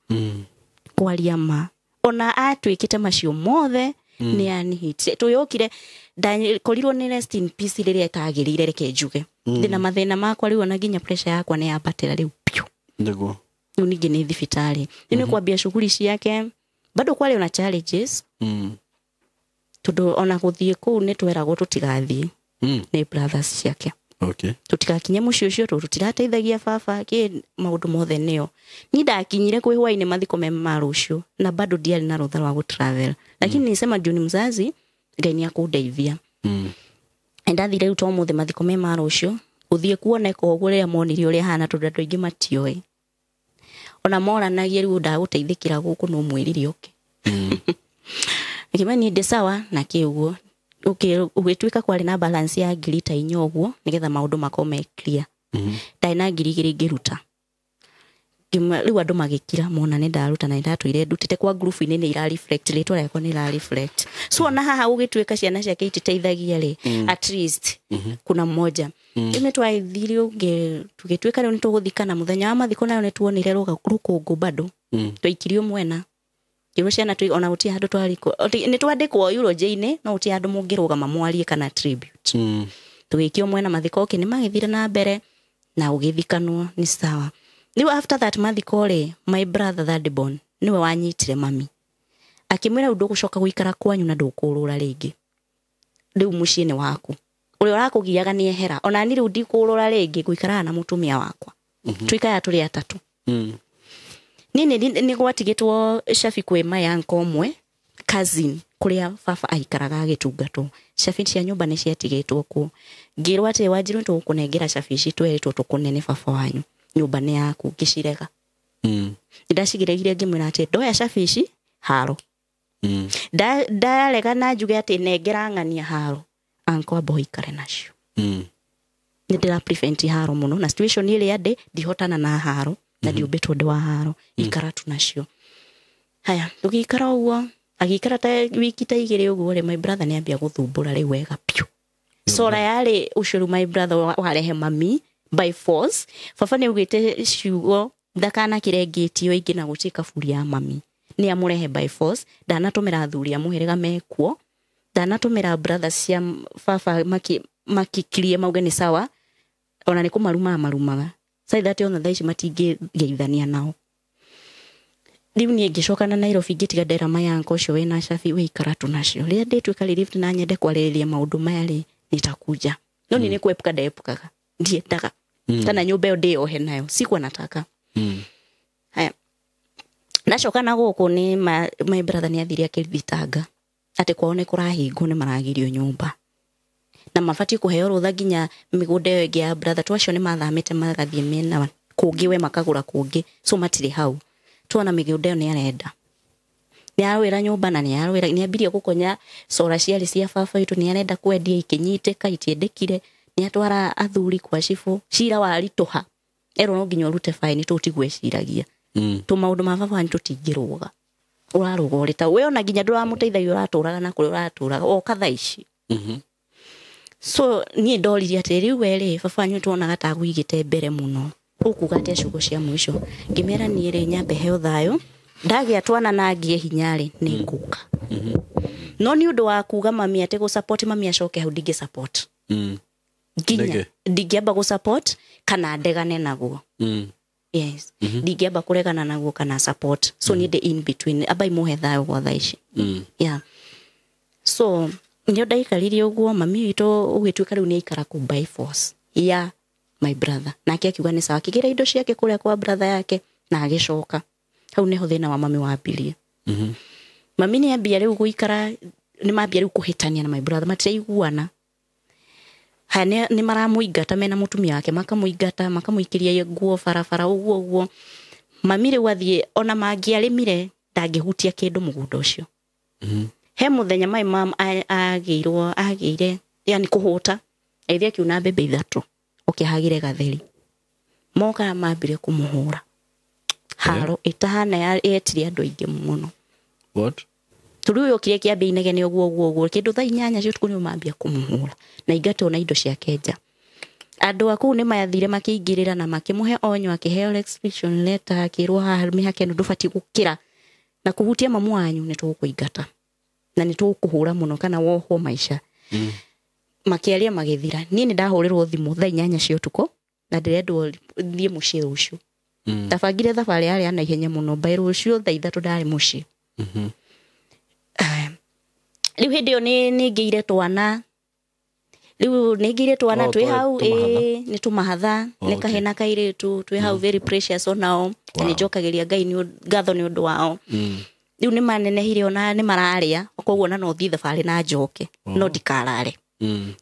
Kwaria ma. Ona atuĩkĩte macio mothe nĩ ani hit. Tuyokire ndakorirwo nĩ rest in peace rĩrĩa ĩtagĩrĩire reke njuge. Ndĩna mathĩna makwa rĩu ona nginya pressure yakwa nĩ yambatĩra rĩu piũ. Nĩguo. Rĩu ningĩ nĩ thibitarĩ. Rĩu nĩ kwambia shughuli ciake bado kwarĩ ona challenges. Tondũ ona gũthiĩ kũu nĩ tweragwo tũtigathiĩ. Nĩ brothers ciake. Okay. Tũtigakinye mũciĩ ũcio tondũ tũtirateithagia baba kĩ maũndũ mothe nĩo. Niĩ ndakinyire kwĩ hwainĩ mathiko me ma rũciũ na bado ndiarĩ na rũtha rwa gũtravel. Lakini nilisema juu ni mzazi Ngai nĩ akũndeithia. Ndathire rĩu to ũmũthĩ mathiko me ma rũciũ gũthiĩ kuoneka ũguo rĩrĩa monire ũrĩa hana tondũ andũ aingĩ matioĩ. Ona moranagie rĩu ndagũteithĩkĩra gũkũ no mwĩrire oke. Ngĩmenya niĩ ndĩ sawa na kĩ ũguo. Ũgĩtuĩka kwarĩ na balance ya ngiri ta inya ũguo nĩgetha maũndũ makorwo me clear. Ndarĩ na ngiri igĩrĩ ngĩruta. Rĩu andũ magĩkira mona nĩ ndaruta na ndatũire ndutĩte kwa group-inĩ nĩ ira reflect rĩtwa rĩakwa nĩ ira reflect. So ona haha gũgĩtuĩka ciana ciake ititeithagia rĩ at least kuna mmoja. Rĩu nĩ twathire ũngĩ tũgĩtuĩka rĩu nĩ tũgũthikana mũthenya wa mathiko nayo nĩ tuonire rũkũngũ bado. Twaikirio mwena. Ngĩrwo ciana ona gũtirĩ handũ twarĩkwo. Nĩ twandĩkwo eulogy-inĩ no gũtirĩ handũ mũngĩrũgama mwarie kana tribute. Tũgĩikio mwena mathiko okay nĩ magĩthire na mbere na ũgĩthikanwo nĩ sawa. Rĩu after that mathiko rĩ my brother third born nĩwe wanyitire mami. Akĩmwĩra rĩu ndũgũcoka gũikara kwanyu na ndũkũrũra rĩngĩ. Rĩu mũciĩ nĩ waku. Ũrĩa ũrakũgiaga nĩ ehera. Ona niĩ rĩu ndikũrũra rĩngĩ gũikaraga na mũtumia wakwa. Tũikaraga tũrĩ atatũ. Niĩ nĩ gwatigĩtwo cabi kwĩ my uncle ũmwe cousin kũrĩa baba aikaraga agĩtungatwo. Cabi cia nyũmba nĩ ciatigĩtwo kuo. Ngĩrwo atĩ Wanjirũ nĩ tũgũkũnengera cabi ici twerĩtwo tũkũne nĩ baba wanyu. Nyũmba nĩ yaku ngĩcirega. Ndacigĩrĩire ngĩmwĩra atĩ ndoya cabi ici haro. Ndarega na njuge atĩ nengera ng'ania haro. Uncle amba ũikare nacio. Nĩ ndĩra prevent haro mũno na situation ĩrĩa ndĩ ndihotana na haro. Na ndiũmbĩtwo ndĩ wa haro ikara tu nacio. Haya tũgĩikara ũguo agĩikara ta wiki ta igĩrĩ ũguo rĩ my brother nĩ ambia gũthumbũra rĩu wega piũ. Sora yarĩ ũcio rĩu my brother warehe mami by force. Baba nĩ augĩte ciugo ndakanakĩre ngĩti ĩyo ĩngĩ na gũtirĩ kaburi ya mami. Nĩ amũrehe by force ndanatũmĩra athuri a mũhĩrĩga mekuo ndanatũmĩra brothers cia baba makikirie mauge nĩ sawa ona nĩ kũmarumaga marumaga. Saithati ona thaa ici matingĩgeithania nao. Rĩu niĩ ngĩcoka na Nairobi ngĩtiga ndera my uncle ũcio wĩna cabi wĩikara tu nacio. Rĩrĩa ndĩtuĩka relieved na nyende kwarĩrĩria maũndũ maya rĩ nitakuja. No niĩ nĩ kwepuka ndepukaga. Ndiendaga. Kana nyũmba ĩyo ndĩyohe nayo. Sikuwa nataka. Haya. Ndacoka na gũkũ nĩ my brother nĩ athire akĩthitanga atĩ kwao nĩ kũrahingwo nĩ maragirio nyũmba. Na mabatiĩ kũheo rũtha nginya mĩgũnda ĩyo ĩngĩ ya brother twacio nĩ mathamĩte magathiĩ mĩena kũngĩ we makagũra kũngĩ so matirĩ hau. Tuona mĩgũnda ĩyo nĩ arenda. Nĩ arwĩra nyũmba na nĩ arwĩra nĩ ambirie gũkonya cora ciarĩ cia baba witũ nĩ arenda kwendia ikĩnyitĩka itiendekire nĩ atwara athuri kwa cibũ cira waritũha erwo no nginya ũrute faini tũtigweciragia. Tũ maũndũ ma baba wanyu tũtingĩrũga. Ũrarũga ũrĩ ta we ona nginya ndũramũteithagia ũratũraga na kũrĩa ũratũraga oka thaa ici. So niĩ ndoririe atĩ rĩu we rĩ baba wanyu tuonaga ta agũigĩte mbere mũno. Ũkuga atĩa ciugo cia mũico. Ngĩmera niĩ rĩ nyambe heo thayũ ndagĩa twana na ngĩe hinya rĩ nĩ ngũka. No nĩ ũndũ wa kuga mami atĩ gũ support mami acoke hau ndingĩ support. Nginya ndingĩamba gũ support kana ndegane naguo. Yes. Ndingĩamba kũregana naguo kana support. So niĩ ndĩ in between amba imũhe thayũ gwa thaa ici. Yeah. So nĩ ndaikarire ũguo mami witũ ũgĩtuĩka rĩu nĩ aikara kũ by force ya my brother. Nake akiuga nĩ sawa akĩgĩra indo ciake kũrĩa kwa brother yake na agĩcoka. Hau nĩho thĩna wa mami wambirie. Mami nĩ ambia rĩu gũikara nĩ mambia rĩu kũhĩtania na my brother matiraiguana. Haya nĩ maramũingata mena mũtumia wake makamũingata makamũikĩria nguo barabara ũguo ũguo. Mami rĩu athiĩ ona mangĩarĩmire ndangĩhutia kĩndũ mũgũnda ũcio. He mũthenya my mom agĩirwo agĩire yani kũhũta agĩthiĩ akiuna mbembe ithatũ ũkĩhagire gatheri. Moka mambire kũmũhũra haro ĩtahana yetire andũ aingĩ mũno. What? Tũrĩ ũyũ okire kĩambia inegene ũguo ũguo ũguo kĩndũ thaa 8 cia ũtukũ nĩo mambia kũmũhũra na ingatwo na indo ciake nja. Andũ a kũu nĩ mathire makĩingĩrĩra na makĩmũhe onyo, akĩheo restriction letter, akĩrwo haha mĩhaka ĩno ndũbatiĩ gũkĩra na kũhutia mamu wanyu nĩ tũgũkũingata na nĩ tũgũkũhũra mũno kana wohwo maica. Makĩaria magĩthira. Niĩ nĩ ndahũrĩrwo thimũ thaa 8 cia ũtukũ na ndĩrendwo thiĩ mũciĩ rũciũ. Ndabangire thabarĩ yarĩ ya naihenya mũno, by rũciũ thaa 3 ndarĩ mũciĩ. Rĩu hĩndĩ ĩyo nĩ ngĩire twana. Rĩu nĩ ngĩire twana twĩ hau, nĩ tũmahatha, nĩ kahĩ na kairĩtu, twĩ hau very precious onao. Nĩ njokagĩria Ngai ngatho nĩ ũndũ wao. Rĩu nĩ manenehire ona nĩ mararĩa, koguo ona no thiĩ thabarĩ na njoke, no ndikarare.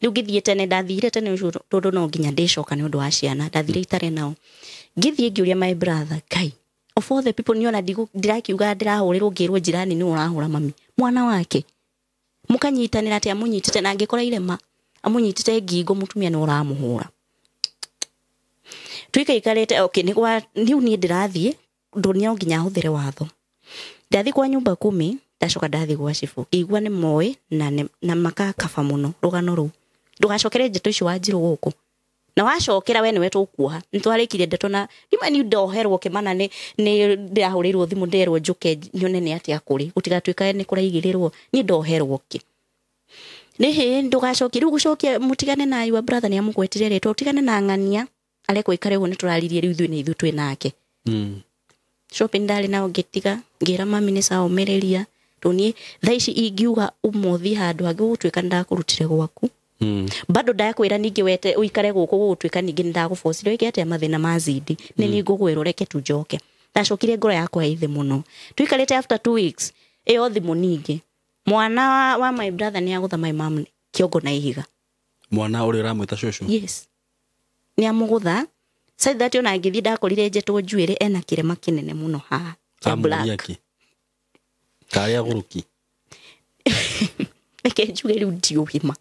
Rĩu ngĩthiĩ tene, ndathire tene ũcio tondũ no nginya ndĩcoka nĩ ũndũ wa ciana, ndathire itarĩ nao. Ngĩthiĩ ngĩũria my brother, Ngai, of all the people niona ndirakiuga ndĩrahũrĩrwo ngĩrwo jirani nĩ ũrahũra mami mwana wake. Mũkanyitanĩra atĩ amũnyitĩte na angĩkora irema amũnyitĩte ngingo mũtumia nĩ ũramũhũra. Tuikaikarĩte, okay, nĩ gwa rĩu niĩ ndĩrathiĩ ndũ no nginya hũthĩre watho. Ndathiĩ kwa nyumba 10, ndacoka ndathiĩ gwa cibũ. Ngĩigua nĩ moĩ na makakaba mũno rũgano rũu. Ndũgacokere ndeto icio wanjirwo gũkũ. Na wacokera we nĩwe tũkuoha. Nĩ twarĩkirie ndeto na ngĩma nĩ ndoherwo kĩmana nĩ ndĩrahũrĩirwo thimũ nderwo njũke nyone nĩ atĩa kũrĩ. Gũtigatuĩka nĩ kũraigĩrĩrwo, niĩ ndoherwo kĩ. Nĩ ndũgacokie rĩu gũcokia mũtigane na your brother nĩ amũgwetire rĩtwa, ũtigane na ng'ania arekwo ikare ũguo nĩ tũraririe rĩu ithuĩ nĩ ithuĩ twĩ nake. Shopping ndarĩ nao ngĩtiga, ngĩra mami nĩ sawa ũmĩrĩria. Tondũ niĩ thaa ici ingiuga ũmũthĩ handũ hangĩ gũgũtuĩka nĩ ndakũrutire gwaku. Bado ndakwĩra ningĩ wete ũikare gũkũ gũgũtuĩka ningĩ nĩ ndagũbocire wĩke atĩa mathĩna ma zidi. Nĩ niĩ ngũgwĩra ũreke tu njoke. Ndacokire ngoro yakwa ĩ thĩ mũno. Tũikarĩte after 2 weeks ĩyo thimũ ningĩ. Mwana wa my brother nĩ agũtha my mom kĩongo na ihiga. Mwana ũrĩa ũramwĩta cũcũ? Yes. Nĩ amũgũtha. Said that ona ngĩthiĩ ndakorire njetwo njuĩrĩ ena kĩrema kĩnene mũno haha kĩa black. Karĩ agũrũki. Reke njuge rĩu ndiũgima.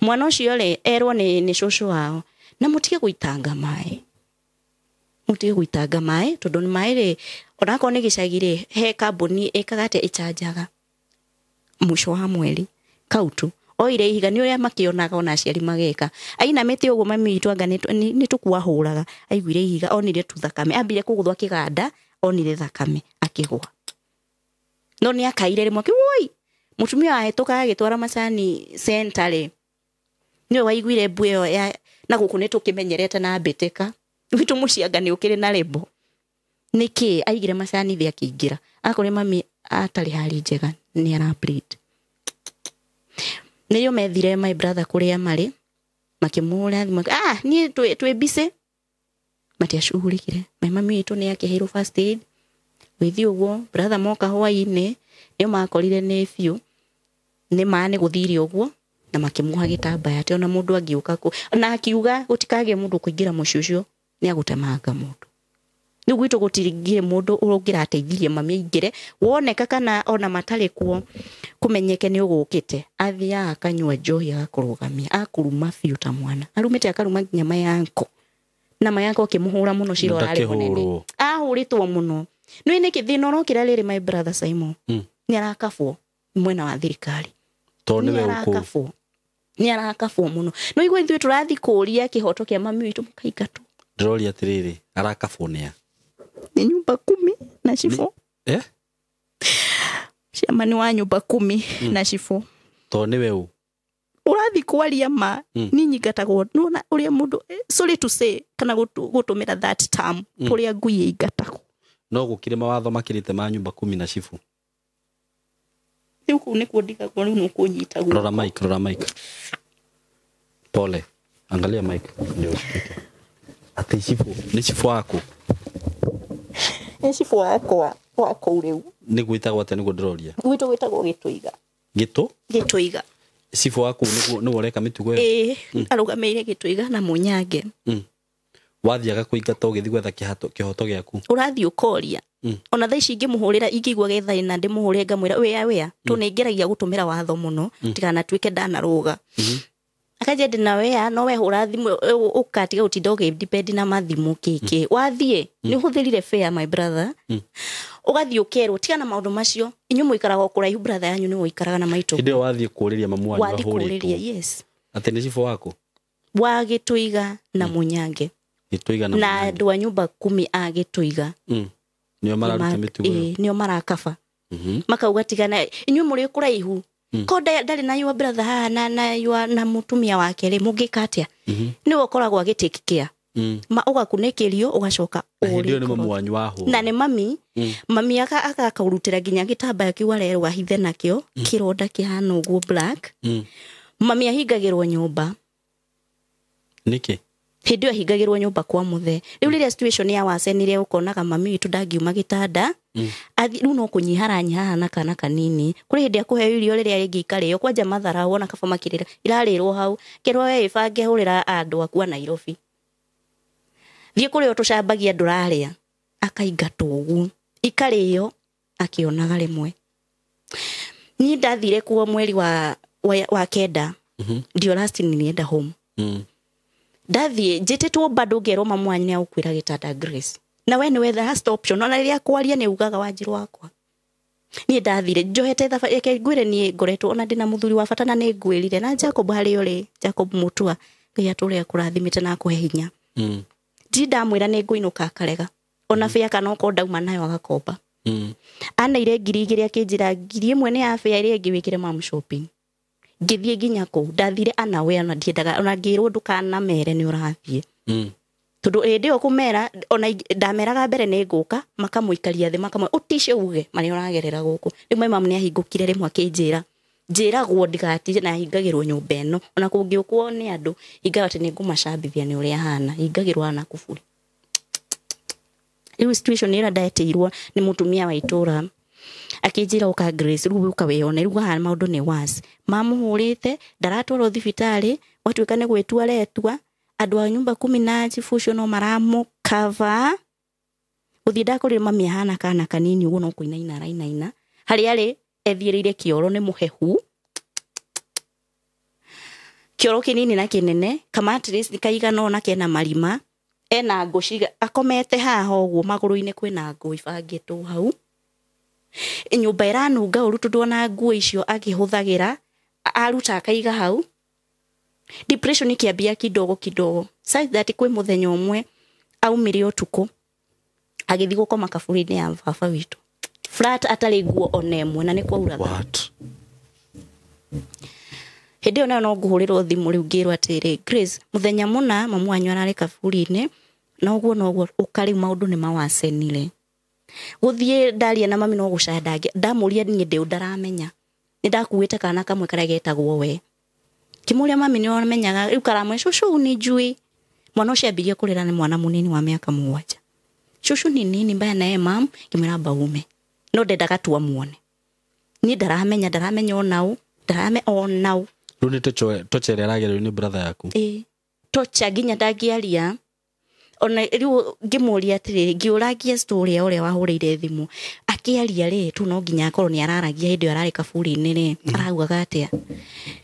Mwana ũcio rĩ erwo nĩ cũcũ wao na mũtige gũitanga maĩ. Mũtige gũitanga maĩ tondũ nĩ maĩ rĩ onakorwo nĩ gĩcagi rĩ he kambuni ĩkaga atĩa ĩcanjaga mũico wa mweri kau tu. Oire ihiga nĩ ũrĩa makĩonaga ona aciari mageka. Ainamĩte ũguo mami witũ anga nĩ tũkuahũraga. Aiguire ihiga onire tu thakame. Ambire kũgũthwo kĩganda onire thakame akĩgũa. No nĩ akaire rĩmwe woi mũtumia wahĩtũka agĩtwara macani center rĩ nĩwe waiguire mbu ĩyo ya na gũkũ nĩ tũkĩmenyerete na mbĩtĩka. Gwitũ mũcianga nĩ ũkĩrĩ na rĩmbo. Nĩkĩ aigire macani thĩ akĩingĩra. Akorwo mami atarĩ hali njega nĩ ara bleed. Nĩrĩo methire my brother kũrĩa marĩ makĩmũhũra thimũ, niĩ twĩ busy. Matiacugurikire. My mami witũ nĩ akĩheirwo first aid. Gwĩthiĩ ũguo brother moka hwaĩ-inĩ nĩo makorire nĩ biũ nĩ ma nĩ gũthire ũguo na makĩmuoha gĩtambaya atĩ ona mũndũ angĩũka kũ na akiuga gũtikagĩe mũndũ kũingĩra mũciĩ ũcio nĩ agũtemanga mũndũ. Rĩu gwitũ gũtingĩrĩ mũndũ ũngĩrateithirie mami aingĩre woneka kana ona matarĩ kuo kũmenyeke nĩ ũgũkĩte athiaga akanyua njohi agakũrũgamia akuruma biũ ta mwana arumĩte akaruma nginya mayanko na mayanko akĩmũhũra mũno cira ũrarĩ mũnene ahũrĩtwo mũno. Nĩ nĩkĩ thĩna ũrokĩra rĩrĩ my brother Simon nĩ arakabwo mwena wa thirikari tondũ nĩwe ũkũ nĩ arakabwo mũno. No igua ithuĩ tũrathiĩ kũũria kĩhoto kĩa mami witũ mũkaingatwo. Ndĩroria atĩrĩrĩ arakabwo nĩa? Nĩ nyumba 10 na cibũ. Ciamani wa nyumba 10 na cibũ. Tondũ nĩwe ũ? Ũrathiĩ kwaria ma niĩ nyingatagwo nĩwona ũrĩa mũndũ sorry to say kana gũtũmĩra that term kũrĩa ngui ĩingatagwo. No gũkĩrĩ mawatho makĩrĩte ma nyumba 10 na cibũ. Rĩu kũu nĩkuo ndigagwo rĩu nĩũkũnyita guoko. Rora mic, rora mic. Pole. Angalia mic ndio ushike. Ati cibũ nĩ cibũ waku? Nĩ cibũ wakwa wa kũu rĩu. Nĩ gwĩtagwo atĩa nĩguo ndĩroria? Gwitũ gwĩtagwo Gĩtũiga. Gĩtũ? Gĩtũiga. Cibũ waku nĩguo ũreka mĩtugo ĩyo? Ĩĩ, arũgamĩire Gĩtũiga na Mũnyange. Wathiaga kũingata ũgĩthiĩ gwetha kĩhoto gĩaku? Ũrathiĩ ũkoria. Ona thaa ici ingĩmũhũrĩra ingĩigua gethaina ndĩmũhũrĩre ngamwĩra wĩa wĩa tondũ nĩ ngeragia gũtũmĩra watho mũno tikanatuĩke ndanarũga. Akanjia ndĩna wea no we hũra thimũ ũkatiga gũtinda ũgĩdepend na mathimũ kĩkĩ. Wathiĩ nĩ ũhũthĩrire fare my brother. Ũgathiĩ ũkerwo tigana maũndũ macio inyuĩ mũikaraga o kũraihu brother yanyu nĩwe ũikaraga na maitũ. Hĩndĩ ĩyo wathiĩ kũũrĩria mamu wanyu Wathiĩ kũũrĩria ahũrĩtwo. Yes. Atĩ nĩ cibũ waku? Wa Gĩtũiga na Mũnyange. Gĩtũiga na Na Mũnyange. andũ a nyũmba kumi a Gĩtũiga. Nĩo mararuta mĩtugo ĩyo. Nĩo marakaba. Makauga tigana inyuĩ mũrĩ kũraihu. Ko ndarĩ na your brother haha na your na mũtumia wake rĩ mũngĩka atĩa? Nĩwe ũkoragwo agĩ take care. Ma ũgakunĩkĩrio ũgacoka Na hĩndĩ ĩyo nĩ ũrĩkorwo. mamu wanyu wahũrwo. Na nĩ mami. Mami agakaũrutĩra nginya gĩtambaya kĩu arerwo ahithe nakĩo kĩronda kĩhana ũguo black. Mami ahingagĩrwo nyũmba. Nĩkĩ? Hĩndĩ ĩyo ahingagĩrwo nyũmba kwa mũthee. Rĩu rĩrĩa situation ya wacenire ũkonaga mami witũ ndangiuma gĩtanda. Athi rĩu no kũnyiha aranyiha haha na kana kanini. Kũrĩ hĩndĩ akũheo irio rĩrĩa rĩngĩ ikarĩo kwanja matharau ona kaba makĩrĩra irarĩrwo hau. Kerwo we ĩbange hũrĩra andũ aku a Nairobi. Thiĩ kũrĩa tũcambagia ndũrarĩa. Akaingatwo ũguo. Ikarĩo akĩonaga rĩmwe. Niĩ ndathire kuo mweri wa kenda. Ndio last nilienda home. Ndathiĩ njĩtĩtwo bado ngerwo mamu wanyu nĩagũkwĩra gĩtanda Grace. Na we nĩwe the last option. Ona rĩrĩa kwaria nĩ ugaga Wanjirũ wakwa. Niĩ ndathire njohete thabarĩ reke ngwĩre niĩ ngoretwo ona ndĩna mũthuri wa bata na nĩ ngwĩrire na Jacob harĩa ũrĩ Jacob Mutua Ngai atũre akũrathimĩte na akũhe hinya. Ndirĩ ndamwĩra nĩ ngũinũka akarega. Ona bĩa kana okorwo ndauma nayo agakomba. Aneire 2,000 akĩnjĩra 1,000 nĩ ya bĩa ĩrĩa ĩngĩ wĩkĩre mom shopping. Ngĩthiĩ nginya kũu ndathire anaware ona ndiendaga ona ngĩrwo ndũkanamere nĩ ũrathiĩ. Tondũ hĩndĩ ĩyo kũmera ona ndameraga mbere nĩ ngũka makamũikaria thĩ makamwĩra ũtice uge marĩa ũragerera gũkũ. Rĩu my mom nĩ ahingũkire rĩmwe akĩnjĩra njĩragwo ndigatige na hingagĩrwo nyũmba ĩno ona kũngĩũkwo nĩ andũ hingaga atĩ nĩ ngũmacambithia nĩ ũrĩa hana hingagĩrwo hana kuburi. Rĩu situation ĩrĩa ndetĩirwo nĩ mũtumia wa itũra akĩnjĩra ũka Grace rĩu ũka wĩyone rĩu haha maũndũ nĩ worse. Mamũhũrĩte ndaratwarwo thibitarĩ gwatuĩka nĩ gwĩtua aretua andũ a nyũmba kumi na chifu ũcio no maramũkava. Gũthiĩ ndakorire mami ahana kana kanini ũguo no kũinaina arainaina harĩa arĩ ethiĩrĩire kĩoro nĩ mũhehu kĩoro kĩnini na kĩnene kamatress kaigana ũna kena marima ena ngũ ciga akomete haha ũguo magũrũ-inĩ kwĩna ngũ ibangĩtwo hau nyũmba ĩranunga ũru tondũ ona nguo icio akĩhũthagĩra aruta akaiga hau. Depression ikiambia kidogo kidogo such that kwĩ mũthenya ũmwe aumire ũtukũ agĩthiĩ gũkoma kaburi-inĩ ya baba witũ flat atarĩ nguo ona ĩmwe na nĩ kwauraga. What? Hĩndĩ ĩyo nayo no ngũhũrĩrwo thimũ rĩu ngĩrwo atĩrĩ Grace mũthenya mũna mamu wanyu ararĩ kaburi-inĩ na ũguo noguo ũka rĩu maũndũ nĩ mawacenire. Gũthiĩ ndaria na mami no gũcaya ndamũria niĩ ndĩ ndaramenya nĩ ndakuĩte kana kamwe karĩa getagwo we kĩmũria mami nĩ amenyaga rĩu karamwe cũcũ nĩ njui mwana ũcio ambirie kũrĩra nĩ mwana mũnini wa mĩaka 7 cũcũ ni nini mbaya naye mam ngĩmwĩra mbaume no ndendaga tu amuone niĩ ndaramenya onau ndarame onau Rĩu nĩ tochere aragererio nĩ brother yaku. Ĩĩ tocha nginya ndangĩaria ona rĩu ngĩmũria atĩrĩrĩ ngĩũragia story ya ũrĩa wahũrĩire thimũ akĩaria rĩ tu no nginya akorwo nĩ araragia hĩndĩ ĩyo ararĩ kaburi-inĩ rĩ araugaga atĩa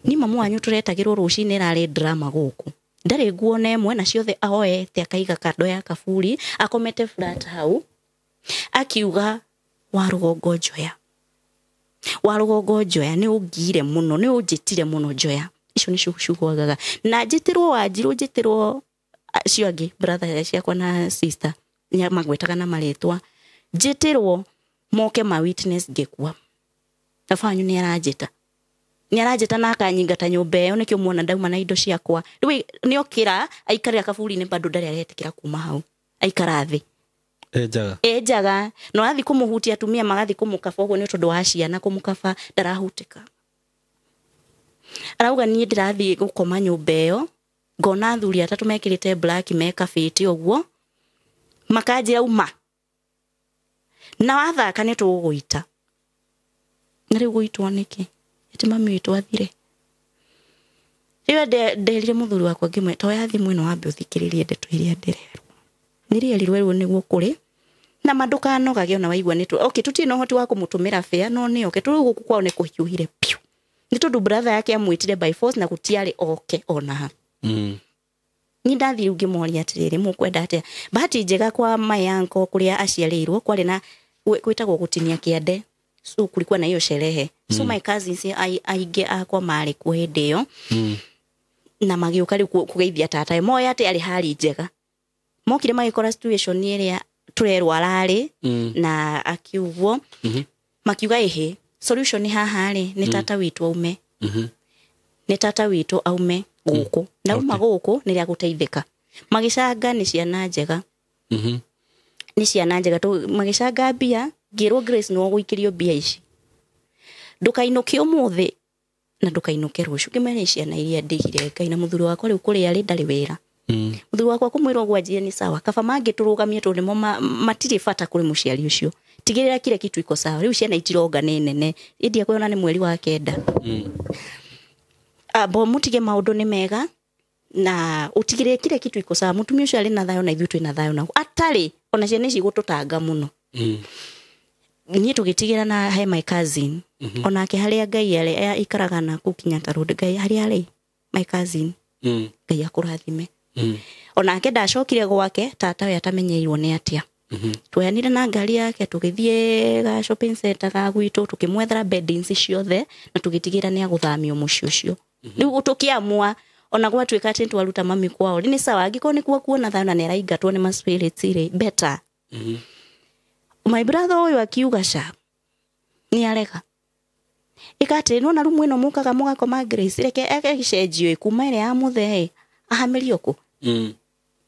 ni mamu wanyu tũretagĩrwo rũcinĩ ĩrarĩ drama gũkũ ndarĩ nguo na ĩmwe na ciothe ahoete akaiga kando ya kaburi akomete flat hau akiuga wa rũgongo njoya wa rũgongo njoya nĩ ũngire mũno nĩ ũnjĩtire mũno njoya icio nĩcio ciugo agaga na njĩtĩrwo Wanjirũ njĩtĩrwo acio angĩ brother ciakwa na sister magwetaga na marĩtwa njĩtĩrwo moke ma witness ngĩkua baba wanyu nĩ aranjĩta nĩ aranjĩta na akanyingata nyũmba ĩyo nĩkĩo muona ndauma na indo ciakwa rĩu nĩokĩra aikarĩra kaburi-inĩ bado ndarĩ aretĩkĩra kuma hau aikara thĩ enjaga no athi kũmũhutia atumia magathi kũmũkaba ũguo nĩ tondũ wa ciana kũmũkaba ndarahutĩka arauga niĩ ndĩrathiĩ gũkoma nyũmba ĩyo ngona athuri atatũ mekĩrĩte black mekabĩte ũguo makanjĩra uma na wathaka nĩ tũgũgũita na rĩu gũitwo nĩkĩ ĩtĩ mami witũ athire rĩu nderire mũthuri wakwa ngĩmwĩra toya thimũ ĩno wambe ũthikĩrĩrie ndeto iria ndĩrerwo nĩrĩerirwo rĩu nĩguo kũrĩ na mandukanogage ona waigua nĩ okay tutirĩ na ũhoti wa kũmũtũmĩra fare no nĩ oke tũrĩu gũkũ kwao nĩ kũhiũhire piũ Nĩ tondũ brother yake amwĩtire by force na gũtiarĩ oke ona ha. Ni ndathi rĩu ngĩmoria atĩrĩrĩ, mũkwenda atĩa? Bahati njega kwa my uncle kũrĩa aciarĩirwo kwarĩ na gwĩtagwo gũtinia kĩande, so kulikuwa na hiyo sherehe. So my cousins aingĩ akwa marĩ kuo hĩndĩ ĩyo. Na magĩũka rĩu kũgeithia tata moĩ atĩ arĩ hali njega. Mokire magĩkora situation ĩrĩa tũrerwo ararĩ na akiugwo. Makiuga ĩhĩ, solution haha rĩ nĩ tata witũ aume. Nĩ tata witũ aume gũkũ. Na auma gũkũ nĩ rĩa gũteithĩka. Magĩcanga nĩ ciana njega. Nĩ ciana njega magĩcanga mbia, ngĩrwo Grace no gũikĩrio mbia ici. Ndũkainũke ũmũthĩ na ndũkainũke rũciũ. Ngĩmera ciana iria ndigire Ngai na mũthuri wakwa rĩu kũrĩa arĩ ndarĩ wĩra. Mũthuri wakwa kũmwĩra ũguo anjie nĩ sawa. Kaba mangĩtũrũgamia tondũ nĩmo matirĩ bata kũrĩ mũciari ũcio. Tigĩrĩra kila kitu iko sawa. Rĩu ciana itironga nĩ nene. Ĩndĩ kwĩona nĩ mweri wa 9. Abo mutige maũndũ nĩ mega na utigĩrĩre kila kitu iko sawa. Mũtumia ũcio arĩ na thayũ na ithuĩ twĩ na thayũ nao. Atarĩ ona ciana ici gũtũtanga mũno. Niĩ tũgĩtigĩra na he my cousin. Onake harĩa Ngai arĩ aikaraga na kũu Kenyatta Road, Ngai harĩa arĩ my cousin. Ngai akũrathime. Onake ndacokire gwake tata we atamenyeirwo nĩ atĩa. Twoyanire na ngari yake tũgĩthiĩ ga shopping center ga gwitũ tũkĩmwethera beddings ciothe na tũgĩtigĩra nĩ agũthamio mũciĩ ũcio. Rĩu tũkĩamua ona gwatuĩka atĩ twaruta mami kwao nĩ sawa, angĩkorwo nĩ kuo kuona thayũ na nĩ araingatwo nĩ ma spirits rĩ, better. My brother ũyũ akiuga ca nĩ arega. Ĩka atĩ nĩwona rumu ĩno mũkaga mũgakoma Grace, reke ĩgĩcenjio kuma ĩrĩa ya mũthee ahamĩrio kũ.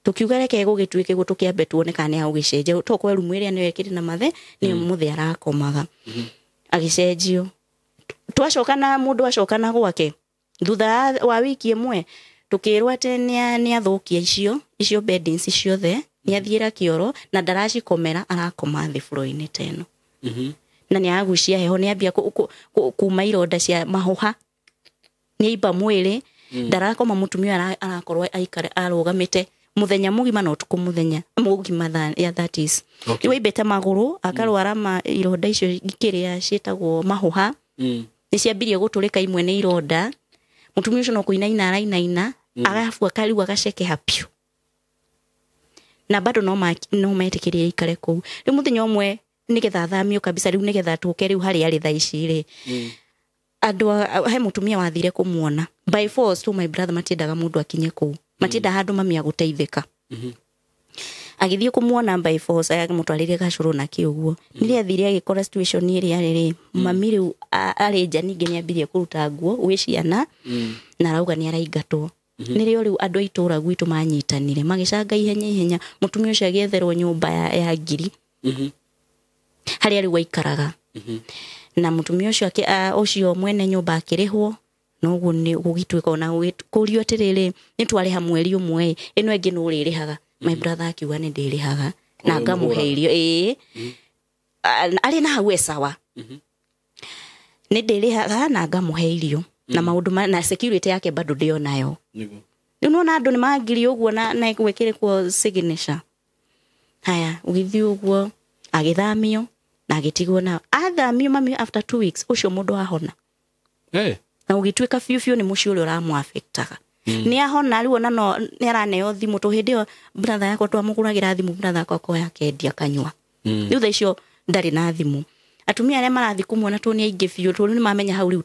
Tukiuga reke gũgĩtuĩke guo tũkĩambe tuone kana nĩ agũgĩcenjia tokorwo rumu ĩrĩa nĩyo ĩkĩrĩ na mathe nĩyo mũthee arakomaga. Agĩcenjio. Twacoka na mũndũ acoka na gwake thutha wa wiki ĩmwe tũkĩrwo atĩ nĩ athũkia icio beddings ciothe, nĩ athiĩra kĩoro na ndaracikomera, arakoma thĩ floor-inĩ ta ĩno. Na nĩ agucia heho, nĩ ambia kuma ironda cia mahũha, nĩ aimba mwĩrĩ, ndarakoma. Mũtumia arakorwo aikare arũgamĩte mũthenya mũgima na ũtukũ mũthenya mũgima ya that is. Rĩu aimbĩte magũrũ akarwara ironda icio kĩrĩa ciĩtagwo mahũha. Nĩ ciambirie gũtũrĩka imwe nĩ ironda. Mũtumia ũcio no kũinaina arainaina, agabu akariu agacekeha piũ. Na bado no metĩkĩrie aikare kũu. Rĩu mũthenya ũmwe nĩgetha athamio kabisa, rĩu nĩgetha tũke rĩu harĩa arĩ thaa ici rĩ. Andũ he mũtumia wathire kũmuona by force to my brother matiendaga mũndũ akinye kũu. Matiendaga handũ mami agũteithĩka. Agĩthiĩ kũmuona by force, agĩmũtwarĩre gacũrũ na kĩ ũguo. Nĩrĩa athire agĩkora situation ĩrĩa arĩ rĩ, mami rĩu arĩ nja ningĩ nĩambirie kũruta nguo gwĩ ciana na arauga nĩ araingatwo. Nĩrĩo rĩu andũ a itũũra gwitũ manyitanire magĩcanga ihenya ihenya, mũtumia ũcio agĩetherwo nyũmba ya ngiri harĩa rĩu aikaraga. Na mũtumia ũcio ũcio mwene nyũmba akĩrĩhwo, noguo nĩ gũgĩtuĩka ona kũrio atĩrĩrĩ, nĩ twarĩha mweri ũmwe, ĩno ĩngĩ nĩ ũrĩrĩhaga. My brother akiuga nĩ ndĩrĩhaga na ngamũhe irio. Ĩĩ, arĩ na hau e sawa, nĩ ndĩrĩhaga na ngamũhe irio na maũndũ na security yake bado ndĩo nayo. Rĩu nĩwona andũ nĩ mangiri ũguo na gwĩkĩrĩkwo signature. Haya, ũgĩthiĩ ũguo agĩthamio na agĩtigwo nao. Athamio mami after 2 weeks ũcio mũndũ ahona. Na ũgĩtuĩka biũ biũ nĩ mũciĩ ũrĩa ũramũaffectaga. Nĩ ahona rĩu ona no nĩ araneo thimũ tũ hĩndĩ ĩyo brother yakwa twamũgũragĩra thimũ, brother yakwa akoya akendia akanyua. Rĩu thaa icio ndarĩ na thimũ. Atumia arĩa marathiĩ kũmuona tũ nĩ aingĩ biũ, tondũ nĩ mamenya hau rĩu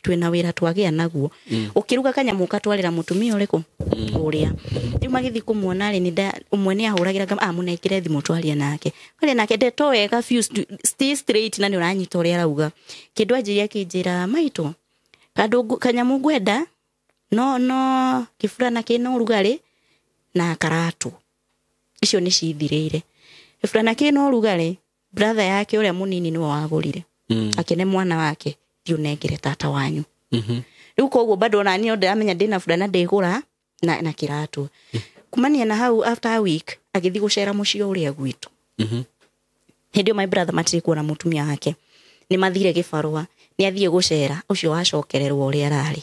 twĩna wĩra twagĩa naguo. Ũkĩruga kanyamũ ũgatwarĩra mũtumia ũrĩkũ? Ũrĩa. Rĩu magĩthiĩ kũmuona rĩ, ũmwe nĩ ahũragĩra amũnengere thimũ twarie nake. Twaria nake ndeto wega biũ, stay straight na nĩ ũranyita ũrĩa arauga. Kĩndũ anjĩria akĩnjĩra, maitũ, kanyamũ ngwenda no kĩburana kĩna ũrugarĩ na karatũ. Icio nĩ cithirĩire. Kĩburana kĩna ũrugarĩ, brother yake ũrĩa mũnini nĩwe wagũrire. Akĩne mwana wake, thiĩ ũnengere tata wanyu. Rĩu koguo bado ona niĩ ndĩramenya ndĩna burana ndĩgũra na kĩratũ. Kumania na hau after a week agĩthiĩ gũcera mũciĩ ũrĩa gwitũ. Hĩndĩ ĩyo my brother matirĩ kuona mũtumia wake. Nĩ mathire gĩbarũa, nĩ athiĩ gũcera, ũcio wacokererwo ũrĩa ararĩ.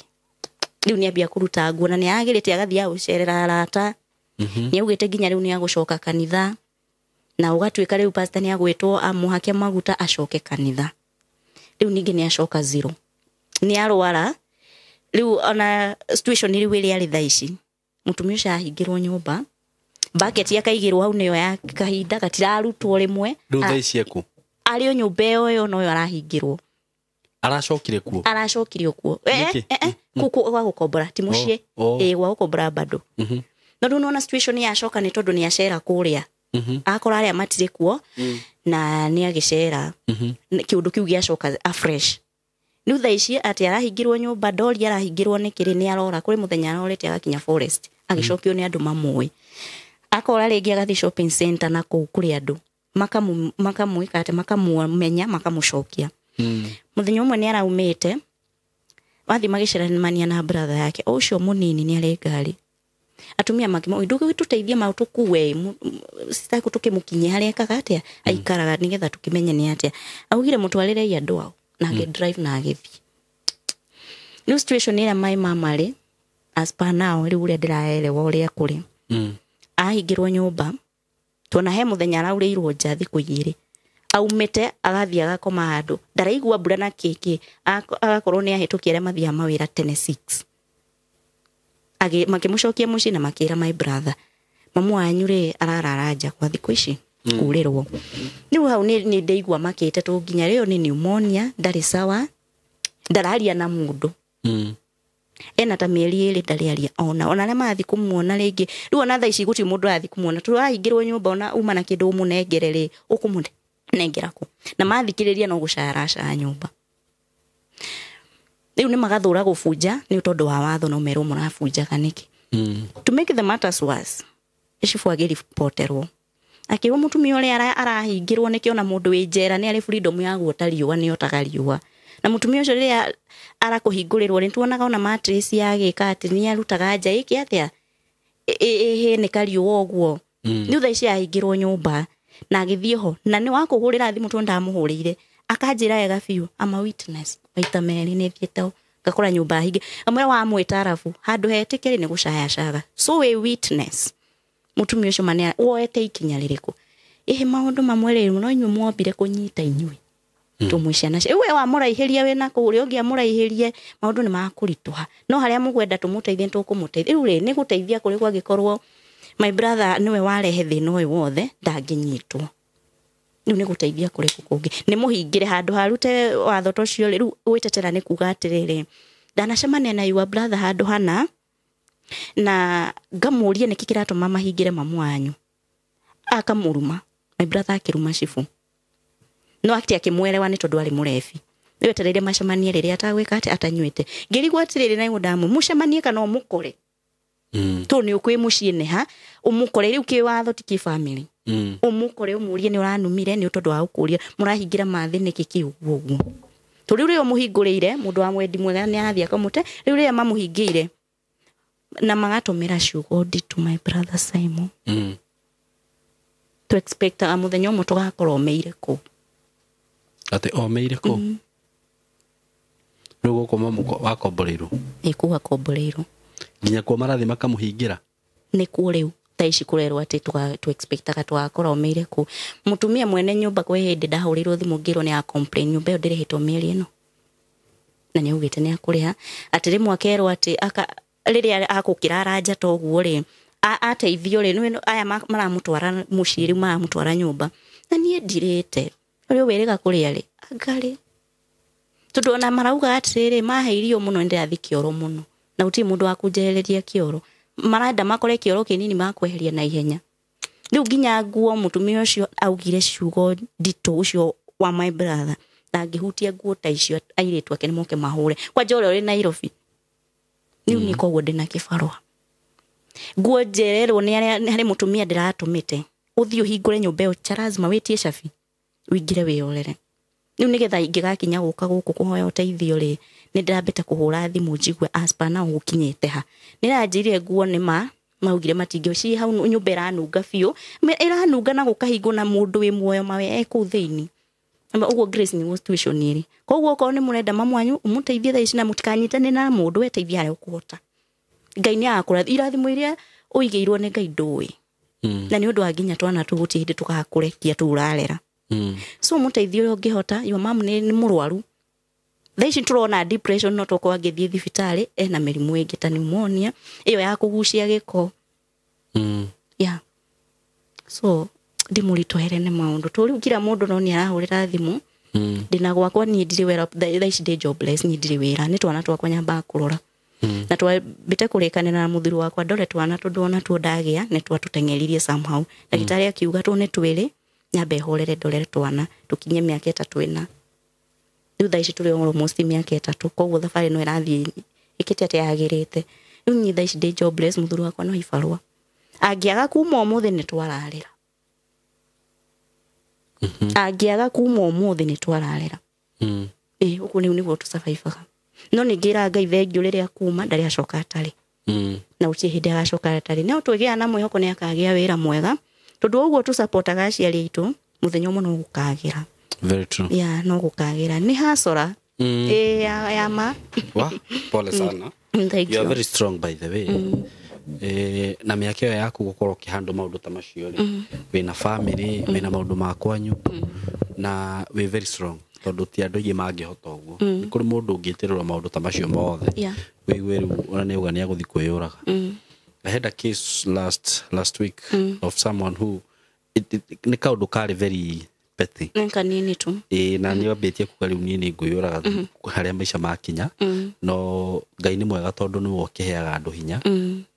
Rĩu nĩ ambia kũruta nguo na nĩ agĩrĩte agathiĩ gũcerera arata. Nĩ augĩte nginya rĩu nĩ agũcoka kanitha. Na ũgatuĩka rĩu pastor nĩ agwĩtwo amũhake maguta acoke kanitha. Rĩu ningĩ nĩ acoka zero. Nĩ arwara rĩu ona situation rĩu ĩrĩa arĩ thaa ici mũtumia ũcio ahingĩrwo nyũmba bucket akaigĩrwo hau nĩyo ya kahinda gatirarutwo rĩmwe. Rĩu thaa ici eku arĩ o nyũmba ĩyo ĩyo noyo arahingĩrwo. Aracokire kuo. Aracokire kuo. Nĩkĩ? Kũ gwa gũkombora ti mũciĩ. Oh, oh. Ĩ gwa gũkombora bado. No rĩu nĩwona situation yacoka nĩ tondũ nĩ acera kũrĩa. Akora arĩa matirĩ kuo na nĩ agĩcera. Kĩũndũ kĩu gĩacoka afresh. Rĩu thaa ici atĩ arahingĩrwo nyũmba ndori arahingĩrwo nĩkĩ rĩ nĩ arora kũrĩ mũthenya arorete agakinya forest agĩcokio nĩ andũ mamũĩ. Akora rĩngĩ agathiĩ shopping center na kũu kũrĩ andũ makamwĩka atĩ makamũmenya makamũcokia. Mũthenya ũmwe nĩ araumĩte wathiĩ magĩcemania na brother yake o ũcio mũnini nĩ arĩ ngari. Atumia makĩmũ ndũgĩtũteithie ma tũkue sister yaku tũkĩmũkinyie harĩa ekaga atĩa aikaraga nĩgetha tũkĩmenye nĩ atĩa. Augire mũtwarĩrei andũ ao na agĩ drive na agĩthiĩ. Rĩu situation ĩrĩa my mama rĩ as per now rĩu ũrĩa ndĩraelewa ũrĩa kũrĩ. Ahingĩrwo nyũmba tuona he mũthenya araurĩirwo nja thikũ igĩrĩ aumĩte agathiĩ agakoma handũ ndaraigua mbura na kĩkĩ agakorwo nĩ ahĩtũkia arĩa mathiaga mawĩra tene 6 makĩmũcokia mũciĩ na makĩra my brother mamu wanyu rĩ ararara nja kwa thikũ ici kurĩrwo. Rĩu hau nĩ ndĩigua makĩte tũ nginya rĩo nĩ pneumonia ndarĩ sawa ndararia na mũndũ. Ena ta mĩeri ĩrĩ ndarĩ aria ona arĩa marathiĩ kũmuona rĩngĩ rĩu ona thaa ici gũtirĩ mũndũ arathiĩ kũmuona tũrahingĩrwo nyũmba ona uma na kĩndũ ũmũnengere rĩ ũkũmũnengera kũ na mathikĩrĩria no gũcaracara nyũmba. Rĩu nĩ magathũra gũbunja nĩ tondũ wa watho no merwo mũrabunjaga nĩkĩ. To make the matters worse icibũ agĩripoterwo akĩrwo mũtumia ũrĩa arahingĩrwo nĩkĩ ona mũndũ wĩ njera nĩ arĩ freedom ya guota riũa nĩ otaga riũa. Na mũtumia ũcio rĩrĩa arakũhingũrĩrwo nĩ tuonaga ona mattress yagĩka atĩ nĩ arutaga nja ĩke atĩa ĩhĩnĩka riũa ũguo. Nĩ thaa ici ahingĩrwo nyũmba na agĩthiĩ ho na nĩ wakũhũrĩra thimũ tondũ ndamũhũrĩire akanjĩra wega biũ ama witness maita merĩ nĩ thiĩte ngakora nyũmba hinge amwe wa mwĩta arabu handũ hetĩkĩrĩ nĩ gũcayacaga so we witness mũtumia ũcio mane woete ikinya rĩrĩkũ ĩhĩ maũndũ mamwe rĩ no inyuĩ mwombire kũnyita inyuĩ tũmwĩ ciana we wamũraihĩria wĩna kũu ũrĩa ũngĩ amũraihĩrie maũndũ nĩ makũritũha no harĩa mũgwenda tũmũteithie nĩtũkũmũteithia. Rĩu rĩ nĩ gũteithia kũrĩ gwagĩkorwo my brother nĩwe warehe thĩna ũyũ wothe ndangĩnyitwo. Rĩu nĩ gũteithia kũrĩ kũngĩ nĩ mũhingĩre handũ harute watho ta ũcio rĩ rĩu gwĩtetera nĩ kuga atĩrĩrĩ ndanacemania na your brother handũ hana na ngamũrie nĩkĩ kĩratũma mahingĩre mamu wanyu akamũruma my brother akĩruma cibũ no akti akĩmwelewa nĩ tondũ arĩ mũrebi. Rĩu etereire macemanie rĩrĩa atagwĩka atĩ atanyuĩte ngĩrigwo atĩrĩrĩ na ndamũ mũcemanie kana ũmũkore tondũ nĩ ũkwĩ mũciĩ nĩha ũmũkore rĩu kĩwatho ti kĩ family ũmũkore ũmũrie nĩ ũranumire nĩ tondũ wa gũkũria mũrahingĩra mathĩ nĩkĩ kĩ ũguo ũguo tondũ rĩu rĩrĩa ũmũhingũrĩire mũndũ wa mwendi mwega nĩ arathiĩ akamũte rĩu rĩrĩa mamũhingĩire na magatũmĩra ciugo nditũ my brother Simon to expect mũthenya ũmwe tũgakorwo omeire kũu atĩ omeire kũu rĩu gũkũ mamu wakomboreirwo ĩ kũu akomboreirwo nginya kuo marathiĩ makamũhingĩra nĩkuo rĩu thaa ici kũrerwo atĩ tũ expectaga tũgakorwo omeire kũu. Mũtumia mwene nyũmba kwĩ hĩndĩ ndahũrĩirwo thimũ ngĩrwo nĩ a complain nyũmba ĩyo ndĩrĩhĩtwo mĩeri ĩno na nĩ augĩte nĩ akũrĩha atĩ rĩmwe akerwo atĩ rĩrĩa akũkĩra aranja ta ũguo rĩ ateithio rĩ nĩ aya maramũtwara mũciĩ rĩu maramũtwara nyũmba na niĩ ndirĩte ũrĩa wĩrĩga kũrĩa rĩ angarĩ tondũ ona marauga atĩrĩrĩ mahe irio mũno nĩndĩrathiĩ kĩoro mũno na gũtirĩ mũndũ wa kũnjehereria kĩoro marenda makore kĩoro kĩnini makweheria na ihenya. Rĩu nginya nguo mũtumia ũcio augire ciugo nditũ ũcio wa my brother ndangĩhutia nguo ta icio airĩtu ake nĩmoke mahũre kwanja ũrĩa ũrĩ Nairobi. Rĩu niĩ koguo ndĩna kĩbarũa nguo njererwo nĩ harĩ mũtumia ndĩratũmĩte ũthiĩ ũhingũre nyũmba ĩyo cha lazima wĩtie cabi ũingĩre wĩyorere. Rĩu nĩgetha ingĩgakinya gũka gũkũ kũhoya ũteithio rĩ nĩ ndĩrambĩte kũhũra thimũ njigue as per now gũkinyĩte ha. Nĩranjĩrire nguo nĩ ma maugire matingĩ ci hau nyũmba ĩranunga biũ ĩranunga na gũkahingwo na mũndũ wĩ muoyo mawe e kũu thĩinĩ. Ũguo Grace nĩguo situation ĩrĩ. Koguo okorwo nĩ mũrenda mamu wanyu mũteithie thaa ici na mũtikanyitane na mũndũ weteithie harĩa ũkũhota. Ngai nĩ agakũrathima irathimo iria ũigĩirwo nĩ Ngai ndũĩ. Na nĩ ũndũ wa nginya twana tũu gũtirĩ hĩndĩ tũgakũrekia tũu ũrarera. So mũteithie ũrĩa ũngĩhota your mom nĩ mũrwaru Thaa ici tũrona depression no tokorwo angĩthiĩ thibitarĩ ena mĩrimũ ĩngĩ ta pneumonia ĩyo ya kũgucia gĩko. Yeah. So ndimũritũhere nĩ maũndũ tũ rĩu kila mũndũ no nĩ arahũrĩra thimũ. Ndĩna gwakwa niĩ ndirĩ wĩra, thaa ici ndĩ jobless, niĩ ndirĩ wĩra, nĩ twana twakwa nyambaga kũrora. Na twambĩte kũrĩkanĩra na mũthuri wakwa ndore twana tondũ ona tuo ndagĩa nĩ twatũteng'eririe somehow. Ndagĩtarĩ akiuga tũ nĩ twĩrĩ nyambe horere ndorere twana tũkinye mĩaka 3 ĩna. Rĩu thaa ici tũrĩ almost mĩaka 3, koguo thabarĩ no ĩrathiĩ ĩkĩte atĩ yagĩrĩte. Rĩu niĩ thaa ici ndĩ jobless, mũthuri wakwa no ibarũa. Angĩaga kuma ũmũthĩ nĩ twararĩra. Angĩaga kuma ũmũthĩ nĩ twararĩra. Ũguo rĩu nĩguo tũcabaibaga. No ningĩra Ngai thengiũ rĩrĩa kuma ndarĩ acoka atarĩ. Na gũtirĩ hĩndĩ agacoka atarĩ. No twĩgĩa na mwĩhoko nĩ akagĩa wĩra mwega tondũ ũguo tũcapotaga aciari aitũ mũthenya ũmwe no gũkagĩra. Very true. Yeah, no gũkagĩra. Nĩ hasora. Ya ma. Wa, pole sana. Thank you. Are you. very strong by the way. Na mĩaka ĩyo yaku gũkorwo ũkĩhandwo maũndũ ta macio rĩ, wĩna family, wĩna maũndũ ma kwanyu, na wĩ very strong tondũ ti andũ aingĩ mangĩhota ũguo. Nĩ kũrĩ mũndũ ũngĩtĩrĩrwo maũndũ ta macio mothe. Wĩigue rĩu ona nĩ auga nĩ agũthiĩ kwĩyũraga. I had a case last week of someone who nĩ kaũndũ karĩ very petty. Nĩ kanini tu. Na nĩ ambĩtie kuga rĩu niĩ nĩ ngwĩyũraga harĩa maica makinya. No Ngai nĩ mwega tondũ nĩwe ũkĩheaga andũ hinya.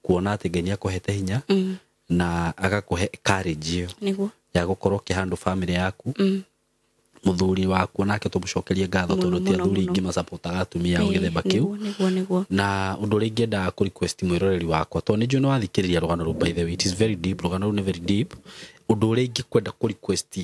Kuona atĩ Ngai nĩ akũhete hinya na agakũhe courage ĩyo nĩguo ya gũkorwo ũkĩhandũ family yaku. Mũthuri waku nake tũmũcokerie ngatho tondũ ti athuri aingĩ macapotaga atumia ao gĩthemba kĩu. Nĩguo. Na ũndũ ũrĩa ingĩendaga kũ request mwĩroreri wakwa tondũ nĩ njũĩ nĩ wathikĩrĩria rũgano rũu, by the way it is very deep, rũgano rũu nĩ very deep. Ũndũ ũrĩa ingĩkwenda kũ request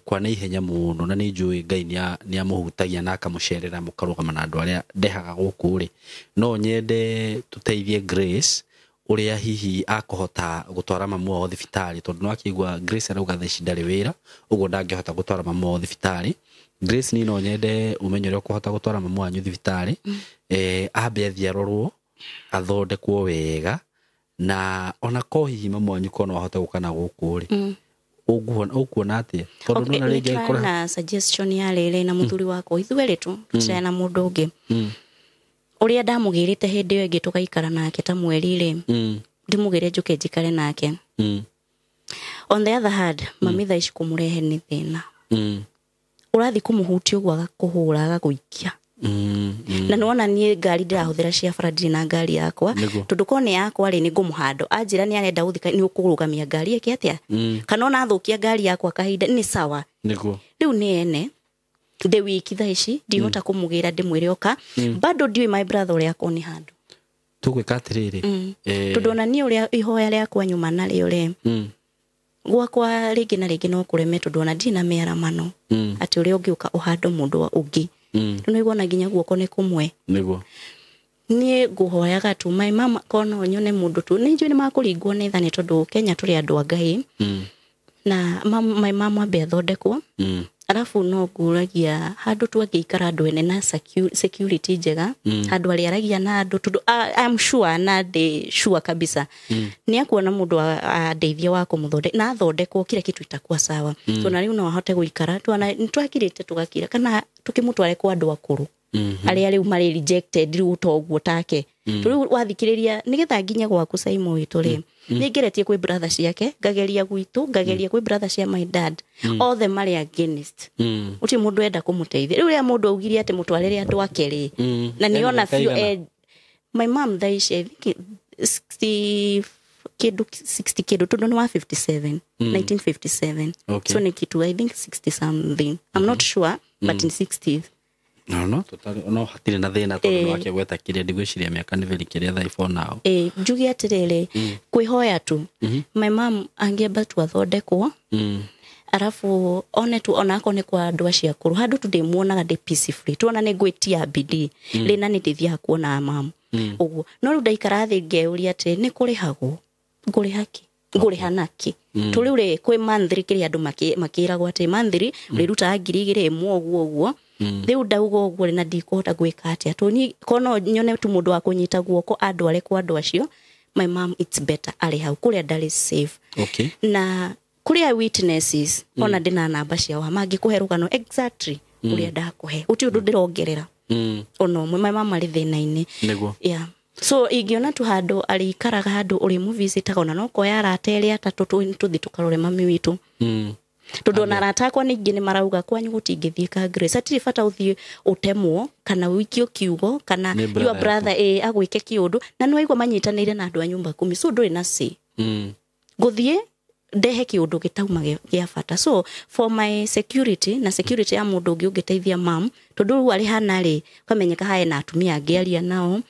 kwa na ihenya mũno na nĩ njũĩ Ngai nĩ amũhutagia na akamũcerera mũkarũgama na andũ arĩa ndehaga gũkũ rĩ, no nyende tũteithie Grace ũrĩa hihi akũhota gũtwara mamu wao thibitarĩ tondũ no akĩigua Grace arauga thaa ici ndarĩ wĩra ũguo ndangĩhota gũtwara mamu wao thibitarĩ. Grace niĩ no nyende ũmenye ũrĩa ũkũhota gũtwara mamu wanyu thibitarĩ, ambe athiĩ arorwo athondekwo wega na ona ko hihi mamu wanyu ko no ahote gũka na gũkũ rĩ, ũkuona atĩa tondũ Okay, nona rĩngĩ nĩ agĩkorwo na suggestion ya rĩrĩ na mũthuri wakwa ithuerĩ tu tũtirĩ na mũndũ ũngĩ. Ũrĩa ndamũgĩrĩte hĩndĩ ĩyo ĩngĩ tũgaikara nake ta mweri rĩ, ndimũgĩre njũke njikare nake. On the other hand, mami thaa ici kũmũrehe nĩ thĩna. Ũrathiĩ kũmũhutia ũguo agakũhũra agagũikia. Na nĩwona niĩ ngari ndĩrahũthĩra cia bara ndirĩ na ngari yakwa tondũ korwo nĩ yakwa rĩ nĩ ngũmũhandũ anjĩra nĩ arenda gũthiĩ nĩ ũkũrũgamia ngari ĩke atĩa, kana ona athũkia ngari yakwa kahinda nĩ sawa. Nĩguo Rĩu nĩ ene ndĩ wiki thaa ici ndihota kũmũgĩra ndĩmwĩre oka, bado ndiũĩ my brother ũrĩa akorwo nĩ handũ. Tũgwĩka atĩrĩrĩ, Tondũ ona niĩ ũrĩa ihoya rĩakwa nyuma narĩo rĩ, gwakwa rĩngĩ na rĩngĩ no kũreme tondũ ona ndirĩ na mĩaramano atĩ ũrĩa ũngĩũka ũhandũ mũndũ ũngĩ. Nĩ ũiguona nginya guoko nĩ kũmwe. Nĩguo Niĩ ngũhoyaga tu my mama kono nyone mũndũ tu nĩ njũĩ nĩ makũringwo nĩ tha nĩ tondũ Kenya tũrĩ andũ a Ngai. Na my mama ambe athondekwo. Arabu no ngũragia handũ tu angĩikara andũ ene na security njega, handũ arĩaragia na andũ tondũ I'm sure na ndĩ sure kabisa nĩ akuona mũndũ andeithie wa kũmũthondeka na athondekwo kila kitu itakuwa sawa. Tondũ rĩu no ahote gũikara nĩ twakirĩte tũgakira kana tũkĩmũtware kwa andũ akũrũ arĩa rĩu marĩ rejected rĩu toguo take. Rĩu wathikĩrĩria nĩgetha nginye gwaku Saimo witũ rĩ, nĩ ngeretie kwĩ brother ciake, ngageria gwitũ, ngageria kwĩ brother cia my dad, othe marĩ against. Gũtirĩ mũndũ enda kũmũteithia. Rĩu rĩrĩa mũndũ augire atĩ mũtwarĩre andũ ake rĩ, na nĩona biũ my mom thaa ici I think 60 kĩndũ 60 kĩndũ tondũ nĩ wa 57, 1957. Okay. So nĩ kitu I think 60 something. I'm not sure but in 60s. No totally no hatirĩ na thĩna tondũ nĩ wakĩgweta kĩrĩa ndigwĩciria mĩaka nĩ very kĩrĩa thaa for now. Njuge atĩrĩrĩ, kwĩhoya tu my mom angĩamba tu athondekwo, arabu one tu onako nĩ kwa andũ acio akũrũ handũ tu ndĩmuonaga ndĩ peacefully tuona nĩ ngwĩtia bidii rĩna nĩ ndĩthiaga kuona mam ũguo. No rĩu ndaikara thĩ ngeyũria atĩ nĩ kũrĩhagwo, ngũrĩha kĩ, ngũrĩha nakĩ? Tũ rĩu rĩ kwĩ monthly kĩrĩa andũ makĩragwo atĩ monthly ũrĩrutaga 2,000 ĩmwe ũguo ũguo. Rĩu ndauga ũguo rĩ na ndikũhota gwĩka atĩa tũ niĩ kono nyone tu mũndũ wa kũnyita guoko andware kwa andũ acio, my mom it's better arĩ hau kũrĩa ndarĩ safe. Okay. Na kũrĩa witnesses ona ndĩna namba ciao mangĩkũhe rũgano exactly Ũrĩa ndakũhe gũtirĩ ũndũ ndĩrongerera ona ũmwe. My mama arĩ thĩna-inĩ. Nĩguo. Yeah. So ingĩona tu handũ arĩikaraga, handũ ũrĩmũvisitaga, ona no koya arata erĩ atatũ tũthiĩ tũkarore mami witũ, tondũ ona arata akwa ningĩ nĩ marauga kwanyu gũtingĩthiĩka. Grace, hatirĩ bata ũthiĩ ũtemwo kana ũikio kiugo kana Nĩ brother your brother ĩ agwĩke kĩũndũ, na nĩ waigua manyitanĩire na andũ a nyũmba kumi, so ndũrĩ na say. Ngũthiĩ ndehe kĩũndũ gĩtauma gĩa bata. So for my security na security ya mũndũ ũngĩ ũngĩteithia mam, tondũ rĩu arĩ hana rĩ, ũkamenyeka hae na atumia angĩ aria nao,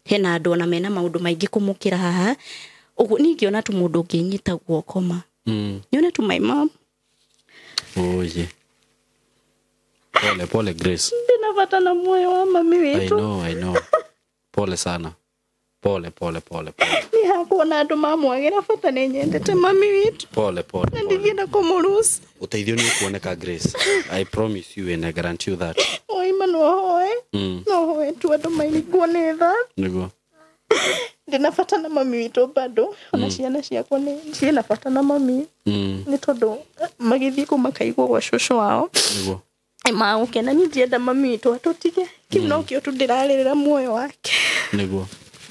hena andũ ona mena maũndũ maingĩ kũmũkĩra haha ũguo. Ningĩona tu mũndũ ũngĩnyita guoko ma nyone tu my mom. Oye, pole pole, Grace. Ndina bata na muoyo wa mami I witũ. know, I know. Pole sana, pole pole pole pole. Nĩ hakuona andũ mamwagĩra bata, nĩ nyendete mami witũ Pole pole na pole. ndingĩenda kũmũruca. Ũteithio nĩ ũkuoneka, Grace. I promise you and I guarantee you that. Oima no hoe, no hoe tu andũ mairigwo nĩ tha. Nĩguo. Ndĩna bata na mami witũ bado, ona ciana ciakwa nĩ ciĩna bata na mami, nĩ tondũ magĩthiĩ kũu makaigwo gwa cũcũ wao magũkena. Niĩ ndienda mami witũ atũtige, kĩu nokĩo tu ndĩrarĩrĩra, muoyo wake.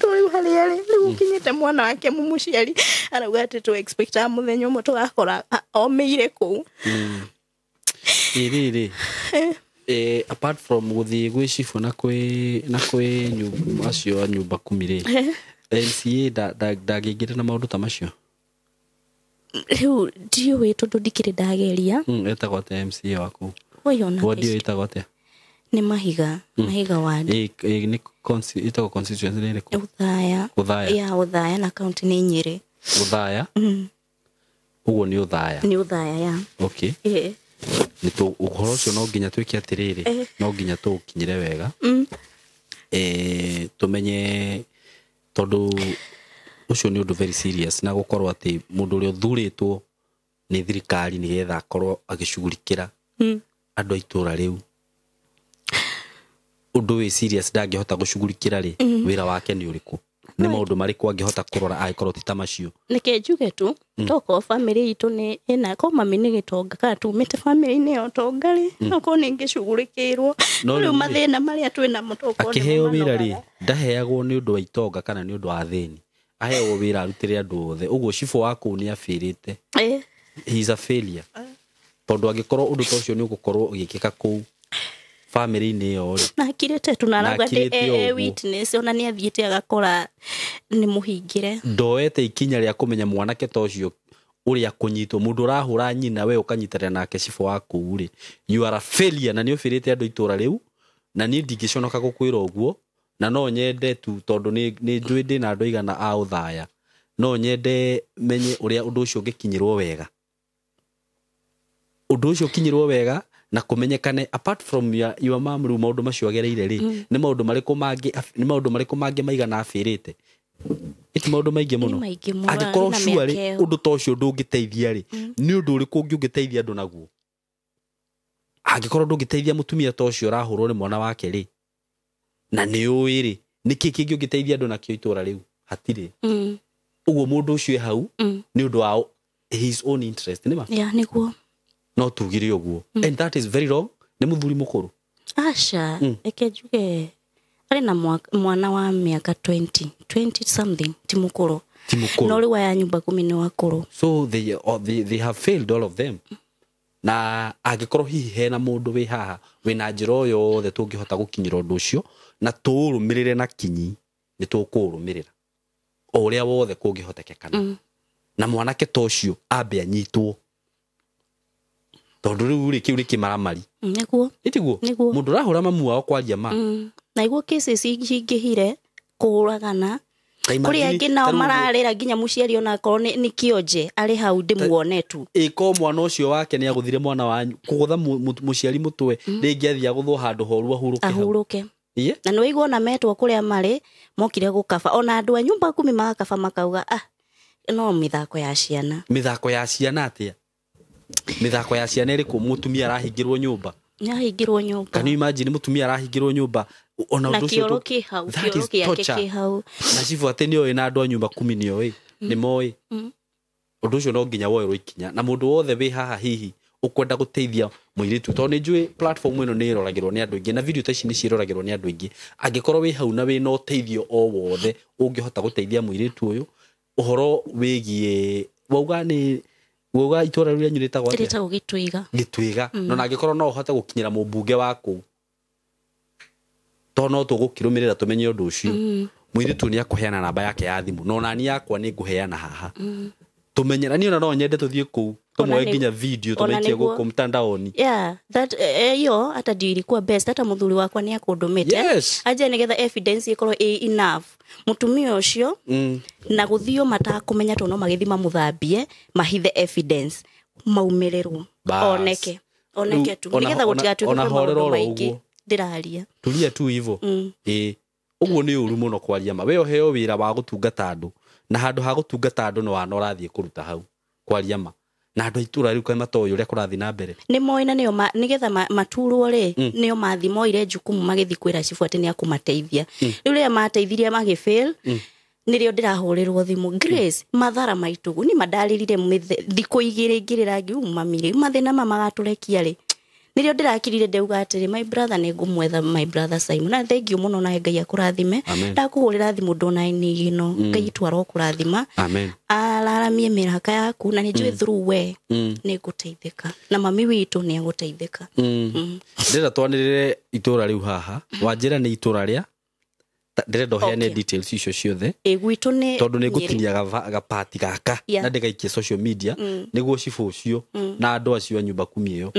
To rĩu harĩa arĩ rĩu ũkinyĩte, mwana wake mũmũciari arauga atĩ tũ expectaga mũthenya ũmwe tũgakora omĩire kũu. Ĩ rĩrĩ, apart from gũthiĩ gwĩ cibũ na kwĩ acio a nyũmba kumi rĩ, MCA ndangĩingĩra na maũndũ ta macio? Rĩu ndiũĩ tondũ ndikĩrĩ ndageria. Etagwo atĩa MCA waku? Oi, ona Ward ĩyo ĩtagwo atĩa? Nĩ Mahiga ward. Ĩ nĩ ĩtagwo constituency nĩ ĩrĩkũ? Ũthaya. Ũthaya. Ya, Ũthaya, na kaunti nĩ Nyĩrĩ. Ũthaya. Ũguo nĩ Ũthaya. Nĩ Ũthaya, ya. Okay. Ĩ. Nĩ ũhoro ũcio no nginya twĩke atĩrĩrĩ, no nginya tũũkinyĩre wega, tũmenye, tondũ ũcio nĩ ũndũ very serious, na gũkorwo atĩ mũndũ ũrĩa ũthurĩtwo nĩ thirikari nĩgetha akorwo agĩcugurikĩra andũ a itũra rĩu ũndũ wĩ serious ndangĩhota gũcugurikĩra rĩ, wĩra wake nĩ ũrĩkũ? Nĩ maũndũ marĩkũ angĩhota kũrora angĩkorwo ti ta macio? Nĩke njuge tu tokorwo bamĩrĩ itũ nĩ ĩna ko mami nĩ gĩtonga, kana tumĩte bamĩrĩ-inĩ ya ũtonga rĩ, okorwo nĩ ingĩcugurĩkĩirwo. No rĩu rĩu rĩ, mathĩna marĩa twĩ namo tokorwo nĩmo akĩheo wĩra rĩ, manogaga. ndaheagwo nĩ ũndũ wa itonga kana nĩ ũndũ wa thĩni, aheagwo wĩra arutĩre andũ othe. Ũguo cibũ wa kũu nĩ abĩrĩte. He is a failure, tondũ angĩkorwo ũndũ ta ũcio nĩ ũgũkorwo ũgĩkĩka kũu bamĩrĩ-inĩ ĩyo rĩ. Na akirĩte tu na Na arauga atĩ akirĩte o e ũguo. witness, ona nĩ athiĩte agakora nĩ mũhingĩre. Ndoete ikinya rĩa kũmenya mwanake ta ũcio ũrĩa kũnyitwo, mũndũ ũrahũra nyina, we ũkanyitanĩra nake cibũ wa kũu rĩ, you are a failure, na nĩ ũbĩrĩte andũ itũra rĩu, na niĩ ndingĩconoka gũkwĩra ũguo. Na no nyende tu, tondũ nĩ njũĩ ndĩna andũ aigana a Ũthaya, no nyende menye ũrĩa ũndũ ũcio ũngĩkinyĩrwo wega, ũndũ ũcio ũkinyĩrwo wega na kũmenyekane. Apart from your mom, rĩu maũndũ macio agereire rĩ, nĩ maũndũ marĩkũ mangĩ, nĩ maũndũ marĩkũ mangĩ maigana abĩrĩte? Ĩti maũndũ maingĩ mũno. Nĩ maingĩ mũno, Angĩkorwo na sure rĩ, mĩaka ĩyo. Ũndũ ta ũcio ndũngĩteithia rĩ, nĩ ũndũ ũrĩkũ ũngĩ ũngĩteithia andũ naguo? Angĩkorwo ndũngĩteithia mũtumia ta ũcio ũrahũrwo nĩ mwana wake rĩ, na nĩ ũĩ rĩ, nĩ kĩ kĩngĩ ũngĩteithia andũ nakĩo itũra rĩu? Hatirĩ. Ũguo mũndũ ũcio e hau nĩ ũndũ wa his own interest, nĩma? Ya, nĩguo. No tugire ũguo, and that is very wrong. Nĩ mũthuri mũkũrũ? Aca, reke njuge arĩ na mwana wa mĩaka 20 20 something, ti mũkũrũ. Ti mũkũrũ. No rĩu aya nyũmba kumi nĩ wakũrũ. So they have failed, all of them. Na angĩkorwo hihi hena mũndũ wĩ haha wĩna njĩra o yothe tũngĩhota gũkinyĩra ũndũ ũcio na tũũrũmĩrĩre na kinyi, nĩ tũkũũrũmĩrĩra o ũrĩa wothe kũngĩhotekekana, na mwanake ta ũcio ambe anyitwo, tondũ rĩu rĩ, kĩu nĩ kĩmaramari. Nĩguo. Ĩtiguo? Nĩguo. Mũndũ ũrahũra mamu wao, kwaria ma. Na iguo cases cingĩhire kũhũragana. Ta Kũrĩ imagine- angĩ nao ta rĩu ũguo- mararĩra nginya mũciari onakorwo nĩ kĩonje arĩ hau ndĩmuone tu. Ĩko mwana ũcio wake nĩ agũthire mwana wanyu kũgũtha mũciari mũtwe, rĩngĩ athiĩ agũthwo handũ horu ahurũke hau. Ahurũke. Iye? Na nĩ waigua ona metwo kũrĩa marĩ mokire gũkaba, ona andũ a nyũmba kumi magakaba makauga, ah, no mĩthako ya ciana. Mĩthako ya ciana atĩa? Mĩthako ya ciana ĩrĩkũ? Mũtumia arahingĩrwo nyũmba. Nĩahingĩrwo nyũmba. Can you imagine mũtumia arahingĩrwo nyũmba ona Na ũndũ ũcio kĩoro kĩ hau. That Kĩoro is gĩake torture. kĩ hau. Na cibũ atĩ nĩoĩ, na andũ a nyũmba kumi nĩoĩ, nĩ moĩ. Ũndũ ũcio no nginya woerwo ikinya, na mũndũ wothe wĩ haha hihi Ukwenda guteithia muiritu to ni njui platform ino ni iroragirwo ni andu aingi na video ta ici ni ciroragirwo ni andu aingi. Angikorwo wi hau na wi na uteithio o wothe ungihota guteithia muiritu uyu uhoro wigie wauga ni wauga itura riu rianyu ritagwo atia? Ritagwo Gitwiga. Gitwiga. No na angikorwo no uhote gukinyira mumbunge waku to no tugukirumirira tumenye undu ucio. Muiritu ni akuheana namba yake ya thimu no nani yakwa ni nguheana haha. Tumenyera ni ona no nyende tuthie kuu tumoe nginya video tumaikie guku mtandaoni. Yeah, that iyo hata ndio ilikuwa best. Hata muthuri wakwa ni akundumite. Yes. Aje nigetha evidence ikorwo ĩ enough mutumia ucio na guthio matakumenya to no magithima muthambie mahithe evidence maumirirwo oneke oneke tu nigetha gutigatuike maundu maingi ndiraria tulia tu hivo. Uguo ni uru muno kwaria ma we oheo wira wa gutungata andu na handu ha gutungata andu no wana urathie kuruta hau kwaria ma na andu itura riu kai matoyo uria kurathi na mbere ni moĩ na nio nigetha maturwo ri nio mathi moire jukumu magithi kwira cibu ati ni akumateithia. Riu riria mateithirie magifail nirio ndirahurirwo thimu Grace mathara maitugu ni mandaririre thiku igiri ngirira ngiuma mire mathina ma magaturekia ri nirio ndirakirire ndeuga atiri my brother ni ngumwetha my brother Simon na thank you muno na Ngai akurathime. Ndakuhurira thimu ndona ni ino Ngai twaro kurathima araramie miraka yaku na njui through we ni nguteithika na mami witu ni aguteithika. Ndira twanirire itura riu haha wanjira ni itura ria ndirenda uheane details icio ciothe gwitu ni tondu ni ngutinia gapati gaka na ndigaikie social media niguo cibu ucio na andu acio a nyumba kumi iyo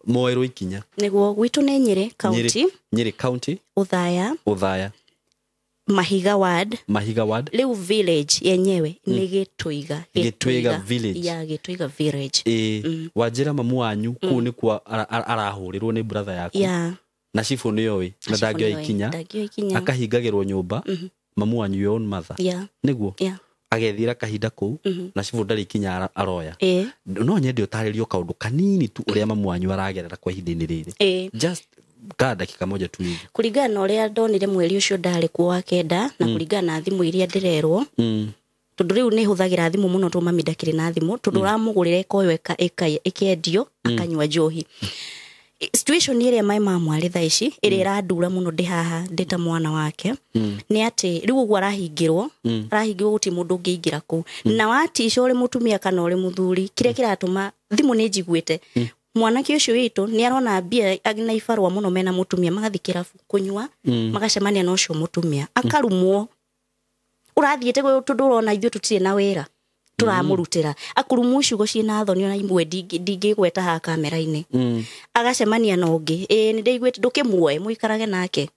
moerwo ikinya. Niguo gwitu ni Nyeri County. Nyeri County Uthaya. Uthaya Mahiga Ward. Mahiga Ward. Riu village yenyewe ni Gitwiga. Gitwiga village. Ya Gitwiga village. Wanjira mamu wanyu kuu ni kwa arahurirwo ni brother yaku. Yeah. Na cibu ni oĩ na ndangĩoya ikinya. Akahingagĩrwo nyũmba mamu wanyu your own mother. Yeah. Niguo. Yeah. Agethira kahinda kuu na cibu ndari ikinya aroya. No nyende utarĩrio kaundu kanini tu uria mamu wanyu aragerera kwa ihinda-inĩ rĩrĩ. Just ka dakika moja tu hivi. Kuringana na uria ndonire mweri ucio ndari kuo wa kenda na kuringana na thimu iria ndirerwo. Tondu riu ni huthagira thimu muno to mami ndakiri na thimu tondu uramugurire koyo ikendio akanywa njohi. Situation ĩrĩa my mom arĩ thaa ici ĩrĩa ĩrandura mũno ndĩ haha ndĩ ta mwana wake nĩ atĩ rĩu ũguo arahingĩrwo gũtirĩ mũndũ ũngĩingĩra kũu na watica ũrĩ mũtumia kana ũrĩ mũthuri kĩrĩa kĩratũma thimũ nĩ njiguĩte mwanake ũcio witũ nĩ arona mbia na ibarũa mũno mena mũtumia magathiĩ kĩrabu kũnyua magacemania na ũcio mũtumia akarumwo ũrathiĩte tondũ ũrona ithuĩ tũtirĩ na wĩra turamurutira akurumu ciugo ciina thoni ona imwe ndingigweta ha kamera-ini agacemania na ungi ni ndaiguite ndukimuoe muikarage nake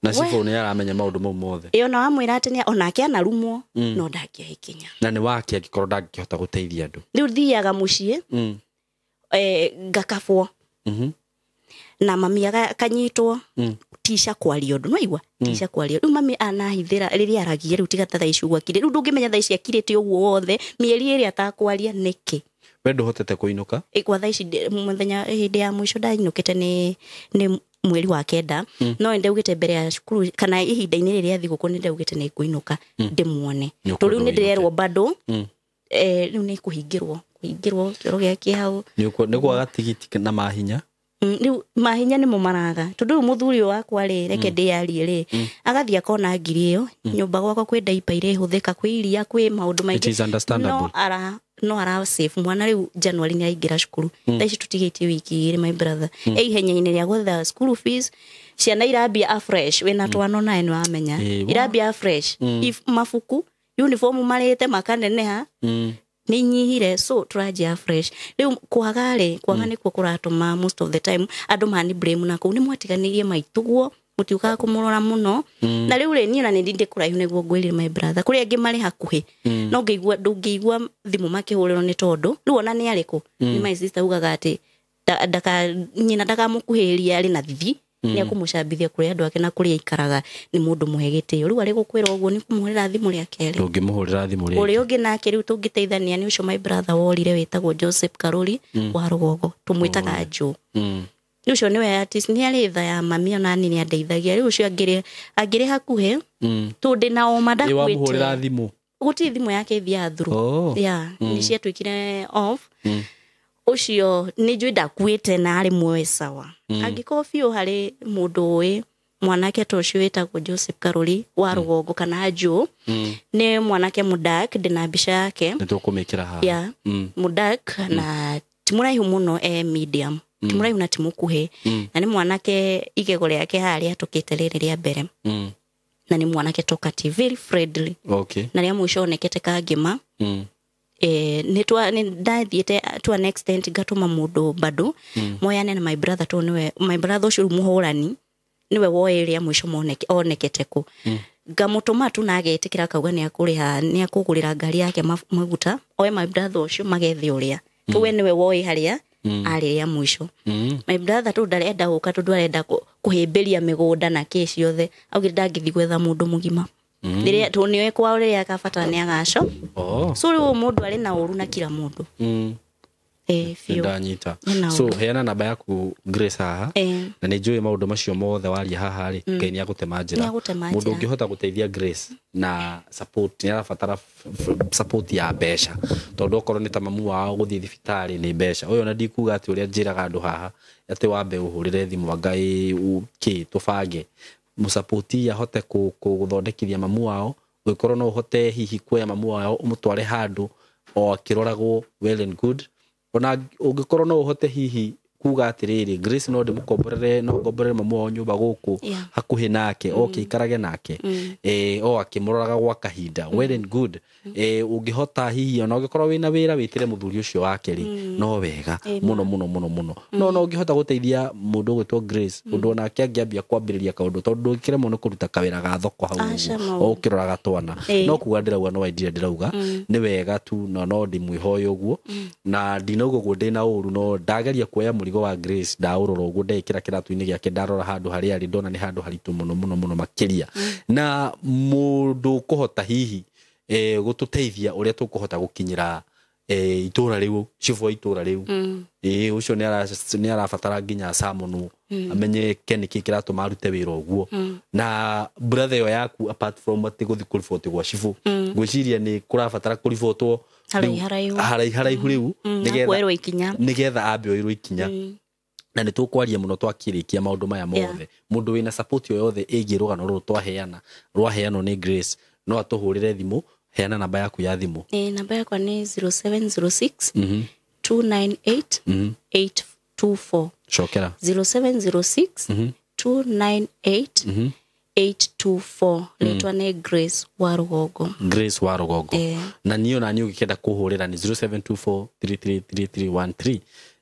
na cibu ni aramenya maundu mau mothe ona wamwira ati onake anarumwo no ndangĩoya ikinya na ni wake angikorwo ndangĩhota guteithia andu riu thiaga mucii ngakabwo na mami akanyitwo tisha kwaria undu no igua tisha kwaria riu mami anahithira riria aragia riu tiga thaa ici gwakire riu ndungimenya thaa ici akirite uguo wothe mieri iri atakwaria niki we nduhotete kuinuka kwa thaa ici muthenya hindi ya mwisho ndainukite ni mweri wa kenda no ndaugite mbere ya cukuru kana ihinda-inĩ rĩrĩa thigũkũ nĩ ndaugite nĩ ngũinũka ndĩmuone tondũ rĩu nĩ ndĩrerwo bado rĩu nĩ kũhingĩrwo kĩoro gĩake hau nĩ kwaga tigiti na mahinya riu mahinya nimo maraga tondu riu muthuri wakwa ri reke ndiarie ri agathie akona ngiri iyo nyumba gwakwa kwi ndaipa irehuthika kwi iria kwi maundu maingi no ara save mwana riu January ni aingira cukuru thaa ici tutigitie wiki igiri my brother ihenya-inĩ rĩa gwetha school fees ciana irambia afresh wina twana nae ni wamenya irambia afresh if mabuku uniform marite makaneneha ni nyihire so turanjia fresh riu kwaga ri kwaga nikuo kuratuma most of the time andu mani blame na kuu ni mwatiganirie maituguo mutiukaga kumurora muno na riu ri nie na ni ndi kuraihu niguo ngwirire my brother kuri angi mari hakuhi no ngĩigua ndũngĩigua thimu makĩhũrĩrwo nĩ tondũ rĩu ona nĩ arĩkũ ni my sister ugaga atĩ ndaka nyina ndakamukuhĩrĩria arĩ na thithi ni akumucambithia kuri andu ake na kuri aikaraga ni mundu muhe gitio riu ari gukwira uguo ni kumuhurira thimu ria keri ndungimuhurira thimu ri uri ungi nake riu tungiteithania ni ucio my brother worire witagwo Joseph Karuri wa Rugogo tumwitaga Joe riu ucio niwe artist ni ari tha ya mami ona ni andeithagia riu ucio angiri hakuhi tundu na oma ndakwite wamuhurira thimu guti thimu yake ithiaga through yeah ni ciatuikire off. Ũcio nĩ njũĩ ndakuĩte na arĩ muoe sawa. Angĩkorwo biũ harĩ mũndũ ũĩ mwanake ta ũcio wĩtagwo Joseph Karuri wa rũgongo kana Joe, nĩ mwanake mũdak, ndĩna mbica yake. Nĩ tũkũmĩkĩra haha. Yeah. Mũdak na ti mũraihu mũno, e medium, ti mũraihu na ti mũkuhĩ, na nĩ mwanake igego rĩake haha rĩatũkĩte rĩrĩ rĩa mbere, na nĩ mwanake talkative, very friendly. Na rĩa mũico onekete kangĩma. Nĩ ndathiĩte to an extent ngatũma mũndũ bado moyane na my brother, tondũ nĩwe my brother ũcio rĩu mũhũrani nĩwe woĩ rĩa mũico onekete kũ. Ngamũtũma tu na agetĩkĩra, akauga nĩ akũrĩha, nĩ akũgũrĩra ngari yake maguta oe my brother ũcio magethe ũrĩa tu we nĩwe woĩ harĩa arĩ rĩa mũico. My brother tu ndarenda gũka tondũ arenda kũhĩmbĩria mĩgũnda na kĩ ciothe, augire ndangĩthiĩ gwetha mũndũ mũgima rĩrĩa tondũ nĩoĩ kwao rĩrĩa akabatara nĩ agaco. So rĩu mũndũ arĩ na ũru na kila mũndũ. Biũ. Ndanyita. Ena So ũru. Heana namba yaku Grace haha. Na nĩ njũĩ maũndũ macio mothe waria haha rĩ, Ngai nĩ agũtema njĩra. Nĩ agũtema Mũndũ njĩra. ũngĩhota gũteithia Grace na support, nĩ arabatara support ya mbeca, tondũ okorwo nĩ ta mamu wao gũthiĩ thibitarĩ nĩ mbeca. Ũyũ ona ndikuga atĩ ũrĩa njĩraga andũ haha atĩ wambe ũhũrĩre thimũ anga kĩ tũbange mũsapoti ahote gũthondekithia mamu wao. Ũngĩkorwo no ũhote hihi kuoya mamu wao ũmũtware handũ o akĩroragwo, well and good. Ona ũngĩkorwo no ũhote hihi kuga atĩrĩrĩ, Grace no ndĩmũkomborere, no ngomborere mamu wao nyũmba gũkũ hakuhĩ nake, oke ikarage nake, o akĩmũroraga gwa kahinda, well and good. Ũngĩhota hihi ona ũngĩkorwo wĩna wĩra wĩtĩre mũthuri ũcio wake rĩ, no wega mũno mũno mũno mũno. No ũngĩhota gũteithia mũndũ ũgwĩtwo Grace ũndũ onake angĩambia kwambĩrĩria kaũndũ, tondũ ndũngĩremwo nĩ kũruta kawĩra ga thoko hau Aca, ũguo, maũndũ. o ũkĩroraga twana. No kuga ndĩrauga no idea ndĩrauga nĩ wega tu, no ndĩmwĩhoya ũguo na ndinauga ũguo ndĩna ũru, no ndageria kuoya mũrigo wa Grace, ndaũrora ũguo, ndekĩra kĩratũ-inĩ gĩake, ndarora handũ harĩa arĩ, ndona nĩ handũ haritũ mũno mũno mũno makĩria. Na mũndũ ũkũhota hihi gũtũteithia ũrĩa tũkũhota gũkinyĩra itũra rĩu, cibũ wa itũra rĩu, ũcio nĩ arabatara nginya samonwo amenyeke nĩkĩ kĩratũma arute wĩra ũguo. Na brother ĩyo yaku, apart from atĩ gũthiĩ kũriboti gwa cibũ, ngwĩciria nĩ kũrabatara kũribotwo Haraihu haraihu. Haraihu haraihu rĩu nĩgetha Kuoerwo ikinya. Nĩgetha ambe oirwo ikinya, na nĩ tũkwaria mũno twakĩrĩkia maũndũ maya mothe. Mũndũ wĩna support o yothe ĩgiĩ rũgano rũrũ twaheana, rwaheanwo nĩ Grace, no atũhũrĩre thimũ. Heana namba yaku ya thimũ. Namba yakwa nĩ 0706 298 824. Cokera. 0706 298 824. Rĩtwa nĩ Grace wa Rũgongo. Grace wa Rũgongo. Na niĩ ona niĩ ũngĩkenda kũhũrĩra nĩ 0724333313.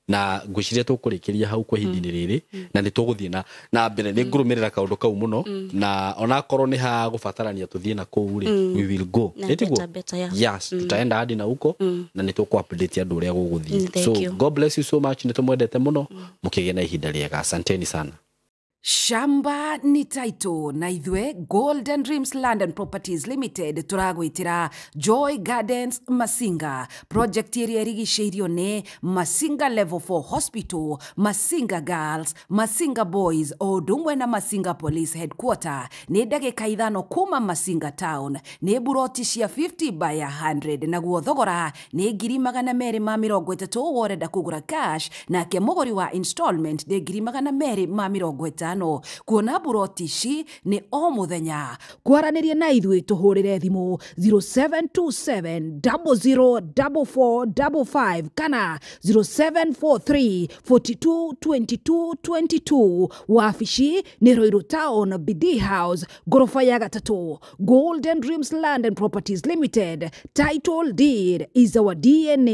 Na ngwĩciria tũkũrĩkĩria hau kwa ihinda-inĩ rĩrĩ, na nĩ tũgũthiĩ na mbere nĩ ngũrũmĩrĩra kaũndũ kau mũno, na onakorwo nĩ hagũbatarania tũthiĩ na kũu rĩ, we will go. Na Ĩ tiguo? better, better, yeah. Yes, tutaenda hadi na huko na nĩ tũkũ update andũ ũrĩa gũgũthiĩ. Thank So you. God bless you so much. Nĩ tũmwendete mũno, mũkĩgĩe na ihinda rĩega. Asanteni sana. Shamba ni title na ithwe Golden Dreams Land and Properties Limited turagwitira Joy Gardens Masinga project ĩrĩa ĩrigicĩirio nĩ Masinga Level 4 Hospital, Masinga Girls, Masinga Boys o ũndũ ũmwe na Masinga Police Headquarter. Nĩ ndagĩka 5 kuma Masinga Town. Nĩ buroti cia 50 by 100, naguo thogora nĩ 230,000 worenda kũgũra cash, nake mũgũri wa installment nĩ 250,000. Kuona buroti ici nĩ o mũthenya. Kwaranĩria na ithuĩ tũhũrĩre thimũ 0727 004455 kana 0743 42 22 22. Wabici nĩ Ruiru Town, BD House, ngoroba ya gatatũ. Golden Dreams Land and Properties Limited, title deed is our DNA.